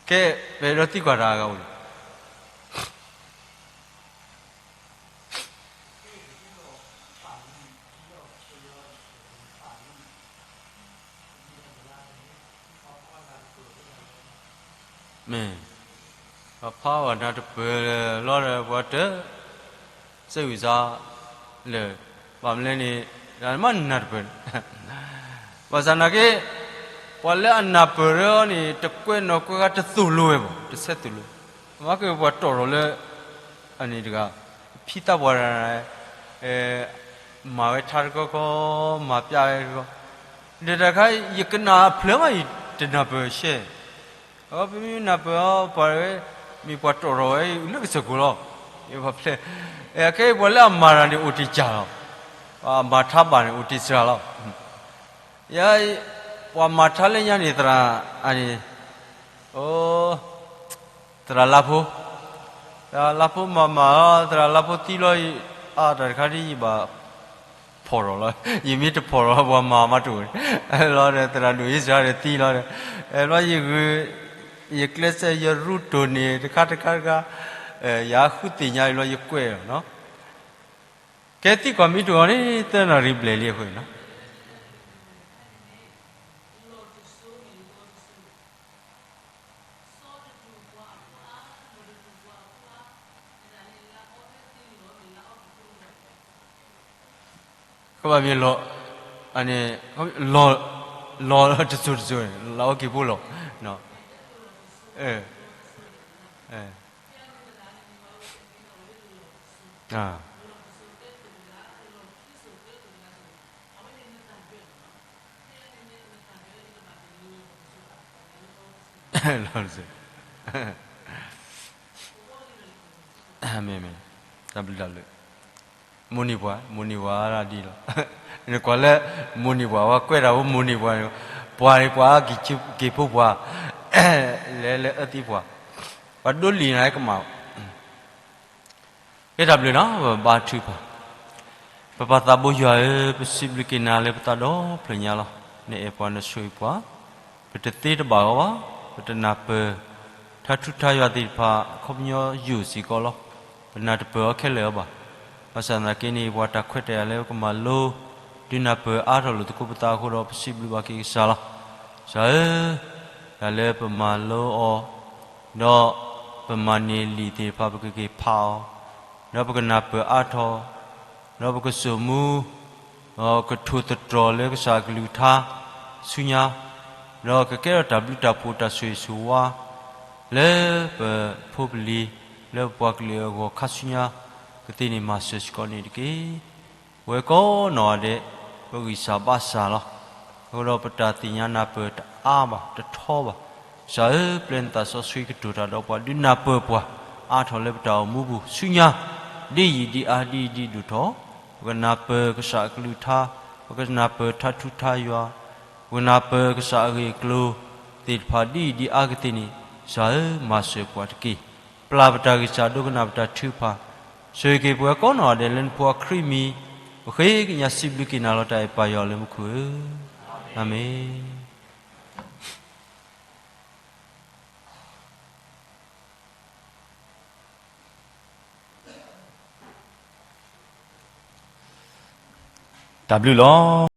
ကဲ ပအဲၣ်ဒိးသံကွၢ်တၢ်အဂၤအိၣ်န့ၣ် ပာ်လီၤ မ့ၢ်, ပှၤဖးဝဲနၢ်တပၢၢ်လီၤဒီး ပှၤတ စဲးဝံၤစါလၢာ်, ဘၣ်မနုၤလဲၣ်န့ၣ် မ့ၢ်နၢ်တပၢၢ်န့ၣ်, ဘၣ်ဆၣ်နာ်က့ ပှၤလၢအနၢ်ပၢၢ်အီၤန့ၣ် တကွဲးနီၣ်ကွဲးဃါတသိၣ်လိဝဲဘၣ်, တဆဲးသိၣ်လိ, မ့ၢ်က့ၤပှၤတီၢ်ထီၣ်လၢ အန့ၣ်တဂၤ ဖံသးပှၢ်တဂၤ မၤဝဲထါတခီခီ, မၤပျဲဝဲတခီ, ဒီးတၢ်တခါ ယကနၣ်အဖျၢၣ်မး ယတနၢ်ပၢၢ်ရှဲ, အပမ့ၢ်နၢ်ပၢၢ်အီၤ ပှၤဝဲ မ့ၢ်ပှၤတီၢ်ထီၣ်ဝဲ လၢကစၢၢ်ခိၣ်လီၤ, ယဖဲ အခဲအံၤပှၤလၢအမၤတၢ်န့ၣ် အိၣ်တ့ၢ်စှၤလီၤ, မၤထါဘၣ်န့ၣ် အိၣ်တ့ၢ်စှၤလီၤ, ယ ပှၤမၤထါလၢညါန့ၣ် သရၣ် အန့ၣ် အိ သရၣ်လါဖိ, သရၣ်လါဖိမၤမၤလီၤ, သရၣ်လါဖိသံလီၤ, အါတၢ်တခါဒ်ယဘၣ်ဖီၣ်ထီၣ်လီၤ, ယမ့ၢ်တဖီၣ်ထီၣ် ပှၤမၤမၤတအိၣ်လီၤဒီး သရၣ်ဒိၣ်အံၣ်စရၤဒီးသံလီၤဒီး, ဘျီယဂုာ် ယကျဲးစၢးယရူတိၢ်န့ၣ် တခါတခါတခါ, ယဃုသ့ၣ်ညါအံၤလီၤ ယကွဲးလီၤနီၤ, ကဲသံကွၢ်မ့ၢ်တအိၣ်န့ၣ် သၢနၣ်ရံၣ်ဘျဲၣ်လံအဃိနီၤ ကဘၣ်မ့ၢ်လီၤ, လီၤတစိၤတစိၤန့ၣ် လီၤအီက့ၤဖိလီၤ, လီၤတစိၤ, မ့ၢ်မ့ၢ်, တၢ်ဘျုးတၢ်ဘျုး, မိၢ်န့ၢ်ပှၤ မိၢ်န့ၢ်ပှၤဒ်လီၤ, နကွၢ်လၢ မိၢ်န့ၢ်ပှၤ ပှၤကွဲးတၢ်ဖိမိၢ်န့ၢ်ပှၤန့ၣ်, ပှၤန့ၣ်ပှၤက့ၤဖိပှၤ, လဲၤလၢအၢသံပှၤ, ပှၤဒိးလံာ်နၤကမၣ် ကဲတၢ်ဘျုးနီၤ ပဘါထုကဖၣ်, ပပၢ်သးဘိယွၤဧၢ, ပစံးဘျုးက့ၤနၤလၢပသးဒီဖျၢၣ်ညါလီၤ. နအဲၣ်ပှၤနဆိၣ်ဂ့ၤပှၤ, ပတသ့တဘၣ်ဂီၢ်ဘၣ်, ပတနၢ်ပၢၢ် ထါထူထါယွၤသ့ၣ်တဖၣ် အခီပညီယိာ်စ့ၢ်ကီးလီၤ. ပနၢ်တပၢၢ်အီၤခဲလၢာ်အီၤဘၣ်. ဘၣ်ဆၣ်သနာ်က့န့ၣ် ပှၤတၢ်ခွဲးတၢ်ယာ်လၢပကမၤလိ ဒုးနၢ်ပၢၢ်အါထီၣ်လိာ်သကိးပသးအဃိဒီး ပစံးဘျုးဘၣ်က့ၤကစၢ်လီၤ. ကစၢ်ဧၢ, တၢ်လၢပမၤလိအီၤ ဒီးပမၤန့ၢ်လံာ်သ့ၣ်တဖၣ် ပကက့ၤဖးအီၤ, ဒီးပကနၢ်ပၢၢ်အါထီၣ်, ဒီးပကစိာ်မူ, ဒီးကထိၣ်သတြီၤလၢကစၢ်အကလုၢ်ကထါဆူညါ, ဒီးကကဲထီၣ်တၢ်ဘျုးတၢ်ဖှိၣ်တၢ်ဆိၣ်ဂ့ၤဆိၣ်ဝါ လၢပဖိပလံၤ လၢပပှၤကလုာ်အဂီၢ်ခါဆူညါ ကသ့န့ၢ်မၤစၢၤစ့ၢ်ကီးန့ၣ်တက့ၢ်. ပဝဲကိးနီၢ်ဂၤဒဲး ပဂံၢ်စၢ်ဘါစၢ်လီၤ. အဃိဒီးပတၢ်သ့ၣ်ညါနၢ်ပၢၢ်တအါဘၣ် တထီဘၣ်. ကစၢ်ဧၢ, ပျဲနသးစီဆှံကတိၤတၢ်ဒီးပှၤ ဒုးနၢ်ပၢၢ်ပှၤ အါထီၣ်လၢပတၢ်အိၣ်မူပူၤဆူညါ, ဒ်ယံာ်ဒ်အါ ဒ်အံၤဒ်ဒိၣ်ထီၣ်, ပကနၢ်ပၢၢ်ကစၢ်အကလုၢ်ကထါ, ပကနၢ်ပၢၢ်ထါထူထါယွၤ, ပကနၢ်ပၢၢ်ကစၢ်အဂ့ၢ်အကျိၤသ့ၣ်တဖၣ် ဒ်အံၤဒ်အါကသ့န့ၣ်, ကစၢ်ဧၢ, မၤစၢၤပှၤတက့ၢ်. ပျၢ်ပတၢ်ဂံၢ်စၢ် ဒိကနၣ်ပတၢ်ထုကဖၣ်, ဆိၣ်ဂ့ၤက့ၤပဝဲကိးနီၢ်ဂၤဒဲးလၢနဖိအခရံာ်မံၤ, ပဃ့ကညးစံးဘျုးက့ၤနၤလီၤ တၢ်အဲၣ်ပၢ်ယွၤလၢမူခိၣ်ဧၢ, အၤမ့ၣ်. တၢ်ဘျုးလီၤ.